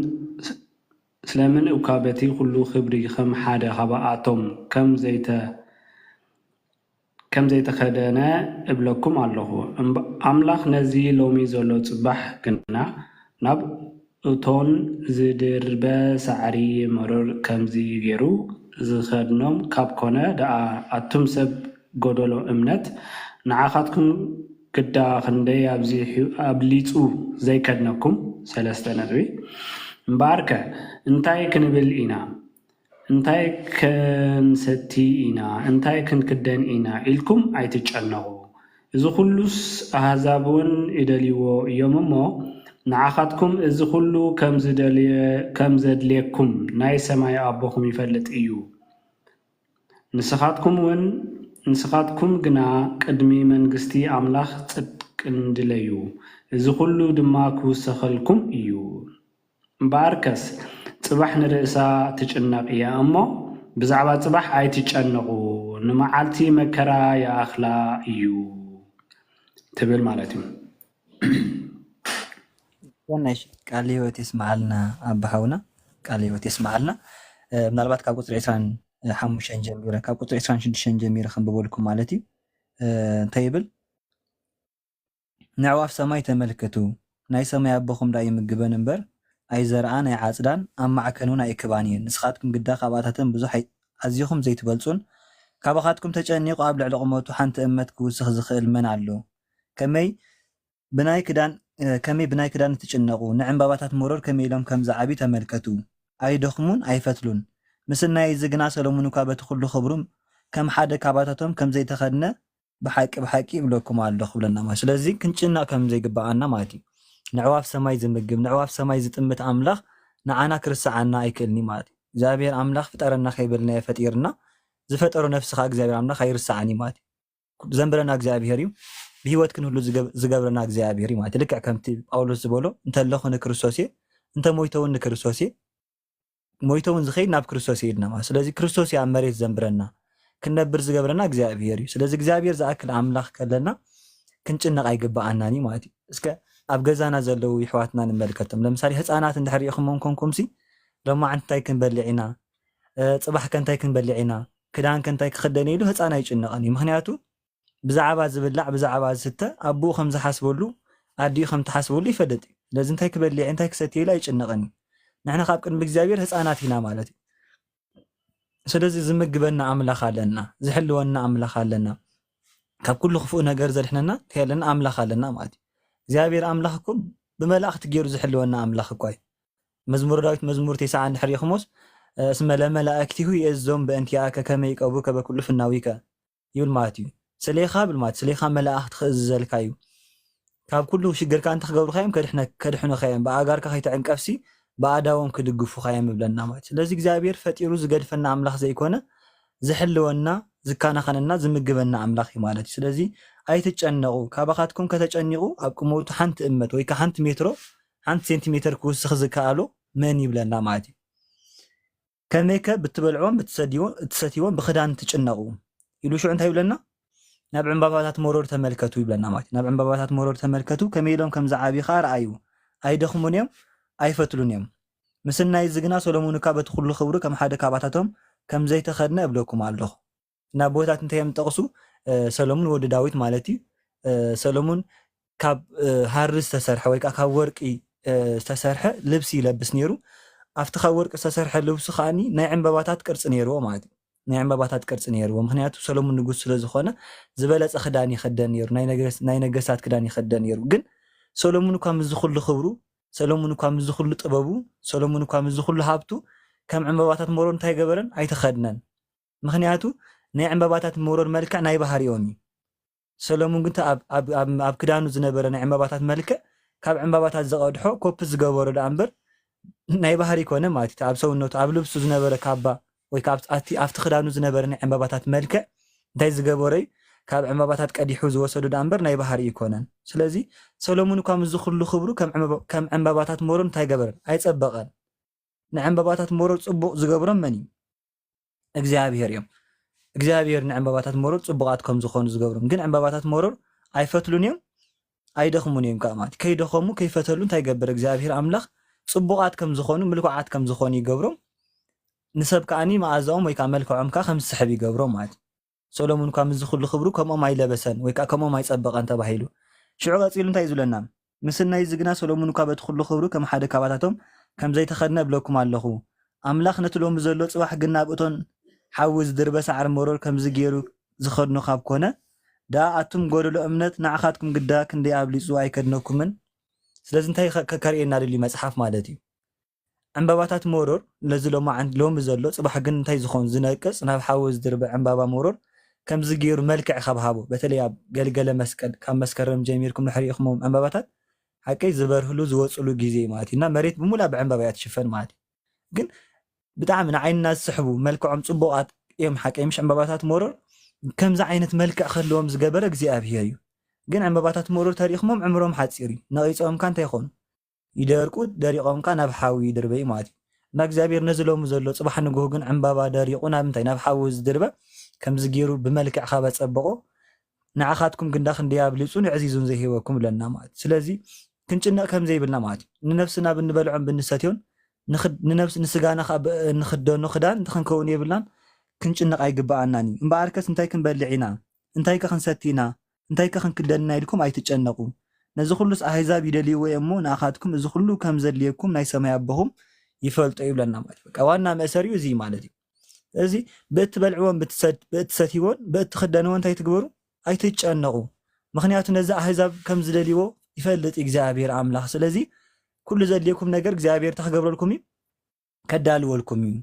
ስለምን እኳ በቲ ኩሉ ክብሪ ከም ሓደ ካብኣቶም ከም ዘይተ-፣ ከም ዘይተኸደነ እብለኩም ኣለኹ። እምብ-፣ ኣምላኽ ነዚ ሎሚ ዘሎ ጽባሕ ግና ናብ እቶን ዝድርበ ሳዕሪ መሮር ከምዚ ገይሩ ዝኸድኖም ካብ ኮነ ደኣ፣ ኣቱም ሰብ ጎደሎ እምነት፣ ንዓኻትኩም ግዳ ክንደይ ኣብዚሑ፣ ኣብሊጹ ዘይከድነኩም። ሰለስተ ነጥቢ። እምበኣርከ እንታይ ክንብል ኢና? እንታይ ክንሰቲ ኢና? እንታይ ክንክደን ኢና? ኢልኩም ኣይትጨነቑ። እዚ ኹሉስ ኣህዛብ እውን ይደልይዎ እዮም እሞ፣ ንዓኻትኩም እዚ ኹሉ ከም ዝደልየ-፣ ከም ዘድልየኩም ናይ ሰማይ ኣቦኹም ይፈልጥ እዩ። ንስኻትኩም እውን፣ ንስኻትኩም ግና ቅድሚ መንግስቲ ኣምላኽ ጽድቅን ድለዩ፣ እዚ ኹሉ ድማ ክውሰኸልኩም እዩ። እምበኣርከስ ጽባሕ ንርእሳ ትጭነቕ እያ እሞ፣ ብዛዕባ ጽባሕ ኣይትጨነቑ፣ ንመዓልቲ መከራ ይኣኽላ እዩ ትብል ማለት እዩ። ሰናይ ቃል ህይወት የስምዓልና ኣባ ሓውና፣ ቃል ህይወት የስምዓልና። እ፣ ምናልባት ካብ ቁፅሪ ዕስራን ሓሙሽተን ጀሚረ፣ ካብ ቁፅሪ ዕስራን ሽዱሽተን ጀሚረ ከንብበልኩም ማለት እዩ። እ፣ እንታይ ይብል? ንዕዋፍ ሰማይ ተመልከቱ፣ ናይ ሰማይ ኣቦኹም ደኣ ይምግበን እምበር፣ ኣይዘርኣን ኣይዓጽዳን፣ ኣብ ማዕከን እውን ኣይእክባን እየን። ንስኻትኩም ግዳ ካብኣታተን ብዙሕ ኣይ-፣ ኣዚኹም ዘይትበልጹን፣ ካባኻትኩም ተጨኒቑ ኣብ ልዕሊ ቁመቱ ሓንቲ እመት ክውስኽ ዝኽእል መን ኣሎ? ከመይ ብናይ ክዳን፣ እ፣ ከመይ ብናይ ክዳን እትጭነቑ? ንዕምባባታት መሮር ከመይ ኢሎም ከም ዝዓብዩ ተመልከቱ። ኣይደኽሙን ኣይፈትሉን። ምስናይ እዚ ግና ሰሎሞን እኳ በቲ ኩሉ ክብሩ ከም ሓደ ካባታቶም ከም ዘይተኸድነ ብሓቂ ብሓቂ እብለኩም ኣለኹ ብለና ማለት። ስለዚ ክንጭነቕ ከም ዘይግብኣና ማለት እዩ። ንዕዋፍ ሰማይ ዝምግብ፣ ንዕዋፍ ሰማይ ዝጥምት ኣምላኽ ንዓና ክርስዓና ኣይክእልን እዩ ማለት እዩ። እግዚኣብሔር ኣምላኽ ፍጠረና ከይበልናዮ ፈጢርና፣ ዝፈጠሮ ነፍሲ ኸዓ እግዚኣብሔር ኣምላኽ ኣይርስዓን እዩ ማለት እዩ። ዘንብረና እግዚኣብሔር እዩ። ብህይወት ክንህሉ ዝገብ-፣ ዝገብረና እግዚኣብሔር እዩ ማለት እዩ። ልክዕ ከምቲ ጳውሎስ ዝበሎ፣ "እንተ ኣለኹ ንክርስቶስ እየ፣ እንተ ሞይተ እውን ንክርስቶስ እየ፣ ሞይተ እውን ዝኸይድ ናብ ክርስቶስ እየ" ኢልና ማለት። ስለዚ ክርስቶስ እዩ ኣብ መሬት ዘንብረና፣ ክንነብር ዝገብረና እግዚኣብሔር እዩ። ስለዚ እግዚኣብሔር ዝኣክል ኣምላኽ ከለና ክንጭነቕ ኣይግብኣናን እዩ ማለት እዩ። እስከ ኣብ ገዛና ዘለዉ ይሕዋትና ንመልከቶም። ለምሳሌ ህፃናት እንድሕር ርኢኹሞም ኮንኩምሲ፣ "ሎማዓንቲ እንታይ ክንበልዕ ኢና? እ፣ ጽባሕ ከ እንታይ ክንበልዕ ኢና? ክዳን ከ እንታይ ክኽደን?" ኢሉ ህፃን ኣይጭነቕን እዩ። ምኽንያቱ ብዛዕባ ዝብላዕ፣ ብዛዕባ ዝስተ ኣቦኡ ከም ዝሓስበሉ፣ ኣዲኡ ከም ትሓስበሉ ይፈልጥ እዩ። ስለዚ እንታይ ክበልዕ፣ እንታይ ክሰትየ ኢሉ ኣይጭነቕን እዩ። ንሕና ካብ ቅድሚ እግዚኣብሔር ህፃናት ኢና ማለት እዩ። ስለዚ ዝምግበና ኣምላኽ ኣለና፣ ዝሕልወና ኣምላኽ ኣለና። ካብ ኩሉ ክፉእ ነገር ዘድሕነና እንታይ ኣለና? ኣምላኽ ኣለና ማለት እዩ። እግዚኣብሔር ኣምላኽ እኮ ብመላእኽቲ ገይሩ ዝሕልወና ኣምላኽ እኳ እዩ። መዝሙረ ዳዊት መዝሙር ተስዓ እንድሕር ርኢኹሞስ፣ "እስመ ለመላእክቲሁ ይእዝዞም በእንቲአከ ከመ ይቀቡከ በኩሉ ፍናዊከ" ይብል ማለት እዩ። ስሌኻ ብል ማለት፣ ስሌኻ መላእኽቲ ክእዝዘልካ እዩ። ካብ ኩሉ ሽግርካ እንተ ክገብሩኻ እዮም ከድሕነ-፣ ከድሕኑኻ እዮም። ብኣእጋርካ ከይትዕንቀፍሲ ብኣእዳዎም ክድግፉኻ እዮም ይብለና ማለት እዩ። ስለዚ እግዚኣብሔር ፈጢሩ ዝገድፈና ኣምላኽ ዘይኮነ፣ ዝሕልወና፣ ዝከናኸነና፣ ዝምግበና ኣምላኽ እዩ ማለት እዩ። ስለዚ ኣይትጨነቑ። ካባኻትኩም ከተጨኒቑ ኣብ ቁመቱ ሓንቲ እመት ወይ ከ ሓንቲ ሜትሮ፣ ሓንቲ ሴንቲሜተር ክውስኽ ዝከኣሎ መን ይብለና ማለት እዩ። "ከመይከ ብትበልዕዎን ብትሰድይዎን፣ እትሰትይዎን ብኽዳን ትጭነቑ?" ኢሉ ሽዑ እንታይ ይብለና? "ናብ ዕምባባታት መሮር ተመልከቱ" ይብለና ማለት እዩ። "ናብ ዕምባባታት መሮር ተመልከቱ፣ ከመይ ኢሎም ከም ዝዓብዩ ኸኣ ረኣዩ። ኣይደኽሙን እዮም፣ ኣይፈትሉን እዮም። ምስናይ እዚ ግና ሰሎሞን እኳ በቲ ኩሉ ክብሩ ከም ሓደ ካባታቶም ከም ዘይተኸድነ እብለኩም ኣለኹ።" እና ኣቦታት እንታይ እዮም ዝጠቕሱ? እ፣ ሰሎሙን ወዲ ዳዊት ማለት እዩ። እ፣ ሰሎሙን ካብ፣ እ፣ ሃሪ ዝተሰርሐ ወይ ከዓ ካብ ወርቂ፣ እ፣ ዝተሰርሐ ልብሲ ይለብስ ነይሩ። ኣብቲ ካብ ወርቂ ዝተሰርሐ ልብሱ ከዓኒ ናይ ዕምበባታት ቅርጺ ነይርዎ ማለት እዩ። ናይ ዕምበባታት ቅርጺ ነይርዎ። ምኽንያቱ ሰሎሙን ንጉስ ስለ ዝኾነ ዝበለጸ ክዳን ይኸደን ነይሩ። ናይ ነገስ-፣ ናይ ነገስታት ክዳን ይኸደን ነይሩ። ግን ሰሎሙን እኳ ምስዚ ኩሉ ክብሩ፣ ሰሎሙን እኳ ምስዚ ኩሉ ጥበቡ፣ ሰሎሙን እኳ ምስዚ ኩሉ ሃብቱ ከም ዕምበባታት መሮር እንታይ ገበረን? ኣይተኸድነን። ምኽንያቱ ናይ ዕምበባታት መሮር መልክዕ ናይ ባህሪኦም እዩ። ሰሎሙን ግን ኣብ፣ ኣብ፣ ኣብ፣ ኣብ ክዳኑ ዝነበረ ናይ ዕምበባታት መልክዕ ካብ ዕምበባታት ዝቐድሖ ኮፒ ዝገበሮ ደኣ እምበር ናይ ባህሪ ይኮነ ማለት እዩ። ኣብ ሰውነቱ፣ ኣብ ልብሱ ዝነበረ ካባ ወይ ከዓ ኣብቲ፣ ኣብቲ ክዳኑ ዝነበረ ናይ ዕምበባታት መልክዕ እንታይ ዝገበሮ እዩ? ካብ ዕምበባታት ቀዲሑ ዝወሰዶ ደኣ እምበር ናይ ባህሪ ይኮነን። ስለዚ ሰሎሙን እኳ ምስዚ ኩሉ ክብሩ ከም ዕምበባ-፣ ከም ዕምበባታት መሮር እንታይ ገበረን? ኣይጸበቐን። ንዕምበባታት መሮር ጽቡቕ ዝገብሮም መን እዩ? እግዚኣብሔር እዮም። እግዚኣብሔር ንዕምበባታት መሮር ጽቡቓት ከም ዝኾኑ ዝገብሮም። ግን ዕምበባታት መሮር ኣይፈትሉን እዮም፣ ኣይደኽሙን እዮም ከኣ ማለት እዩ። ከይደኸሙ፣ ከይፈተሉ እንታይ ይገብር? እግዚኣብሔር ኣምላኽ ጽቡቓት ከም ዝኾኑ፣ ምልኩዓት ከም ዝኾኑ ይገብሮም። ንሰብ ከኣኒ መኣዛኦም ወይ ከዓ መልክዖም ከዓ ከም ዝስሕብ ይገብሮም ማለት እዩ። ሰሎሞን እኳ ምስዚ ኩሉ ክብሩ ከምኦም ኣይለበሰን ወይ ከዓ ከምኦም ኣይጸበቐን ተባሂሉ። ሽዑ ቀጺሉ እንታይ እዩ ዝብለና? ምስናይ እዚ ግና ሰሎሞን እኳ በቲ ኩሉ ክብሩ ከም ሓደ ካባታቶም ከም ዘይተኸድነ እብለኩም ኣለኹ። ኣምላኽ ነቲ ሎሚ ዘሎ ጽባሕ ግን ናብ እቶን ሓዊ ዝድርበ ሳዕሪ መሮር ከምዚ ገይሩ ዝኸድኖ ካብ ኮነ፣ ደኣ ኣቱም ጎደሎ እምነት፣ ንዓኻትኩም ግዳ ክንደይ ኣብሊጹ ኣይከድነኩምን? ስለዚ እንታይ ከ-፣ ከ-፣ ከርእየና ደልዩ መጽሓፍ ማለት እዩ? ዕምባባታት መሮር ነዚ ሎማዓን-፣ ሎሚ ዘሎ ጽባሕ ግን እንታይ ዝኾን ዝነቅጽ ናብ ሓዊ ዝድርበ ዕምባባ መሮር ከምዚ ገይሩ መልክዕ ካብ ሃቦ፣ በተለይ ኣብ ገልገለ መስቀል ካብ መስከረም ጀሚርኩም ድሕሪ ኢኹሞም ዕምባባታት ሓቀይ ዝበርህሉ ዝወጽሉ ግዜ ማለት እዩ። እና መሬት ብምሉኣ ብዕምባባ እያ ትሽፈን ማለት እዩ። ግን ብጣዕሚ ንዓይንና ዝስሕቡ መልክዖም ጽቡቓት እዮም ሓቀይ፣ ምሽ ዕምባባታት መሮር ከምዚ ዓይነት መልክዕ ከለዎም ዝገበረ እግዚኣብሄር እዩ። ግን ዕምባባታት መሮር ተሪእኹሞም ዕምሮም ሓጺር እዩ። ነቒጾም ከ እንታይ ይኾኑ? ይደርቁ፣ ደሪቖም ከ ናብ ሓዊ ይድርበዩ ማለት እዩ። እና እግዚኣብሄር ነዚ ሎሚ ዘሎ ጽባሕ ንግሆ ግን ዕምባባ ደሪቑ ናብ እንታይ? ናብ ሓዊ ዝድርበ ከምዚ ገይሩ ብመልክዕ ካብ ኣጸበቖ ንዓኻትኩም ግንዳ ክንደይ ኣብሊጹን ዕዚዙን ዘይህበኩም ብለና ማለት እዩ። ስለዚ ክንጭነቕ ከም ዘይብልና ማለት እዩ። ንነፍስና ብንበልዖን ብንሰትዮን ንኽድ-፣ ንነፍስ-፣ ንስጋና ከኣ ብ-፣ ንኽደኖ ክዳን ክንከውን የብልናን። ክንጭነቕ ኣይግብኣናን እዩ። እምበኣርከስ እንታይ ክንበልዕ ኢና? እንታይ ከ ክንሰቲ ኢና? እንታይ ከ ክንክደን ኢና ኢልኩም ኣይትጨነቑ። ነዚ ኩሉስ ኣህዛብ ይደልይዎ እዮም እሞ ንኣኻትኩም እዚ ኩሉ ከም ዘድልየኩም ናይ ሰማይ ኣቦኹም ይፈልጦ እዩ ብለና ማለት እዩ። በቃ ዋና መእሰሪኡ እዚ ማለት እዩ። ስለዚ ብእትበልዕዎን ብትሰድ-፣ ብእትሰትይዎን ብእትኽደንዎ እንታይ ትግበሩ? ኣይትጨነቑ። ምኽንያቱ ነዚ ኣህዛብ ከም ዝደልይዎ ይፈልጥ እግዚኣብሔር ኣምላኽ። ስለዚ ኩሉ ዘድልየኩም ነገር እግዚኣብሔር እንታይ ክገብረልኩም እዩ? ከዳልወልኩም እዩ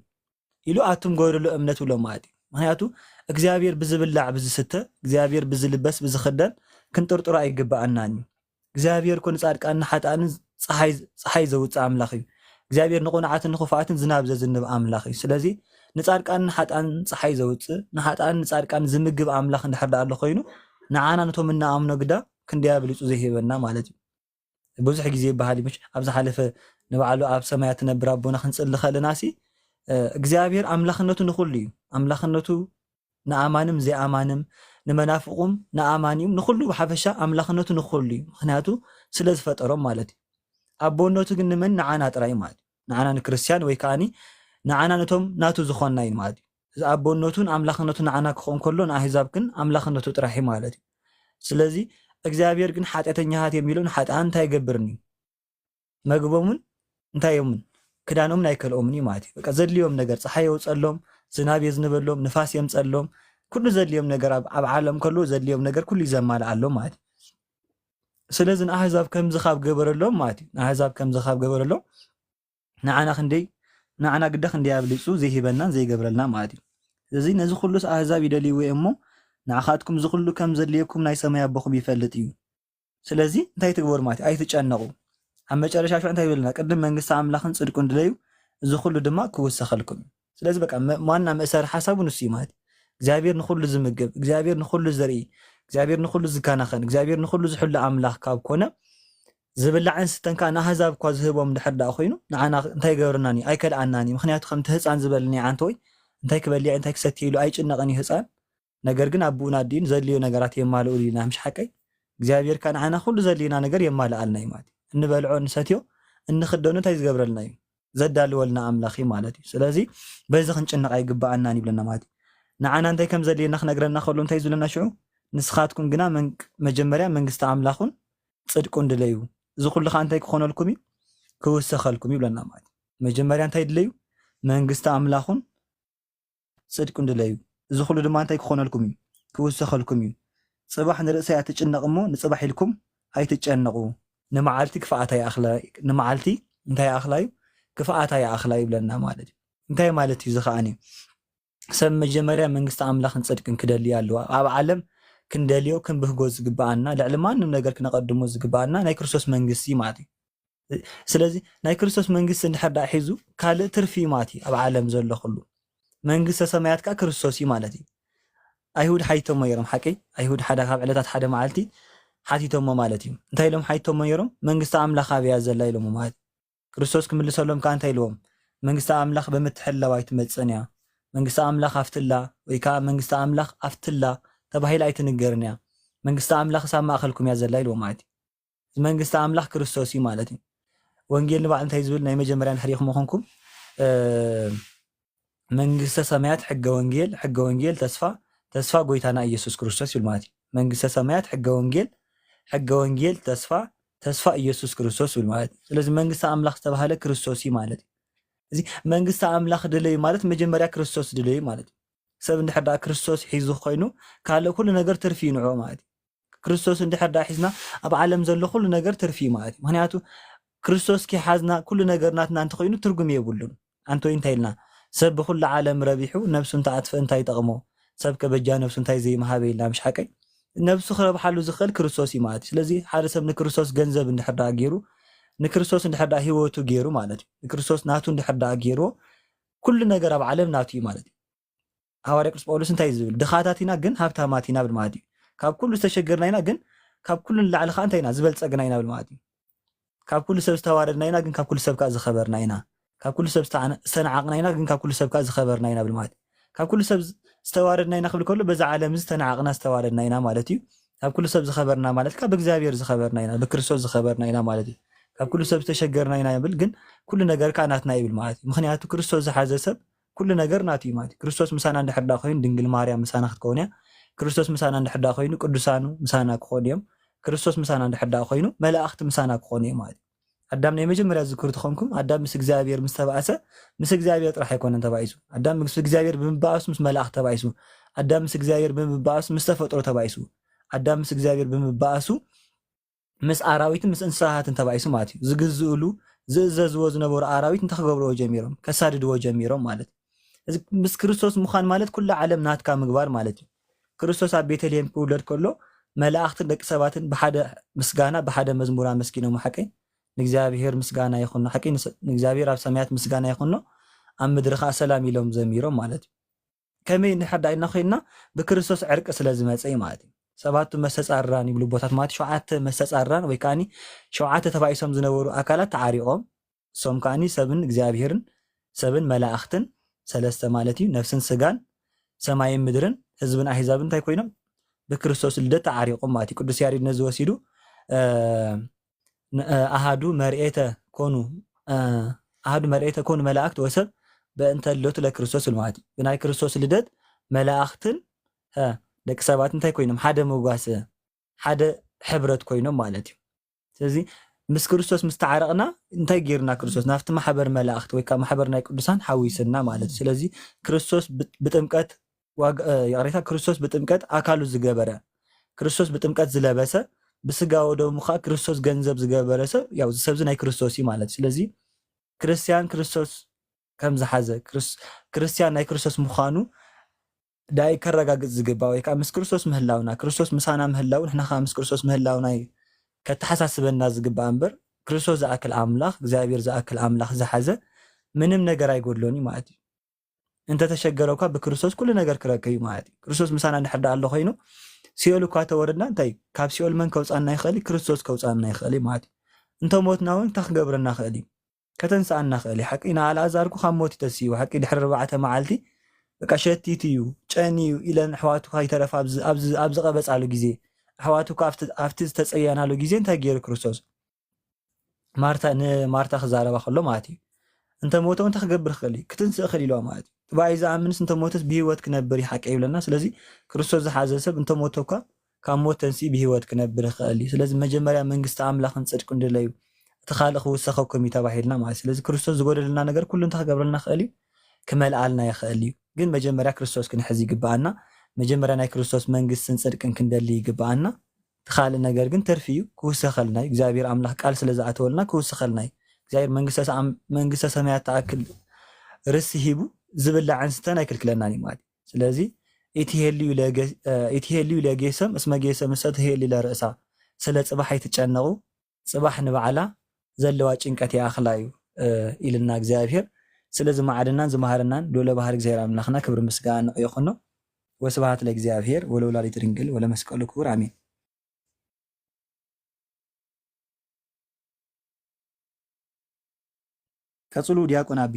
ኢሉ ኣቱም ጎደሎ እምነት ብሎ ማለት እዩ። ምኽንያቱ እግዚኣብሔር ብዝብላዕ ብዝስተ፣ እግዚኣብሔር ብዝልበስ ብዝኽደን ክንጥርጥሮ ኣይግብኣናን እዩ። እግዚኣብሔር እኮ ንጻድቃንን ንሓጥኣንን ጸሓይ፣ ጸሓይ ዘውጽእ ኣምላኽ እዩ። እግዚኣብሔር ንቑኑዓትን ንኽፉኣትን ዝናብ ዘዝንብ ኣምላኽ እዩ። ስለዚ ንጻድቃንን ንሓጥኣንን ጸሓይ ዘውጽእ፣ ንሓጥኣንን ንጻድቃንን ዝምግብ ኣምላኽ እንድሕር ደኣ ኣሎ ኮይኑ፣ ንዓና ነቶም እንኣምኖ ግዳ ክንደይ ኣብሊጹ ዘይህበና ማለት እዩ። ብዙሕ ግዜ ይበሃል እዩ፣ ምሽ ኣብ ዝሓለፈ ንባዕሉ ኣብ ሰማያት ትነብር ኣቦና ክንጽሊ ከለና ሲ፣ እ፣ እግዚኣብሔር ኣምላኽነቱ ንኹሉ እዩ። ኣምላኽነቱ ንኣማንም ዘይኣማንም፣ ንመናፍቑም ንኣማንዩም፣ ንኹሉ ብሓፈሻ ኣምላኽነቱ ንኹሉ እዩ። ምኽንያቱ ስለ ዝፈጠሮም ማለት እዩ። ኣቦነቱ ግን ንመን? ንዓና ጥራይ ማለት እዩ። ንዓና ንክርስትያን ወይ ከኣኒ ንዓና ነቶም ናቱ ዝኾንና እዩ ማለት እዩ። እዚ ኣቦነቱን ኣምላኽነቱ ንዓና ክኸውን ከሎ ንኣህዛብ ግን ኣምላኽነቱ ጥራሕ እዩ ማለት እዩ። ስለዚ እግዚኣብሔር ግን ሓጢኣተኛታት እዮም ኢሉ ንሓጥኣን እንታይ ኣይገብርን እዩ? መግቦምን እንታይ እዮምን? ክዳኖምን ኣይከልኦምን እዩ ማለት እዩ። በቃ ዘድልዮም ነገር፣ ጸሓይ የውጸሎም፣ ዝናብ የዝንበሎም፣ ንፋስ የምጸሎም፣ ኩሉ ዘድልዮም ነገር ኣብ፣ ኣብ ዓለም ከሎ ዘድልዮም ነገር ኩሉ እዩ ዘማልኣሎም ማለት እዩ። ስለዚ ንኣህዛብ ከምዚ ካብ ገበረሎም ማለት እዩ። ንኣህዛብ ከምዚ ካብ ገበረሎም ንዓና ክንደይ፣ ንዓና ግዳ ክንደይ ኣብሊጹ ዘይህበናን ዘይገብረልና ማለት እዩ። ስለዚ ነዚ ኩሉስ ኣህዛብ ይደልይዎ እዮም እሞ ንዓኻትኩም እዚ ኩሉ ከም ዘድልየኩም ናይ ሰማይ ኣቦኹም ይፈልጥ እዩ። ስለዚ እንታይ ትግበሩ ማለት እዩ? ኣይትጨነቑ። ኣብ መጨረሻ ሽዑ እንታይ ይብለና? ቅድም መንግስቲ ኣምላኽን ጽድቁን ድለዩ፣ እዚ ኩሉ ድማ ክውሰኸልኩም እዩ። ስለዚ በቃ መ-፣ ዋና መእሰሪ ሓሳቡ ንሱ እዩ ማለት እዩ። እግዚኣብሔር ንኹሉ ዝምግብ፣ እግዚኣብሔር ንኹሉ ዘርኢ፣ እግዚኣብሔር ንኹሉ ዝከናኸን፣ እግዚኣብሔር ንኹሉ ዝሕሉ ኣምላኽ ካብ ኮነ ዝብላዕን ስተን ከኣ ንኣህዛብ እኳ ዝህቦም ድሕር ደኣ ኮይኑ ንዓና እንታይ ይገብረናን እዩ? ኣይከልኣናን እዩ። ምኽንያቱ ከምቲ ህፃን ዝበለኒ ዓንተወይ እንታይ ክበልዕ እንታይ ክሰትየ ኢሉ ኣይጭነቕን እዩ ህፃን። ነገር ግን ኣቦኡን ኣዲኡን ዘድልዮ ነገራት የማልኡሉ ኢና፣ ምሽ ሓቀይ? እግዚኣብሔር ከኣ ንዓና ኩሉ ዘድልየና ነገር የማልኣልና እዩ ማለት እዩ። እንበልዖ፣ እንሰትዮ፣ እንኽደኖ እንታይ ዝገብረልና እዩ? ዘዳልወልና ኣምላኽ እዩ ማለት እዩ። ስለዚ በዚ ክንጭነቕ ኣይግብኣናን ይብለና ማለት እዩ። ንዓና እንታይ ከም ዘድልየና ክነግረና ከሎ እንታይ ዝብለና ሽዑ? ንስኻትኩም ግና መን-፣ መጀመርያ መንግስቲ ኣምላኹን ጽድቁን ድለዩ። እዚ ኩሉ ከኣ እንታይ ክኾነልኩም እዩ? ክውሰኸልኩም እዩ ይብለና ማለት እዩ። መጀመርያ እንታይ ድለዩ? መንግስቲ ኣምላኹን ጽድቁን ድለዩ። እዚ ኩሉ ድማ እንታይ ክኾነልኩም እዩ? ክውሰኸልኩም እዩ። ጽባሕ ንርእሰይ ኣትጭነቕ እሞ ንጽባሕ ኢልኩም ኣይትጨነቑ። ንመዓልቲ ክፍኣታ ይኣኽላ፣ ንመዓልቲ እንታይ ይኣኽላ እዩ? ክፍኣታ ይኣኽላ ይብለና ማለት እዩ። እንታይ ማለት እዩ እዚ ከኣኒ? ሰብ መጀመርያ መንግስቲ ኣምላኽን ጽድቅን ክደሊ ኣለዋ። ኣብ ዓለም ክንደልዮ ክንብህጎ ዝግብኣና፣ ልዕሊ ማንም ነገር ክነቐድሞ ዝግብኣና ናይ ክርስቶስ መንግስቲ ማለት እዩ። ስለዚ ናይ ክርስቶስ መንግስቲ እንድሕር ደኣ ሒዙ ካልእ ትርፊ እዩ ማለት እዩ ኣብ ዓለም ዘሎ ኩሉ። መንግስተ ሰማያት ከኣ ክርስቶስ እዩ ማለት እዩ። ኣይሁድ ሓቲቶሞ ነይሮም፣ ሓቀይ? ኣይሁድ ሓደ ካብ ዕለታት ሓደ መዓልቲ ሓቲቶሞ ማለት እዩ። እንታይ ኢሎም ሓቲቶሞ ነይሮም? መንግስቲ ኣምላኽ ኣበይ እያ ዘላ ኢሎሞ ማለት እዩ። ክርስቶስ ክምልሰሎም ከኣ እንታይ ኢልዎም? መንግስቲ ኣምላኽ ብምትሕልላው ኣይትመጽእን እያ። መንግስቲ ኣምላኽ ኣብትላ ወይ ከኣ መንግስቲ ኣምላኽ ኣብትላ ተባሂላ ኣይትንገርን እያ። መንግስቲ ኣምላኽስ ኣብ ማእከልኩም እያ ዘላ ኢልዎም ማለት እዩ። እዚ መንግስቲ ኣምላኽ ክርስቶስ እዩ ማለት እዩ። ወንጌል ንባዕሉ እንታይ ዝብል ናይ መጀመርያ ንሕሪኹም ኮንኩም መንግስተ ሰማያት ሕገ ወንጌል፣ ሕገ ወንጌል ተስፋ፣ ተስፋ ጎይታና ኢየሱስ ክርስቶስ ይብል ማለት እዩ። መንግስተ ሰማያት ሕገ ወንጌል፣ ሕገ ወንጌል ተስፋ፣ ተስፋ ኢየሱስ ክርስቶስ ይብል ማለት እዩ። ስለዚ መንግስቲ ኣምላኽ ዝተባህለ ክርስቶስ እዩ ማለት እዩ። እዚ መንግስቲ ኣምላኽ ድለዩ ማለት መጀመርያ ክርስቶስ ድለዩ ማለት እዩ። ሰብ እንድሕር ደኣ ክርስቶስ ሒዙ ኮይኑ ካልእ ኩሉ ነገር ትርፊ እዩ ንዕኡ ማለት እዩ። ክርስቶስ እንድሕር ደኣ ሒዝና ኣብ ዓለም ዘሎ ኩሉ ነገር ትርፊ እዩ ማለት እዩ። ምክንያቱ ክርስቶስ ከይሓዝና ኩሉ ነገር ናትና እንተኮይኑ ትርጉም የብሉን። ኣንቶይ እንታይ ኢልና ሰብ ብኩሉ ዓለም ረቢሑ ነብሱ እንተኣጥፍእ እንታይ ይጠቕሞ? ሰብ ከበጃ ነብሱ እንታይ ዘይምሃበ ኢልና ምሽ ሓቀይ? ነብሱ ክረብሓሉ ዝኽእል ክርስቶስ እዩ ማለት እዩ። ስለዚ ሓደ ሰብ ንክርስቶስ ገንዘብ እንድሕር ደኣ ገይሩ ንክርስቶስ እንድሕር ደኣ ህይወቱ ገይሩ ማለት እዩ። ንክርስቶስ ናቱ እንድሕር ደኣ ገይርዎ ኩሉ ነገር ኣብ ዓለም ናቱ እዩ ማለት እዩ። ሃዋርያ ቅዱስ ጳውሎስ እንታይ እዩ ዝብል? ድኻታት ኢና ግን ሃብታማት ኢና ብል ማለት እዩ። ካብ ኩሉ ዝተሸገርና ኢና ግን ካብ ኩሉ ንላዕሊ ከዓ እንታይ ኢና ዝበልጸግና ኢና ብል ማለት እዩ። ካብ ኩሉ ሰብ ዝተዋረድና ኢና ግን ካብ ኩሉ ሰብ ከዓ ዝኸበርና ኢና። ካብ ኩሉ ሰብ ዝተዓነ- ዝተናዓቕና ኢና ግን ካብ ኩሉ ሰብ ከዓ ዝኸበርና ኢና ብል ማለት እዩ። ካብ ኩሉ ሰብ ዝ- ዝተዋረድና ኢና ክብል ከሎ በዛ ዓለም እዚ ዝተናዓቕና ዝተዋረድና ኢና ማለት እዩ። ካብ ኩሉ ሰብ ዝኸበርና ማለት ከዓ ብእግዚኣብሔር ዝኸበርና ኢና፣ ብክርስቶስ ዝኸበርና ኢና ማለት እዩ። ካብ ኩሉ ሰብ ዝተሸገርና ኢና ይብል ግን ኩሉ ነገር ከዓ ናትና ይብል ማለት እዩ። ምክንያቱ ክርስቶስ ዝሓዘ ሰብ ኩሉ ነገር ናቱ እዩ ማለት እዩ። ክርስቶስ ምሳና እንድሕር ደኣ ኮይኑ ድንግል ማርያም ምሳና ክትከውን እያ። ክርስቶስ ምሳና እንድሕር ደኣ ኮይኑ ቅዱሳኑ ምሳና ክኾኑ እዮም። ክርስቶስ ምሳና እንድሕር ደኣ ኮይኑ መላእኽቲ ምሳና ክኾኑ እዮም ማለት እዩ። ኣዳም ናይ መጀመርያ ዝክሩ ተኾንኩም ኣዳም ምስ እግዚኣብሔር ምስ ተባእሰ ምስ እግዚኣብሔር ጥራሕ ኣይኮነን ተባኢሱ። ኣዳም ምስ እግዚኣብሔር ብምባእሱ ምስ መላእኽቲ ተባኢሱ። ኣዳም ምስ እግዚኣብሔር ብምባእሱ ምስ ተፈጥሮ ተባኢሱ። ኣዳም ምስ እግዚኣብሔር ብምባእሱ ምስ ኣራዊትን ምስ እንስሳታትን ተባኢሱ ማለት እዩ። ዝግዝእሉ ዝእዘዝዎ ዝነበሩ ኣራዊት እንታይ ክገብርዎ ጀሚሮም? ከሳድድዎ ጀሚሮም ማለት እዩ። እዚ ምስ ክርስቶስ ምዃን ማለት ኩላ ዓለም ናትካ ምግባር ማለት እዩ። ክርስቶስ ኣብ ቤተልሔም ክውለድ ከሎ መላእኽትን ደቂ ሰባትን ብሓደ ምስጋና ብሓደ መዝሙር ኣመስጊኖም ሓቀይ ንእግዚኣብሔር ምስጋና ይኹኖ ሓቀይ ንስ- ንእግዚኣብሔር ኣብ ሰማያት ምስጋና ይኹኖ ኣብ ምድሪ ከዓ ሰላም ኢሎም ዘሚሮም ማለት እዩ። ከመይ ንሕዳ ኢልና ኮይንና ብክርስቶስ ዕርቂ ስለ ዝመፀ እዩ ማለት እዩ። ሰባቱ መስተፃርራን ይብሉ ቦታት ማለት ሸውዓተ መስተፃርራን ወይ ከዓኒ ሸውዓተ ተባኢሶም ዝነበሩ ኣካላት ተዓሪቆም እሶም ከዓኒ ሰብን እግዚኣብሔርን ሰብን መላእኽትን ሰለስተ ማለት እዩ ነፍስን ስጋን ሰማይን ምድርን ህዝብን ኣህዛብን እንታይ ኮይኖም ብክርስቶስ ልደት ተዓሪቆም ማለት እዩ። ቅዱስ ያሬድ ነዚ ወሲዱ ኣሃዱ መርኤተ ኮኑ ኣሃዱ መርኤተ ኮኑ መላእክት ወሰብ በእንተ ልደቱ ለክርስቶስ ይብል ማለት እዩ። ብናይ ክርስቶስ ልደት መላእኽትን ደቂ ሰባት እንታይ ኮይኖም ሓደ መጓሰ ሓደ ሕብረት ኮይኖም ማለት እዩ። ስለዚ ምስ ክርስቶስ ምስ ተዓረቕና እንታይ ጌርና? ክርስቶስ ናብቲ ማሕበር መላእኽቲ ወይ ከዓ ማሕበር ናይ ቅዱሳን ሓዊስና ማለት እዩ። ስለዚ ክርስቶስ ብ- ብጥምቀት ዋጋ- እ፣ ይቕሬታ፣ ክርስቶስ ብጥምቀት ኣካሉ ዝገበረ፣ ክርስቶስ ብጥምቀት ዝለበሰ፣ ብስጋ ወደሙ ከዓ ክርስቶስ ገንዘብ ዝገበረ ሰብ ያው እዚ ሰብዚ ናይ ክርስቶስ እዩ ማለት እዩ። ስለዚ ክርስቲያን ክርስቶስ ከም ዝሓዘ ክርስ- ክርስቲያን ናይ ክርስቶስ ምዃኑ ዳይ ከረጋግጽ ዝግባእ ወይ ከዓ ምስ ክርስቶስ ምህላውና ክርስቶስ ምሳና ምህላው ንሕና ከዓ ምስ ክርስቶስ ምህላውና እዩ ከተሓሳስበና ዝግባእ እምበር ክርስቶስ ዝኣክል ኣምላኽ እግዚኣብሔር ዝኣክል ኣምላኽ ዝሓዘ ምንም ነገር ኣይጎድሎን እዩ ማለት እዩ። እንተተሸገረ እኳ ብክርስቶስ ኩሉ ነገር ክረክብ እዩ ማለት እዩ። ክርስቶስ ምሳና እንድሕር ደኣ ኣሎ ኮይኑ ሲኦል እኳ ተወረድና እንታይ ካብ ሲኦል መን ከውፃና ይኽእል? ክርስቶስ ከውፃና ይኽእል እዩ ማለት እዩ። እንተሞትና እውን እንታይ ክገብረና ይኽእል እዩ? ከተንስኣና ክእል እዩ። ሓቂ ንኣልኣዛር እኮ ካብ ሞት እዩ ተሲኡ። ሓቂ ድሕሪ ኣርባዕተ መዓልቲ በቃ ሸቲቱ እዩ፣ ጨንዩ ኢለን ኣሕዋቱ ከይተረፋ ኣብ ዝ- ኣብ ዝ- ኣብ ዝቐበጻሉ ግዜ ኣሕዋቱ እኮ ኣብቲ ኣብቲ ዝተጸየናሉ ግዜ እንታይ ገይሩ ክርስቶስ? ማርታ ንማርታ ክዛረባ ከሎ ማለት እዩ። እንተ ሞተ እንታይ ክገብር ክእል እዩ? ክትንስእ ክእል ኢልዋ ማለት እዩ። ትባይ ዝኣምንስ እንተ ሞተስ ብህይወት ክነብር እዩ ሓቂ ይብለና። ስለዚ ክርስቶስ ዝሓዘ ሰብ እንተ ሞተ እኳ ካብ ሞት ተንሲኡ ብህይወት ክነብር ይኽእል እዩ። ስለዚ መጀመርያ መንግስቲ ኣምላኽን ጽድቅን ድለዩ፣ እቲ ካልእ ክውሰኸኩም እዩ ተባሂልና ማለት እዩ። ስለዚ ክርስቶስ ዝጎደለና ነገር ኩሉ እንታይ ክገብረልና ይኽእል እዩ? ክመልኣልና ይኽእል እዩ። ግን መጀመርያ ክርስቶስ ክንሕዝ ይግብኣና። መጀመርያ ናይ ክርስቶስ መንግስትን ጽድቅን ክንደሊ ይግብኣና። እቲ ካልእ ነገር ግን ትርፊ እዩ፣ ክውሰኸልና እዩ። እግዚኣብሔር ኣምላኽ ቃል ስለ ዝኣተወልና ክውሰኸልና እዩ። እግዚኣብሔር መንግስተ ሰ- መንግስተ ሰማያት ትኣክል ርስቲ ሂቡ ዝብላዕ ኣንስተን ኣይክልክለናን እዩ ማለት እዩ። ስለዚ ኢትሄልዩ ለጌሰም እስመ ጌሰምሰ ትሄሊ ለርእሳ፣ ስለ ጽባሕ ኣይትጨነቑ፣ ጽባሕ ንባዕላ ዘለዋ ጭንቀት ይኣኽላ እዩ ኢልና እግዚኣብሔር ስለ ዝመዓደናን ዝመሃረናን ልዑለ ባህሪ እግዚኣብሔር ኣምላኽና ክብሪ ምስጋና ይኹኖ። ወስብሐት ለእግዚኣብሔር ወለወላዲቱ ድንግል ወለመስቀሉ ክቡር ኣሜን። ቀጽሉ ዲያቆን ኣቢ።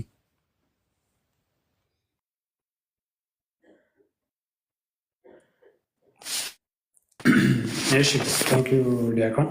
እሺ፣ thank you ዲያቆን።